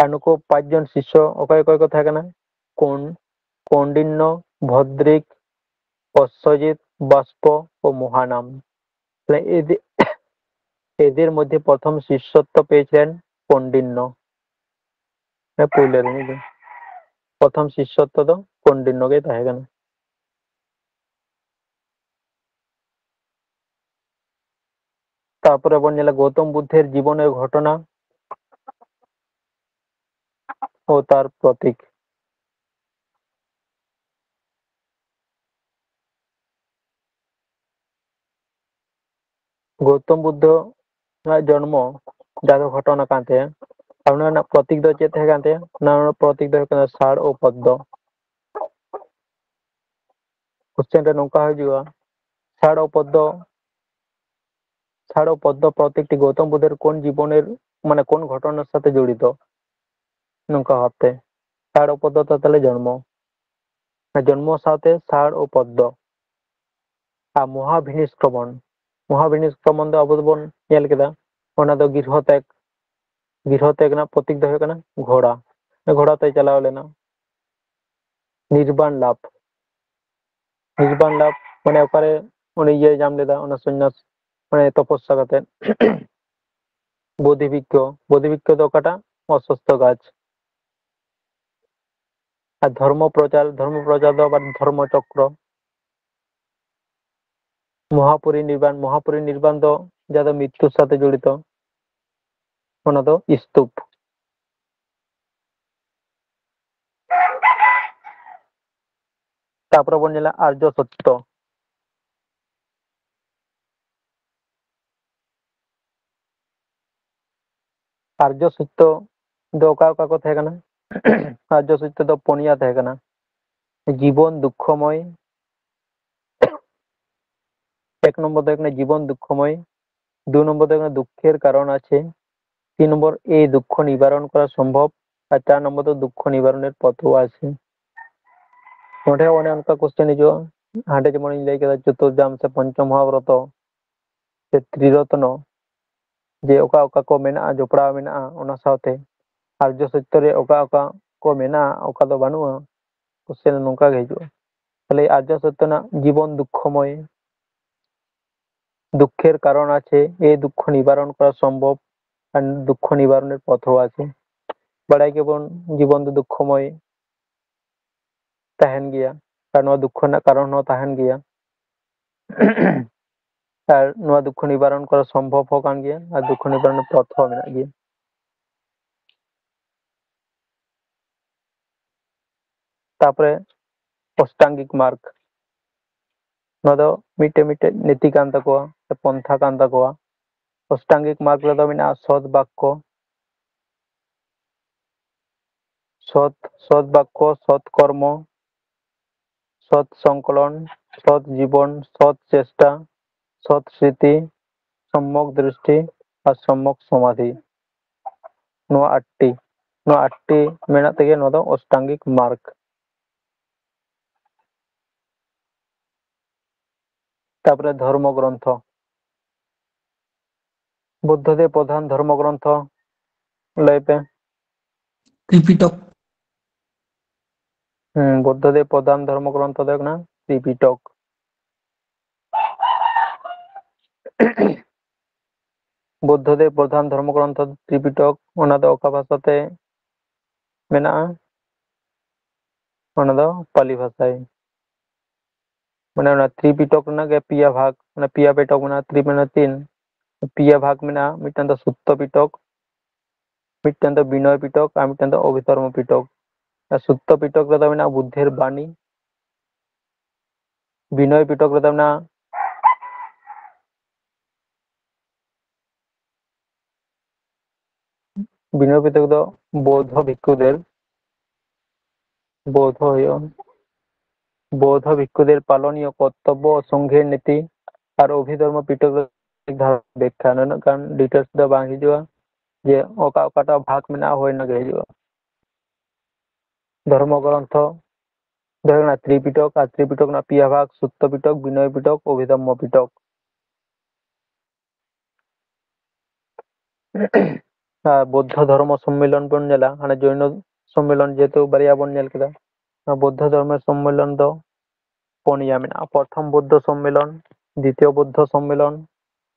ᱟᱨ ᱱᱩᱠᱩ ᱯᱟᱸᱪ ᱡᱚᱱ ᱥᱤᱥᱥᱚ ᱚᱠᱚᱭ ᱚᱠᱚᱭ ᱠᱚ ᱛᱟᱦᱮᱸ ᱠᱟᱱᱟ? ᱠᱳᱱ-, ᱠᱳᱱᱰᱤᱱᱱᱚ, ᱵᱷᱚᱫᱽᱨᱤᱠ, ᱚᱥᱥᱚᱡᱤᱛ, ᱵᱟᱥᱯᱚ ᱳ ᱢᱚᱦᱟᱱᱟᱢ᱾ ᱛᱟᱦᱞᱮ ᱮᱫᱮ-, ᱮᱫᱮᱨ ᱢᱚᱫᱽᱫᱷᱮ ᱯᱨᱚᱛᱷᱚᱢ ᱥᱤᱥᱥᱚᱛᱛᱚ ᱯᱮᱭᱮছিলেন ᱠᱳᱱᱰᱤᱱᱱᱚ᱾ ᱦᱮᱸ, ᱯᱳᱭᱞᱳ ᱨᱤᱱᱤᱡ ᱫᱚ᱾ ᱯᱨᱚᱛᱷᱚᱢ ᱥᱤᱥᱥᱚᱛᱛᱚ ᱫᱚ ᱠᱳᱱᱰᱤᱱᱱᱚ ᱜᱮ ᱛᱟᱦᱮᱸ ᱠᱟᱱᱟ᱾ ᱛᱟᱨᱯᱚᱨᱮ ᱵᱚᱱ ᱧᱮᱞᱟ ᱜᱳᱛᱚᱢ ᱵᱩᱫᱽᱫᱷᱮᱨ ᱡᱤᱵᱚᱱᱮᱨ ᱜᱷᱚᱴᱚᱱᱟ ᱳ ᱛᱟᱨ ᱯᱨᱚᱛᱤᱠ᱾ ᱜᱳᱛᱚᱢ ᱵᱩᱫᱽᱫᱷᱚ ᱨᱮᱱᱟᱜ ᱡᱚᱱᱢᱚ ᱡᱟᱦᱟᱸ ᱫᱚ ᱜᱷᱚᱴᱚᱱᱟ ᱠᱟᱱ ᱛᱟᱭᱟ, ᱟᱨ ᱚᱱᱟ ᱨᱮᱱᱟᱜ ᱯᱨᱚᱛᱤᱠ ᱫᱚ ᱪᱮᱫ ᱛᱟᱦᱮᱸ ᱠᱟᱱ ᱛᱟᱭᱟ? ᱚᱱᱟ ᱨᱮᱱᱟᱜ ᱯᱨᱚᱛᱤᱠ ᱫᱚ ᱦᱩᱭᱩᱜ ᱠᱟᱱᱟ ᱥᱟᱲ ᱳ ᱯᱚᱫᱽᱫᱚ᱾ ᱠᱚᱥᱪᱮᱱ ᱨᱮ ᱱᱚᱝᱠᱟ ᱦᱤᱡᱩᱜᱼᱟ, ᱥᱟᱲ ᱳ ᱯᱚᱫᱽᱫᱚ, ᱥᱟᱲ ᱳ ᱯᱚᱫᱽᱫᱚ ᱯᱨᱚᱛᱤᱠᱴᱤ ᱜᱳᱛᱚᱢ ᱵᱩᱫᱽᱫᱷᱮᱨ ᱠᱳᱱ ᱡᱤᱵᱚᱱᱮᱨ, ᱢᱟᱱᱮ ᱠᱳᱱ ᱜᱷᱚᱴᱚᱱᱟᱨ ᱥᱟᱛᱷᱮ ᱡᱚᱲᱤᱛᱚ? ᱱᱚᱝᱠᱟ ᱵᱷᱟᱵᱛᱮ ᱥᱟᱲ ᱳ ᱯᱚᱫᱽᱫᱚ ᱛᱟᱦᱞᱮ ᱡᱚᱱᱢᱚ, ᱡᱚᱱᱢᱚ ᱥᱟᱶᱛᱮ ᱥᱟᱲ ᱳ ᱯᱚᱫᱽᱫᱚ᱾ ᱟᱨ ᱢᱚᱦᱟᱵᱷᱤᱱᱤᱥᱠᱨᱚᱢᱚᱱ, ᱢᱚᱦᱟᱵᱷᱤᱱᱤᱥᱠᱨᱚᱢᱚᱱ ᱫᱚ ᱟᱵᱚ ᱫᱚᱵᱚᱱ ᱧᱮᱞ ᱠᱮᱫᱟ, ᱚᱱᱟ ᱫᱚ ᱜᱨᱤᱦᱚ ᱛᱮᱜᱽ, ᱜᱨᱤᱦᱚ ᱛᱮᱜᱽ ᱨᱮᱱᱟᱜ ᱯᱨᱚᱛᱤᱠ ᱫᱚ ᱦᱩᱭᱩᱜ ᱠᱟᱱᱟ ᱜᱷᱚᱲᱟ, ᱜᱷᱚᱲᱟ ᱛᱮᱭ ᱪᱟᱞᱟᱣ ᱞᱮᱱᱟ᱾ ᱱᱤᱨᱵᱟᱱ ᱞᱟᱵᱷ, ᱱᱤᱨᱵᱟᱱ ᱞᱟᱵᱷ ᱢᱟᱱᱮ ᱚᱠᱟᱨᱮ ᱩᱱᱤ ᱤᱭᱟᱹᱭ ᱧᱟᱢ ᱞᱮᱫᱟ, ᱚᱱᱟ ᱥᱚᱱᱱᱟᱥ, ᱢᱟᱱᱮ ᱛᱚᱯᱚᱥᱥᱟ ᱠᱟᱛᱮ᱾ ᱵᱳᱫᱷᱤᱵᱤᱠᱠᱷᱚ, ᱵᱳᱫᱷᱤᱵᱤᱠᱠᱷᱚ ᱫᱚ ᱚᱠᱟᱴᱟᱜ? ᱚᱥᱚᱥᱛᱷᱚ ᱜᱟᱪᱷ᱾ ᱟᱨ ᱫᱷᱚᱨᱢᱚ ᱯᱨᱚᱪᱟᱨ, ᱫᱷᱚᱨᱢᱚ ᱯᱨᱚᱪᱟᱨ ᱫᱚ ᱟᱵᱟᱨ ᱫᱷᱚᱨᱢᱚ ᱪᱚᱠᱨᱚ᱾ ᱢᱚᱦᱟᱯᱚᱨᱤᱱᱤᱨᱵᱟᱱ, ᱢᱚᱦᱟᱯᱚᱨᱤᱱᱤᱨᱵᱟᱱ ᱫᱚ ᱡᱟᱦᱟᱸ ᱫᱚ ᱢᱨᱤᱛᱭᱩ ᱥᱟᱛᱷᱮ ᱡᱚᱲᱤᱛᱚ, ᱚᱱᱟ ᱫᱚ ᱥᱛᱩᱯ᱾ ᱛᱟᱯᱚᱨᱮ ᱵᱚᱱ ᱧᱮᱞᱟ ᱟᱨᱡᱚ ᱥᱚᱛᱛᱚ᱾ ᱟᱨᱡᱚ ᱥᱚᱛᱛᱚ ᱫᱚ ᱚᱠᱟ ᱚᱠᱟ ᱠᱚ ᱛᱟᱦᱮᱸ ᱠᱟᱱᱟ? ᱟᱨᱡᱚ ᱥᱚᱛᱛᱚ ᱫᱚ ᱯᱩᱱᱭᱟ ᱛᱟᱦᱮᱸ ᱠᱟᱱᱟ᱾ ᱡᱤᱵᱚᱱ ᱫᱩᱠᱠᱷᱚᱢᱚᱭ, ᱮᱠ ᱱᱚᱢᱵᱚᱨ ᱫᱚ ᱦᱩᱭᱩᱜ ᱠᱟᱱᱟ ᱡᱤᱵᱚᱱ ᱫᱩᱠᱠᱷᱚᱢᱚᱭ, ᱫᱩ ᱱᱚᱢᱵᱚᱨ ᱫᱚ ᱦᱩᱭᱩᱜ ᱠᱟᱱᱟ ᱫᱩᱠᱠᱷᱮᱨ ᱠᱟᱨᱚᱱ ᱟᱪᱷᱮ, ᱛᱤᱱ ᱱᱚᱢᱵᱚᱨ ᱮ ᱫᱩᱠᱠᱷᱚ ᱱᱤᱵᱟᱨᱚᱱ ᱠᱚᱨᱟ ᱥᱚᱢᱵᱷᱚᱵ, ᱟᱨ ᱪᱟᱨ ᱱᱚᱢᱵᱚᱨ ᱫᱚ ᱫᱩᱠᱠᱷᱚ ᱱᱤᱵᱟᱨᱚᱱᱮᱨ ᱯᱚᱛᱷ ᱦᱚᱸ ᱟᱪᱷᱮ᱾ ᱱᱚᱰᱮ ᱚᱱᱮ ᱚᱱᱠᱟ ᱠᱚᱥᱪᱮᱱ ᱦᱤᱡᱩᱜᱼᱟ, ᱦᱟᱸᱰᱮ ᱡᱮᱢᱚᱱᱤᱧ ᱞᱟᱹᱭ ᱠᱮᱫᱟ ᱪᱚᱛᱩᱨᱡᱟᱢ ᱥᱮ ᱯᱚᱧᱪᱚᱢ ᱢᱚᱦᱟᱵᱨᱚᱛᱚ ᱥᱮ ᱛᱨᱤᱨᱚᱛᱱᱚ, ᱡᱮ ᱚᱠᱟ ᱚᱠᱟ ᱠᱚ ᱢᱮᱱᱟᱜᱼᱟ, ᱡᱚᱯᱲᱟᱣ ᱢᱮᱱᱟᱜᱼᱟ ᱚᱱᱟ ᱥᱟᱶᱛᱮ, ᱟᱨᱡᱚ ᱥᱚᱛᱭᱚ ᱨᱮ ᱚᱠᱟ ᱚᱠᱟ ᱠᱚ ᱢᱮᱱᱟᱜᱼᱟ, ᱚᱠᱟ ᱫᱚ ᱵᱟᱹᱱᱩᱜᱼᱟ, ᱠᱚᱥᱪᱮᱱ ᱱᱚᱝᱠᱟ ᱜᱮ ᱦᱤᱡᱩᱜᱼᱟ᱾ ᱛᱟᱦᱞᱮ ᱟᱨᱡᱚ ᱥᱚᱛᱭᱚ ᱨᱮᱱᱟᱜ ᱡᱤᱵᱚᱱ ᱫᱩᱠᱠᱷᱚᱢᱚᱭ, ᱫᱩᱠᱠᱷᱮᱨ ᱠᱟᱨᱚᱱ ᱟᱪᱷᱮ, ᱮ ᱫᱩᱠᱠᱷᱚ ᱱᱤᱵᱟᱨᱚᱱ ᱠᱚᱨᱟ ᱥᱚᱢᱵᱷᱚᱵ, ᱟᱨ ᱫᱩᱠᱠᱷᱚ ᱱᱤᱵᱟᱨᱚᱱᱮᱨ ᱯᱚᱛᱷ ᱦᱚᱸ ᱟᱪᱷᱮ᱾ ᱵᱟᱲᱟᱭ ᱜᱮᱵᱚᱱ ᱡᱤᱵᱚᱱ ᱫᱚ ᱫᱩᱠᱠᱷᱚᱢᱚᱭ ᱛᱟᱦᱮᱱ ᱜᱮᱭᱟ, ᱟᱨ ᱱᱚᱣᱟ ᱫᱩᱠᱠᱷᱚ ᱨᱮᱱᱟᱜ ᱠᱟᱨᱚᱱ ᱦᱚᱸ ᱛᱟᱦᱮᱱ ᱜᱮᱭᱟ᱾ ᱟᱨ ᱱᱚᱣᱟ ᱫᱩᱠᱠᱷᱚ ᱱᱤᱵᱟᱨᱚᱱ ᱠᱚᱨᱟ ᱥᱚᱢᱵᱷᱚᱵ ᱦᱚᱸ ᱠᱟᱱ ᱜᱮᱭᱟ, ᱟᱨ ᱫᱩᱠᱠᱷᱚ ᱱᱤᱵᱟᱨᱚᱱ ᱯᱚᱛᱷ ᱦᱚᱸ ᱢᱮᱱᱟᱜ ᱜᱮᱭᱟ᱾ ᱛᱟᱯᱚᱨᱮ ᱚᱥᱴᱟᱝᱜᱤᱠ ᱢᱟᱨᱜᱽ, ᱱᱚᱣᱟ ᱫᱚ ᱢᱤᱫᱴᱮᱡ ᱢᱤᱫᱴᱮᱡ ᱱᱤᱛᱤ ᱠᱟᱱ ᱛᱟᱠᱚᱣᱟ ᱥᱮ ᱯᱚᱱᱛᱷᱟ ᱠᱟᱱ ᱛᱟᱠᱚᱣᱟ᱾ ᱚᱥᱴᱟᱝᱜᱤᱠ ᱢᱟᱨᱜᱽ ᱨᱮᱫᱚ ᱢᱮᱱᱟᱜᱼᱟ ᱥᱚᱛ ᱵᱟᱠᱠᱚ, ᱥᱚᱛ ᱥᱚᱛ ᱵᱟᱠᱠᱚ, ᱥᱚᱛ ᱠᱚᱨᱢᱚ, ᱥᱚᱛ ᱥᱚᱝᱠᱚᱞᱚᱱ, ᱥᱚᱛ ᱡᱤᱵᱚᱱ, ᱥᱚᱛ ᱪᱮᱥᱴᱟ, ᱥᱚᱛ ᱥᱨᱤᱛᱤ, ᱥᱚᱢᱢᱚᱠ ᱫᱨᱤᱥᱴᱤ ᱟᱨ ᱥᱚᱢᱢᱚᱠ ᱥᱚᱢᱟᱫᱷᱤ᱾ ᱱᱚᱣᱟ ᱟᱴᱴᱤ, ᱱᱚᱣᱟ ᱟᱴᱴᱤ ᱢᱮᱱᱟᱜ ᱛᱮᱜᱮ ᱱᱚᱣᱟ ᱫᱚ ᱚᱥᱴᱟᱝᱜᱤᱠ ᱢᱟᱨᱜᱽ᱾ ᱛᱟᱯᱚᱨᱮ ᱫᱷᱚᱨᱢᱚ ᱜᱨᱚᱱᱛᱷᱚ, ᱵᱩᱫᱽᱫᱷᱚ ᱫᱮᱵ ᱯᱨᱚᱫᱷᱟᱱ ᱫᱷᱚᱨᱢᱚ ᱜᱨᱚᱱᱛᱷᱚ ᱞᱟᱹᱭ ᱯᱮ᱾ ᱛᱨᱤᱯᱤᱴᱚᱠ᱾ ᱦᱩᱸ, ᱵᱩᱫᱽᱫᱷᱚ ᱫᱮᱵ ᱯᱨᱚᱫᱷᱟᱱ ᱫᱷᱚᱨᱢᱚ ᱜᱨᱚᱱᱛᱷᱚ ᱫᱚ ᱦᱩᱭᱩᱜ ᱠᱟᱱᱟ ᱛᱨᱤᱯᱤᱴᱚᱠ᱾ ᱵᱩᱫᱽᱫᱷᱚ ᱫᱮᱵ ᱯᱨᱚᱫᱷᱟᱱ ᱫᱷᱚᱨᱢᱚ ᱜᱨᱚᱱᱛᱷᱚ ᱛᱨᱤᱯᱤᱴᱚᱠ, ᱚᱱᱟ ᱫᱚ ᱚᱠᱟ ᱵᱷᱟᱥᱟ ᱛᱮ ᱢᱮᱱᱟᱜᱼᱟ? ᱚᱱᱟ ᱫᱚ ᱯᱟᱞᱤ ᱵᱷᱟᱥᱟᱭ᱾ ᱢᱟᱱᱮ ᱚᱱᱟ ᱛᱨᱤᱯᱤᱴᱚᱠ ᱨᱮᱱᱟᱜ ᱜᱮ ᱯᱮᱭᱟ ᱵᱷᱟᱜᱽ, ᱢᱟᱱᱮ ᱯᱮᱭᱟ ᱯᱤᱴᱚᱠ ᱢᱮᱱᱟᱜᱼᱟ, ᱛᱨᱤ ᱢᱟᱱᱮ ᱛᱤᱱ, ᱯᱮᱭᱟ ᱵᱷᱟᱜᱽ ᱢᱮᱱᱟᱜᱼᱟ᱾ ᱢᱤᱫᱴᱟᱝ ᱫᱚ ᱥᱩᱛᱛᱚ ᱯᱤᱴᱚᱠ, ᱢᱤᱫᱴᱟᱝ ᱫᱚ ᱵᱤᱱᱚᱭ ᱯᱤᱴᱚᱠ ᱟᱨ ᱢᱤᱫᱴᱟᱝ ᱫᱚ ᱚᱵᱷᱤᱫᱷᱚᱨᱢᱚ ᱯᱤᱴᱚᱠ᱾ ᱟᱨ ᱥᱩᱛᱛᱚ ᱯᱤᱴᱚᱠ ᱨᱮᱫᱚ ᱢᱮᱱᱟᱜᱼᱟ ᱵᱩᱫᱽᱫᱷᱮᱨ ᱵᱟᱱᱤ, ᱵᱤᱱᱚᱭ ᱯᱤᱴᱚᱠ ᱨᱮᱫᱚ ᱢᱮᱱᱟᱜᱼᱟ ᱵᱤᱱᱚᱭ ᱯᱤᱴᱚᱠ ᱫᱚ ᱵᱳᱫᱷᱚ ᱵᱷᱤᱠᱠᱷᱩᱫᱮᱨ, ᱵᱳᱫᱷᱚ ᱦᱩᱭᱩᱜᱼᱟ, ᱵᱳᱫᱷᱚ ᱵᱷᱤᱠᱠᱷᱩᱫᱮᱨ ᱯᱟᱞᱚᱱᱤᱭᱚ ᱠᱚᱨᱛᱚᱵᱵᱚ ᱚᱥᱚᱝᱜᱷᱮᱨ ᱱᱤᱛᱤ ᱟᱨ ᱚᱵᱷᱤᱫᱷᱚᱨᱢᱚ ᱯᱤᱴᱚᱠ ᱫᱚ ᱫᱷᱟᱨᱟ ᱵᱮᱠᱠᱷᱟ, ᱱᱩᱱᱟᱹᱜ ᱜᱟᱱ ᱰᱤᱴᱮᱞᱥ ᱫᱚ ᱵᱟᱝ ᱦᱤᱡᱩᱜᱼᱟ, ᱡᱮ ᱚᱠᱟ ᱚᱠᱟᱴᱟᱜ ᱵᱷᱟᱜᱽ ᱢᱮᱱᱟᱜᱼᱟ, ᱦᱳᱭ ᱚᱱᱟ ᱜᱮ ᱦᱤᱡᱩᱜᱼᱟ᱾ ᱫᱷᱚᱨᱢᱚ ᱜᱨᱚᱱᱛᱷᱚ ᱫᱚ ᱦᱩᱭᱩᱜ ᱠᱟᱱᱟ ᱛᱨᱤᱯᱤᱴᱚᱠ, ᱟᱨ ᱛᱨᱤᱯᱤᱴᱚᱠ ᱨᱮᱱᱟᱜ ᱯᱮᱭᱟ ᱵᱷᱟᱜᱽ, ᱥᱩᱛᱛᱚ ᱯᱤᱴᱚᱠ, ᱵᱤᱱᱚᱭ ᱯᱤᱴᱚᱠ, ᱚᱵᱷᱤᱫᱷᱚᱨᱢᱚ ᱯᱤᱴᱚᱠ᱾ ᱟᱨ ᱵᱳᱫᱽᱫᱷᱚ ᱫᱷᱚᱨᱢᱚ ᱥᱚᱢᱢᱮᱞᱚᱱ ᱵᱚᱱ ᱧᱮᱞᱟ, ᱦᱟᱱᱮ ᱡᱚᱭᱱᱚ ᱥᱚᱢᱢᱮᱞᱚᱱ ᱡᱮᱦᱮᱛᱩ ᱵᱟᱨᱭᱟ ᱵᱚᱱ ᱧᱮᱞ ᱠᱮᱫᱟ, ᱚᱱᱟ ᱵᱳᱫᱽᱫᱷᱚ ᱫᱷᱚᱨᱢᱚ ᱥᱚᱢᱢᱮᱞᱚᱱ ᱫᱚ ᱯᱩᱱᱭᱟ ᱢᱮᱱᱟᱜᱼᱟ᱾ ᱯᱨᱚᱛᱷᱚᱢ ᱵᱳᱫᱽᱫᱷᱚ ᱥᱚᱢᱢᱮᱞᱚᱱ, ᱫᱤᱛᱤᱭᱚ ᱵᱳᱫᱽᱫᱷᱚ ᱥᱚᱢᱢᱮᱞᱚᱱ,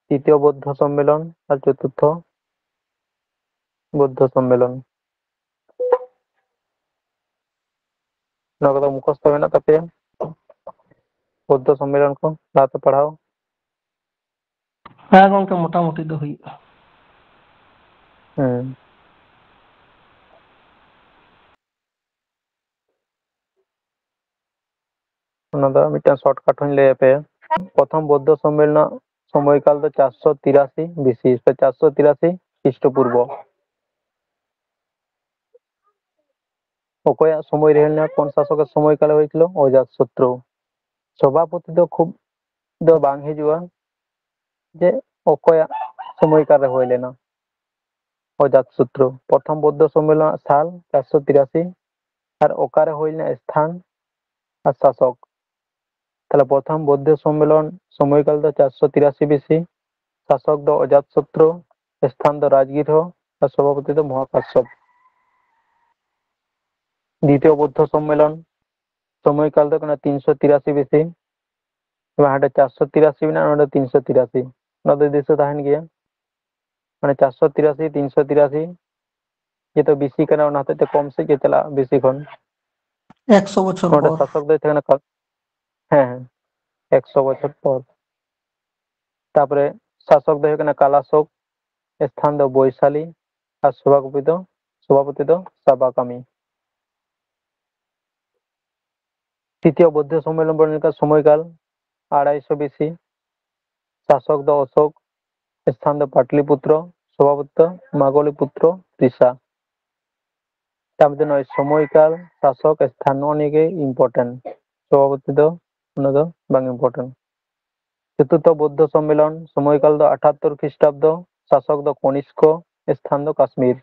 ᱛᱨᱤᱛᱤᱭᱚ ᱵᱳᱫᱽᱫᱷᱚ ᱥᱚᱢᱢᱮᱞᱚᱱ ᱟᱨ ᱪᱚᱛᱩᱨᱛᱷᱚ ᱵᱳᱫᱽᱫᱷᱚ ᱥᱚᱢᱢᱮᱞᱚᱱ᱾ ᱱᱚᱣᱟ ᱠᱚᱫᱚ ᱢᱩᱠᱷᱚᱥᱛᱚ ᱢᱮᱱᱟᱜ ᱛᱟᱯᱮᱭᱟ, ᱵᱳᱫᱽᱫᱷᱚ ᱥᱚᱢᱢᱮᱞᱚᱱ ᱠᱚ ᱞᱟᱦᱟᱛᱮ ᱯᱟᱲᱦᱟᱣ? ᱦᱮᱸ ᱜᱚᱝᱠᱮ, ᱢᱚᱴᱟᱢᱩᱴᱤ ᱫᱚ ᱦᱩᱭᱩᱜᱼᱟ᱾ ᱦᱮᱸ᱾ ᱚᱱᱟ ᱫᱚ ᱢᱤᱫᱴᱟᱝ ᱥᱚᱨᱴᱠᱟᱴ ᱦᱚᱧ ᱞᱟᱹᱭ ᱟᱯᱮᱭᱟ᱾ ᱯᱨᱚᱛᱷᱚᱢ ᱵᱳᱫᱽᱫᱷᱚ ᱥᱚᱢᱢᱮᱞᱚᱱ ᱨᱮᱱᱟᱜ ᱥᱚᱢᱚᱭᱠᱟᱞ ᱫᱚ ᱪᱟᱨᱥᱚ ᱛᱤᱨᱟᱥᱤ ᱵᱤᱥᱤ ᱥᱮ ᱪᱟᱨᱥᱚ ᱛᱤᱨᱟᱥᱤ ᱠᱷᱨᱤᱥᱴᱚᱯᱩᱨᱵᱚ᱾ ᱚᱠᱚᱭᱟᱜ ᱥᱚᱢᱚᱭ ᱨᱮ ᱦᱩᱭ ᱞᱮᱱᱟ, ᱠᱚᱱ ᱥᱟᱥᱚᱠᱮᱨ ᱥᱚᱢᱚᱭ ᱠᱟᱞᱮ ᱦᱩᱭ ᱠᱟᱱᱟ? ᱚᱡᱟᱛ ᱥᱚᱛᱨᱩ᱾ ᱥᱚᱵᱷᱟᱯᱚᱛᱤ ᱫᱚ ᱠᱷᱩᱵ ᱫᱚ ᱵᱟᱝ ᱦᱤᱡᱩᱜᱼᱟ ᱡᱮ ᱚᱠᱚᱭᱟᱜ ᱥᱚᱢᱚᱭ ᱠᱟᱞ ᱨᱮ ᱦᱩᱭ ᱞᱮᱱᱟ᱾ ᱚᱡᱟᱛ ᱥᱚᱛᱨᱩ᱾ ᱯᱨᱚᱛᱷᱚᱢ ᱵᱳᱫᱽᱫᱷᱚ ᱥᱚᱢᱢᱮᱞᱚᱱ ᱥᱟᱞ ᱪᱟᱨᱥᱚ ᱛᱤᱨᱟᱥᱤ, ᱟᱨ ᱚᱠᱟᱨᱮ ᱦᱩᱭ ᱞᱮᱱᱟ ᱥᱛᱷᱟᱱ ᱟᱨ ᱥᱟᱥᱚᱠ᱾ ᱛᱟᱦᱞᱮ ᱯᱨᱚᱛᱷᱚᱢ ᱵᱳᱫᱽᱫᱷᱚ ᱥᱚᱢᱢᱮᱞᱚᱱ ᱥᱚᱢᱚᱭᱠᱟᱞ ᱫᱚ ᱪᱟᱨᱥᱚ ᱛᱤᱨᱟᱥᱤ ᱵᱤᱥᱤ, ᱥᱟᱥᱚᱠ ᱫᱚ ᱚᱡᱟᱛ ᱥᱚᱛᱨᱩ, ᱥᱛᱷᱟᱱ ᱫᱚ ᱨᱟᱡᱽᱜᱤᱨᱦᱚ ᱟᱨ ᱥᱚᱵᱷᱟᱯᱚᱛᱤ ᱫᱚ ᱢᱚᱦᱟᱠᱟᱥᱥᱚᱯ᱾ ᱫᱤᱛᱤᱭᱚ ᱵᱳᱫᱽᱫᱷᱚ ᱥᱚᱢᱢᱮᱞᱚᱱ ᱥᱚᱢᱚᱭᱠᱟᱞ ᱫᱚ ᱠᱟᱱᱟ ᱛᱤᱱᱥᱚ ᱛᱤᱨᱟᱥᱤ ᱵᱤᱥᱤ, ᱮᱵᱟᱨ ᱦᱟᱸᱰᱮ ᱪᱟᱨᱥᱚ ᱛᱤᱨᱟᱥᱤ ᱢᱮᱱᱟᱜᱼᱟ, ᱱᱚᱰᱮ ᱛᱤᱱᱥᱚ ᱛᱤᱨᱟᱥᱤ, ᱚᱱᱟ ᱫᱚ ᱫᱤᱥᱟᱹ ᱛᱟᱦᱮᱱ ᱜᱮᱭᱟ᱾ ᱢᱟᱱᱮ ᱪᱟᱨᱥᱚ ᱛᱤᱨᱟᱥᱤ, ᱛᱤᱱᱥᱚ ᱛᱤᱨᱟᱥᱤ, ᱡᱮᱦᱮᱛᱩ ᱵᱤᱥᱤ ᱠᱟᱱᱟ, ᱚᱱᱟ ᱦᱚᱛᱮᱡ ᱛᱮ ᱠᱚᱢ ᱥᱮᱫ ᱜᱮ ᱪᱟᱞᱟᱜᱼᱟ ᱵᱤᱥᱤ ᱠᱷᱚᱱ᱾ ᱮᱠᱥᱚ ᱵᱚᱪᱷᱚᱨ ᱱᱚᱰᱮ ᱯᱚᱨ᱾ ᱥᱟᱥᱚᱠ ᱫᱚᱭ ᱛᱟᱦᱮᱸ ᱠᱟᱱᱟ ᱠᱟ-, ᱦᱮᱸ, ᱦᱮᱸ, ᱮᱠᱥᱚ ᱵᱚᱪᱷᱚᱨ ᱯᱚᱨ᱾ ᱛᱟᱯᱚᱨᱮ ᱥᱟᱥᱚᱠ ᱫᱚ ᱦᱩᱭᱩᱜ ᱠᱟᱱᱟ ᱠᱟᱞᱟᱥᱚᱠ, ᱥᱛᱷᱟᱱ ᱫᱚ ᱵᱳᱭᱥᱟᱞᱤ, ᱟᱨ ᱥᱚᱵᱷᱟᱯᱚᱛᱤ ᱫᱚ, ᱥᱚᱵᱷᱟᱯᱚᱛᱤ ᱫᱚ ᱥᱟᱵᱟᱠᱟᱢᱤ᱾ ᱛᱨᱤᱛᱤᱭᱚ ᱵᱳᱫᱽᱫᱷᱚ ᱥᱚᱢᱢᱮᱞᱚᱱ ᱵᱚᱱ ᱧᱮᱞ ᱠᱟᱜ ᱥᱚᱢᱚᱭᱠᱟᱞ ᱟᱲᱟᱭᱥᱚ ᱵᱤᱥᱤ, ᱥᱟᱥᱚᱠ ᱫᱚ ᱚᱥᱳᱠ, ᱥᱛᱷᱟᱱ ᱫᱚ ᱯᱟᱴᱞᱤᱯᱩᱛᱨᱚ, ᱥᱚᱵᱷᱟᱯᱚᱛᱤ ᱫᱚ ᱢᱟᱜᱚᱞᱤᱯᱩᱛᱨᱚ ᱛᱨᱤᱥᱟ᱾ ᱛᱟᱨ ᱢᱚᱫᱽᱫᱷᱮ ᱱᱚᱜᱼᱚᱭ ᱥᱚᱢᱚᱭᱠᱟᱞ, ᱥᱟᱥᱚᱠ, ᱥᱛᱷᱟᱱ, ᱱᱚᱜᱼᱚ ᱱᱤᱭᱟᱹ ᱜᱮ important᱾ ᱥᱚᱵᱷᱟᱯᱚᱛᱤ ᱫᱚ ᱩᱱᱟᱹᱜ ᱫᱚ ᱵᱟᱝ important᱾ ᱪᱚᱛᱩᱨᱛᱷᱚ ᱵᱳᱫᱽᱫᱷᱚ ᱥᱚᱢᱢᱮᱞᱚᱱ, ᱥᱚᱢᱚᱭᱠᱟᱞ ᱫᱚ ᱟᱴᱷᱟᱛᱛᱳᱨ ᱠᱷᱨᱤᱥᱴᱟᱵᱫᱚ, ᱥᱟᱥᱚᱠ ᱫᱚ ᱠᱚᱱᱤᱥᱠᱚ, ᱥᱛᱷᱟᱱ ᱫᱚ ᱠᱟᱥᱢᱤᱨ᱾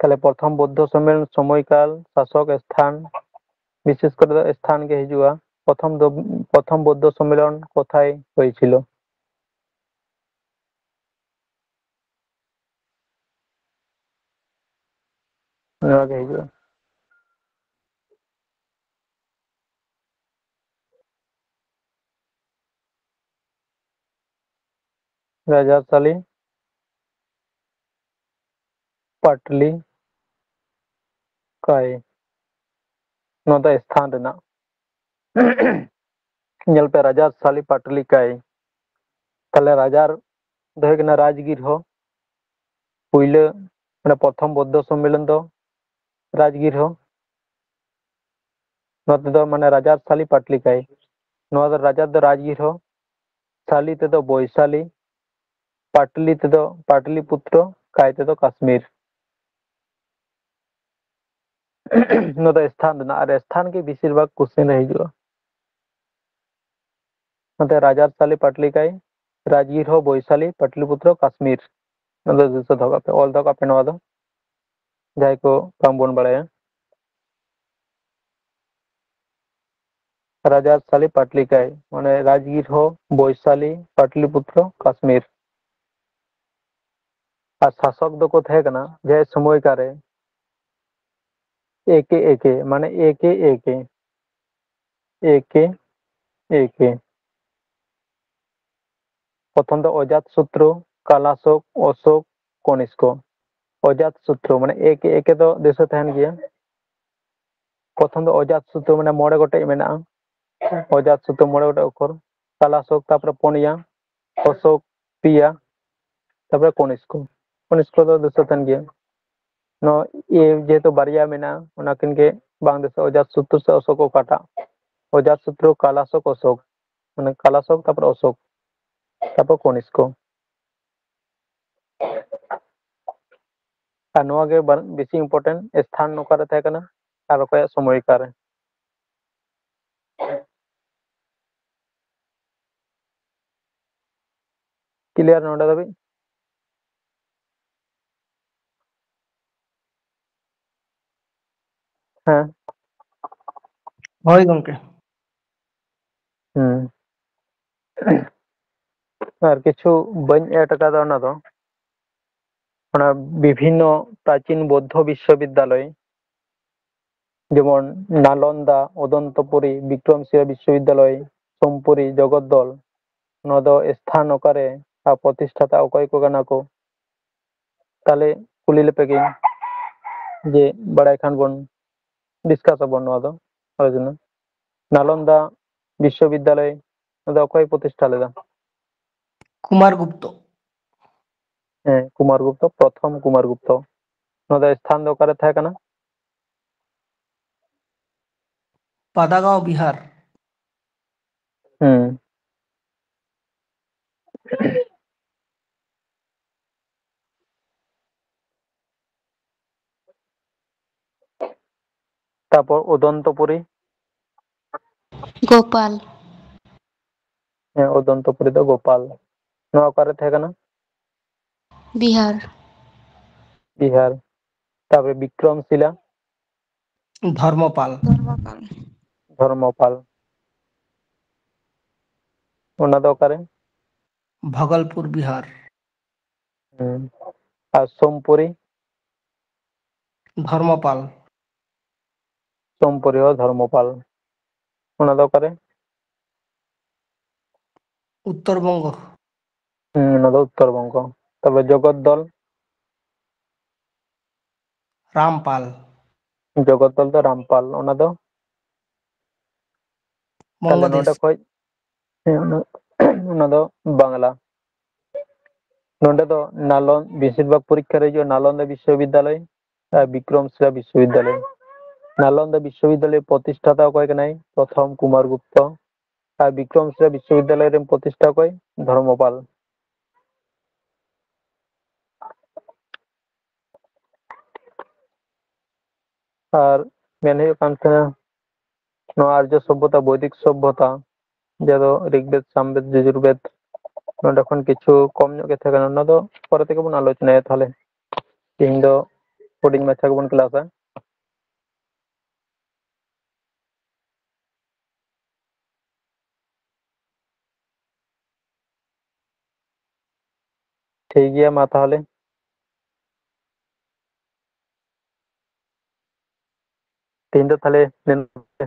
ᱛᱟᱦᱞᱮ ᱯᱨᱚᱛᱷᱚᱢ ᱵᱳᱫᱽᱫᱷᱚ ᱥᱚᱢᱢᱮᱞᱚᱱ, ᱥᱚᱢᱚᱭᱠᱟᱞ, ᱥᱟᱥᱚᱠ, ᱥᱛᱷᱟᱱ, ᱵᱤᱥᱮᱥ ᱠᱚᱨᱮ ᱫᱚ ᱥᱛᱷᱟᱱ ᱜᱮ ᱦᱤᱡᱩᱜᱼᱟ᱾ ᱯᱨᱚᱛᱷᱚᱢ ᱫᱚ, ᱯᱨᱚᱛᱷᱚᱢ ᱵᱳᱫᱽᱫᱷᱚ ᱥᱚᱢᱢᱮᱞᱚᱱ ᱠᱳᱛᱷᱟᱭ ᱦᱚᱭᱮᱥᱤᱞ? ᱱᱚᱣᱟ ᱜᱮ ᱦᱤᱡᱩᱜᱼᱟ᱾ ᱨᱟᱡᱟᱨᱥᱟᱞᱤ ᱯᱟᱴᱞᱤ ᱠᱟᱭ, ᱱᱚᱣᱟ ᱫᱚ ᱥᱛᱷᱟᱱ ᱨᱮᱱᱟᱜ᱾ ᱧᱮᱞ ᱯᱮ, ᱨᱟᱡᱟᱨᱥᱟᱞᱤ ᱯᱟᱴᱞᱤ ᱠᱟᱭ᱾ ᱛᱟᱦᱞᱮ ᱨᱟᱡᱟᱨ ᱫᱚ ᱦᱩᱭᱩᱜ ᱠᱟᱱᱟ ᱨᱟᱡᱽᱜᱤᱨᱦᱚ᱾ ᱯᱩᱭᱞᱟᱹ, ᱢᱟᱱᱮ ᱯᱨᱚᱛᱷᱚᱢ ᱵᱳᱫᱽᱫᱷᱚ ᱥᱚᱢᱢᱮᱞᱚᱱ ᱫᱚ ᱨᱟᱡᱽᱜᱤᱨᱦᱚ᱾ ᱱᱚᱣᱟ ᱛᱮᱫᱚ ᱢᱟᱱᱮ ᱨᱟᱡᱟᱨᱥᱟᱞᱤ ᱯᱟᱴᱞᱤ ᱠᱟᱭ᱾ ᱱᱚᱣᱟ ᱫᱚ ᱨᱟᱡᱟ ᱫᱚ ᱨᱟᱡᱽᱜᱤᱨᱦᱚ, ᱥᱟᱞᱤ ᱛᱮᱫᱚ ᱵᱳᱭᱥᱟᱞᱤ, ᱯᱟᱴᱞᱤ ᱛᱮᱫᱚ ᱯᱟᱴᱞᱤᱯᱩᱛᱨᱚ, ᱠᱟᱭ ᱛᱮᱫᱚ ᱠᱟᱥᱢᱤᱨ᱾ ᱱᱚᱣᱟ ᱫᱚ ᱥᱛᱷᱟᱱ ᱨᱮᱱᱟᱜ, ᱟᱨ ᱥᱛᱷᱟᱱ ᱜᱮ ᱵᱮᱥᱤᱨ ᱵᱷᱟᱜᱽ question ᱨᱮ ᱦᱤᱡᱩᱜᱼᱟ᱾ ᱱᱚᱛᱮ ᱨᱟᱡᱟᱨᱥᱟᱞᱤ ᱯᱟᱴᱞᱤ ᱠᱟᱭ, ᱨᱟᱡᱽᱜᱤᱨᱦᱚ, ᱵᱳᱭᱥᱟᱞᱤ, ᱯᱟᱴᱞᱤᱯᱩᱛᱨᱚ, ᱠᱟᱥᱢᱤᱨ᱾ ᱱᱚᱣᱟ ᱫᱚ ᱫᱤᱥᱟᱹ ᱫᱚᱦᱚ ᱠᱟᱜ ᱯᱮ, ᱚᱞ ᱫᱚᱦᱚ ᱠᱟᱜ ᱯᱮ ᱱᱚᱣᱟ ᱫᱚ, ᱡᱟᱦᱟᱸᱭ ᱠᱚ ᱵᱟᱝᱵᱚᱱ ᱵᱟᱲᱟᱭᱟ᱾ ᱨᱟᱡᱟᱨᱥᱟᱞᱤ ᱯᱟᱴᱞᱤ ᱠᱟᱭ, ᱢᱟᱱᱮ ᱨᱟᱡᱽᱜᱤᱨᱦᱚ, ᱵᱳᱭᱥᱟᱞᱤ, ᱯᱟᱴᱞᱤᱯᱩᱛᱨᱚ, ᱠᱟᱥᱢᱤᱨ᱾ ᱟᱨ ᱥᱟᱥᱚᱠ ᱫᱚᱠᱚ ᱛᱟᱦᱮᱸ ᱠᱟᱱᱟ ᱡᱟᱦᱟᱸᱭ ᱥᱚᱢᱚᱭ ᱠᱟᱨᱮ ᱮᱠᱮ ᱮᱠᱮ, ᱢᱟᱱᱮ ᱮᱠᱮ ᱮᱠᱮ, ᱮᱠᱮ ᱮᱠᱮ᱾ ᱯᱨᱚᱛᱷᱚᱢ ᱫᱚ ᱚᱡᱟᱛ ᱥᱩᱛᱨᱚ, ᱠᱟᱞᱟᱥᱚᱠ, ᱚᱥᱚᱠ, ᱠᱚᱱᱤᱥᱠᱚ᱾ ᱚᱡᱟᱛ ᱥᱩᱛᱨᱚ, ᱢᱟᱱᱮ ᱮᱠᱮ ᱮᱠᱮ ᱫᱚ ᱫᱤᱥᱟᱹ ᱛᱟᱦᱮᱱ ᱜᱮᱭᱟ᱾ ᱯᱨᱚᱛᱷᱚᱢ ᱫᱚ ᱚᱡᱟᱛ ᱥᱩᱛᱨᱚ, ᱢᱟᱱᱮ ᱢᱚᱬᱮ ᱜᱚᱴᱮᱡ ᱢᱮᱱᱟᱜᱼᱟ᱾ ᱚᱡᱟᱛ ᱥᱩᱛᱨᱚ ᱢᱚᱬᱮ ᱜᱚᱴᱮᱡ ᱚᱠᱷᱚᱨ, ᱠᱟᱞᱟᱥᱚᱠ, ᱛᱟᱨᱯᱚᱨᱮ ᱯᱩᱱᱭᱟ, ᱚᱥᱚᱠ ᱯᱮᱭᱟ, ᱛᱟᱨᱯᱚᱨᱮ ᱠᱚᱱᱤᱥᱠᱚ᱾ ᱠᱚᱱᱤᱥᱠᱚ ᱫᱚ ᱫᱤᱥᱟᱹ ᱛᱟᱦᱮᱱ ᱜᱮᱭᱟ᱾ ᱱᱚᱣᱟ ᱮ ᱡᱮᱦᱮᱛᱩ ᱵᱟᱨᱭᱟ ᱢᱮᱱᱟᱜᱼᱟ, ᱚᱱᱟ ᱠᱤᱱ ᱜᱮ ᱵᱟᱝ ᱫᱤᱥᱟᱹ, ᱚᱡᱟᱛ ᱥᱩᱛᱨᱚ ᱥᱮ ᱚᱥᱚᱠ ᱚᱠᱟᱴᱟᱜ? ᱚᱡᱟᱛ ᱥᱩᱛᱨᱚ, ᱠᱟᱞᱟᱥᱚᱠ, ᱚᱥᱚᱠ, ᱢᱟᱱᱮ ᱠᱟᱞᱟᱥᱚᱠ, ᱛᱟᱨᱯᱚᱨ ᱚᱥᱚᱠ, ᱛᱟᱨᱯᱚᱨ ᱠᱚᱱᱤᱥᱠᱚ᱾ ᱟᱨ ᱱᱚᱣᱟ ᱜᱮ ᱵᱟᱨ-, ᱵᱮᱥᱤ important, ᱥᱛᱷᱟᱱ ᱚᱠᱟᱨᱮ ᱛᱟᱦᱮᱸ ᱠᱟᱱᱟ? ᱟᱨ ᱚᱠᱚᱭᱟᱜ ᱥᱚᱢᱚᱭ ᱚᱠᱟᱨᱮ᱾ ᱠᱞᱤᱭᱟᱨ ᱱᱚᱰᱮ ᱫᱷᱟᱹᱵᱤᱡ? ᱦᱮᱸ᱾ ᱦᱳᱭ ᱜᱚᱢᱠᱮ᱾ ᱦᱩᱸ᱾ ᱟᱨ ᱠᱤᱪᱷᱩ ᱵᱟᱹᱧ ᱮᱰ ᱟᱠᱟᱫᱟ, ᱚᱱᱟ ᱫᱚ ᱚᱱᱟ ᱵᱤᱵᱷᱤᱱᱱᱚ ᱯᱨᱟᱪᱤᱱ ᱵᱳᱫᱽᱫᱷᱚ ᱵᱤᱥᱥᱚᱵᱤᱫᱽᱫᱟᱞᱚᱭ, ᱡᱮᱢᱚᱱ ᱱᱟᱞᱚᱱᱫᱟ, ᱚᱫᱚᱱᱛᱚᱯᱩᱨᱤ, ᱵᱤᱠᱨᱚᱢᱥᱤᱞᱟ ᱵᱤᱥᱥᱚᱵᱤᱫᱽᱫᱟᱞᱚᱭ, ᱥᱳᱢᱯᱩᱨᱤ, ᱡᱚᱜᱚᱛ ᱫᱚᱞ, ᱱᱚᱣᱟ ᱫᱚ ᱥᱛᱷᱟᱱ ᱚᱠᱟᱨᱮ ᱟᱨ ᱯᱨᱚᱛᱤᱥᱴᱷᱟᱛᱟ ᱚᱠᱚᱭ ᱠᱚ ᱠᱟᱱᱟ ᱠᱚ? ᱛᱟᱦᱞᱮ ᱠᱩᱞᱤ ᱞᱮᱯᱮ ᱜᱤᱧ, ᱡᱮ ᱵᱟᱲᱟᱭ ᱠᱷᱟᱱ ᱵᱚᱱ ᱰᱤᱥᱠᱟᱥ ᱟᱵᱚᱱ ᱱᱚᱣᱟ ᱫᱚ, ᱟᱞᱳᱪᱚᱱᱟ᱾ ᱱᱟᱞᱚᱱᱫᱟ ᱵᱤᱥᱥᱚᱵᱤᱫᱽᱫᱟᱞᱚᱭ, ᱱᱚᱣᱟ ᱫᱚ ᱚᱠᱚᱭ ᱯᱨᱚᱛᱤᱥᱴᱷᱟ ᱞᱮᱫᱟ? ᱠᱩᱢᱟᱨ ᱜᱩᱯᱛᱚ᱾ ᱦᱮᱸ, ᱠᱩᱢᱟᱨ ᱜᱩᱯᱛᱚ, ᱯᱨᱚᱛᱷᱚᱢ ᱠᱩᱢᱟᱨ ᱜᱩᱯᱛᱚ᱾ ᱱᱚᱣᱟ ᱫᱚ ᱥᱛᱷᱟᱱ ᱫᱚ ᱚᱠᱟᱨᱮ ᱛᱟᱦᱮᱸ ᱠᱟᱱᱟ? ᱯᱟᱫᱟᱜᱟᱸᱣ ᱵᱤᱦᱟᱨ᱾ ᱦᱩᱸ᱾ ᱛᱟᱯᱚᱨ ᱩᱫᱚᱱᱛᱚᱯᱩᱨᱤ᱾ ᱜᱳᱯᱟᱞ᱾ ᱦᱮᱸ, ᱩᱫᱚᱱᱛᱚᱯᱩᱨᱤ ᱫᱚ ᱜᱳᱯᱟᱞ᱾ ᱱᱚᱣᱟ ᱚᱠᱟᱨᱮ ᱛᱟᱦᱮᱸ ᱠᱟᱱᱟ? ᱵᱤᱦᱟᱨ᱾ ᱵᱤᱦᱟᱨ᱾ ᱛᱟᱯᱚᱨᱮ ᱵᱤᱠᱨᱚᱢᱥᱤᱞᱟ᱾ ᱫᱷᱚᱨᱢᱚᱯᱟᱞ᱾ ᱫᱷᱚᱨᱢᱚᱯᱟᱞ᱾ ᱫᱷᱚᱨᱢᱚᱯᱟᱞ᱾ ᱚᱱᱟ ᱫᱚ ᱚᱠᱟᱨᱮ? ᱵᱷᱟᱜᱚᱞᱯᱩᱨ, ᱵᱤᱦᱟᱨ᱾ ᱦᱩᱸ᱾ ᱟᱨ ᱥᱳᱢᱯᱩᱨᱤ? ᱫᱷᱚᱨᱢᱚᱯᱟᱞ᱾ ᱥᱳᱢᱯᱩᱨᱤ ᱦᱚᱸ ᱫᱷᱚᱨᱢᱚᱯᱟᱞ᱾ ᱚᱱᱟ ᱫᱚ ᱚᱠᱟᱨᱮ? ᱩᱛᱛᱚᱨ ᱵᱚᱝᱜᱚ᱾ ᱦᱩᱸ, ᱚᱱᱟ ᱫᱚ ᱩᱛᱛᱚᱨ ᱵᱚᱝᱜᱚ᱾ ᱛᱚᱵᱮ ᱡᱚᱜᱚᱛ ᱫᱚᱞ? ᱨᱟᱢᱯᱟᱞ᱾ ᱡᱚᱜᱚᱛ ᱫᱚᱞ ᱫᱚ ᱨᱟᱢᱯᱟᱞ᱾ ᱚᱱᱟ ᱫᱚ? ᱛᱟᱦᱞᱮ ᱵᱚᱝᱜᱚᱫᱮᱥ᱾ ᱱᱚᱰᱮ ᱠᱷᱚᱡ, ᱦᱮᱸ, ᱚᱱᱟ, ᱚᱱᱟ ᱫᱚ ᱵᱟᱝᱞᱟ᱾ ᱱᱚᱰᱮ ᱫᱚ ᱱᱟᱞᱚᱱ-, ᱵᱮᱥᱤᱨ ᱵᱷᱟᱜᱽ ᱯᱚᱨᱤᱠᱠᱷᱟ ᱨᱮ ᱦᱤᱡᱩᱜᱼᱟ ᱱᱟᱞᱚᱱᱫᱟ ᱵᱤᱥᱥᱚᱵᱤᱫᱽᱫᱟᱞᱚᱭ ᱟᱨ ᱵᱤᱠᱨᱚᱢᱥᱤᱞᱟ ᱵᱤᱥᱥᱚᱵᱤᱫᱽᱫᱟᱞᱚᱭ᱾ ᱱᱟᱞᱚᱱᱫᱟ ᱵᱤᱥᱥᱚᱵᱤᱫᱽᱫᱟᱞᱚᱭ ᱯᱨᱚᱛᱤᱥᱴᱷᱟᱛᱟ ᱚᱠᱚᱭ ᱠᱟᱱᱟᱭ? ᱯᱨᱚᱛᱷᱚᱢ ᱠᱩᱢᱟᱨ ᱜᱩᱯᱛᱚ᱾ ᱟᱨ ᱵᱤᱠᱨᱚᱢᱥᱤᱞᱟ ᱵᱤᱥᱥᱚᱵᱤᱫᱽᱫᱟᱞᱚᱭ ᱨᱮᱱ ᱯᱨᱚᱛᱤᱥᱴᱷᱟ ᱚᱠᱚᱭ? ᱫᱷᱚᱨᱢᱚᱯᱟᱞ᱾ ᱟᱨ ᱢᱮᱱ ᱦᱩᱭᱩᱜ ᱠᱟᱱ ᱛᱟᱦᱮᱸᱱᱟ ᱱᱚᱣᱟ ᱟᱨᱡᱚ ᱥᱚᱵᱷᱚᱛᱟ, ᱵᱳᱭᱫᱤᱠ ᱥᱚᱵᱷᱚᱛᱟ, ᱡᱟᱦᱟᱸ ᱫᱚ ᱨᱤᱜᱽᱵᱮᱫ, ᱥᱟᱢᱵᱮᱫ, ᱡᱚᱡᱩᱨᱵᱮᱫ, ᱱᱚᱸᱰᱮ ᱠᱷᱚᱱ ᱠᱤᱪᱷᱩ ᱠᱚᱢ ᱧᱚᱜ ᱜᱮ ᱛᱟᱦᱮᱸ ᱠᱟᱱᱟ, ᱚᱱᱟ ᱫᱚ ᱯᱚᱨᱮ ᱛᱮᱜᱮ ᱵᱚᱱ ᱟᱞᱳᱪᱚᱱᱟᱭᱟ᱾ ᱛᱟᱦᱚᱞᱮ ᱛᱮᱦᱮᱧ ᱫᱚ ᱦᱩᱰᱤᱧ ᱢᱟᱪᱷᱟ ᱜᱮᱵᱚᱱ ᱠᱞᱟᱥᱟ᱾ ᱴᱷᱤᱠ ᱜᱮᱭᱟ, ᱢᱟ ᱛᱟᱦᱚᱞᱮ᱾ ᱛᱮᱦᱮᱧ ᱫᱚ ᱛᱟᱦᱚᱞᱮ ᱱᱤᱱᱟᱹᱜ ᱜᱮ᱾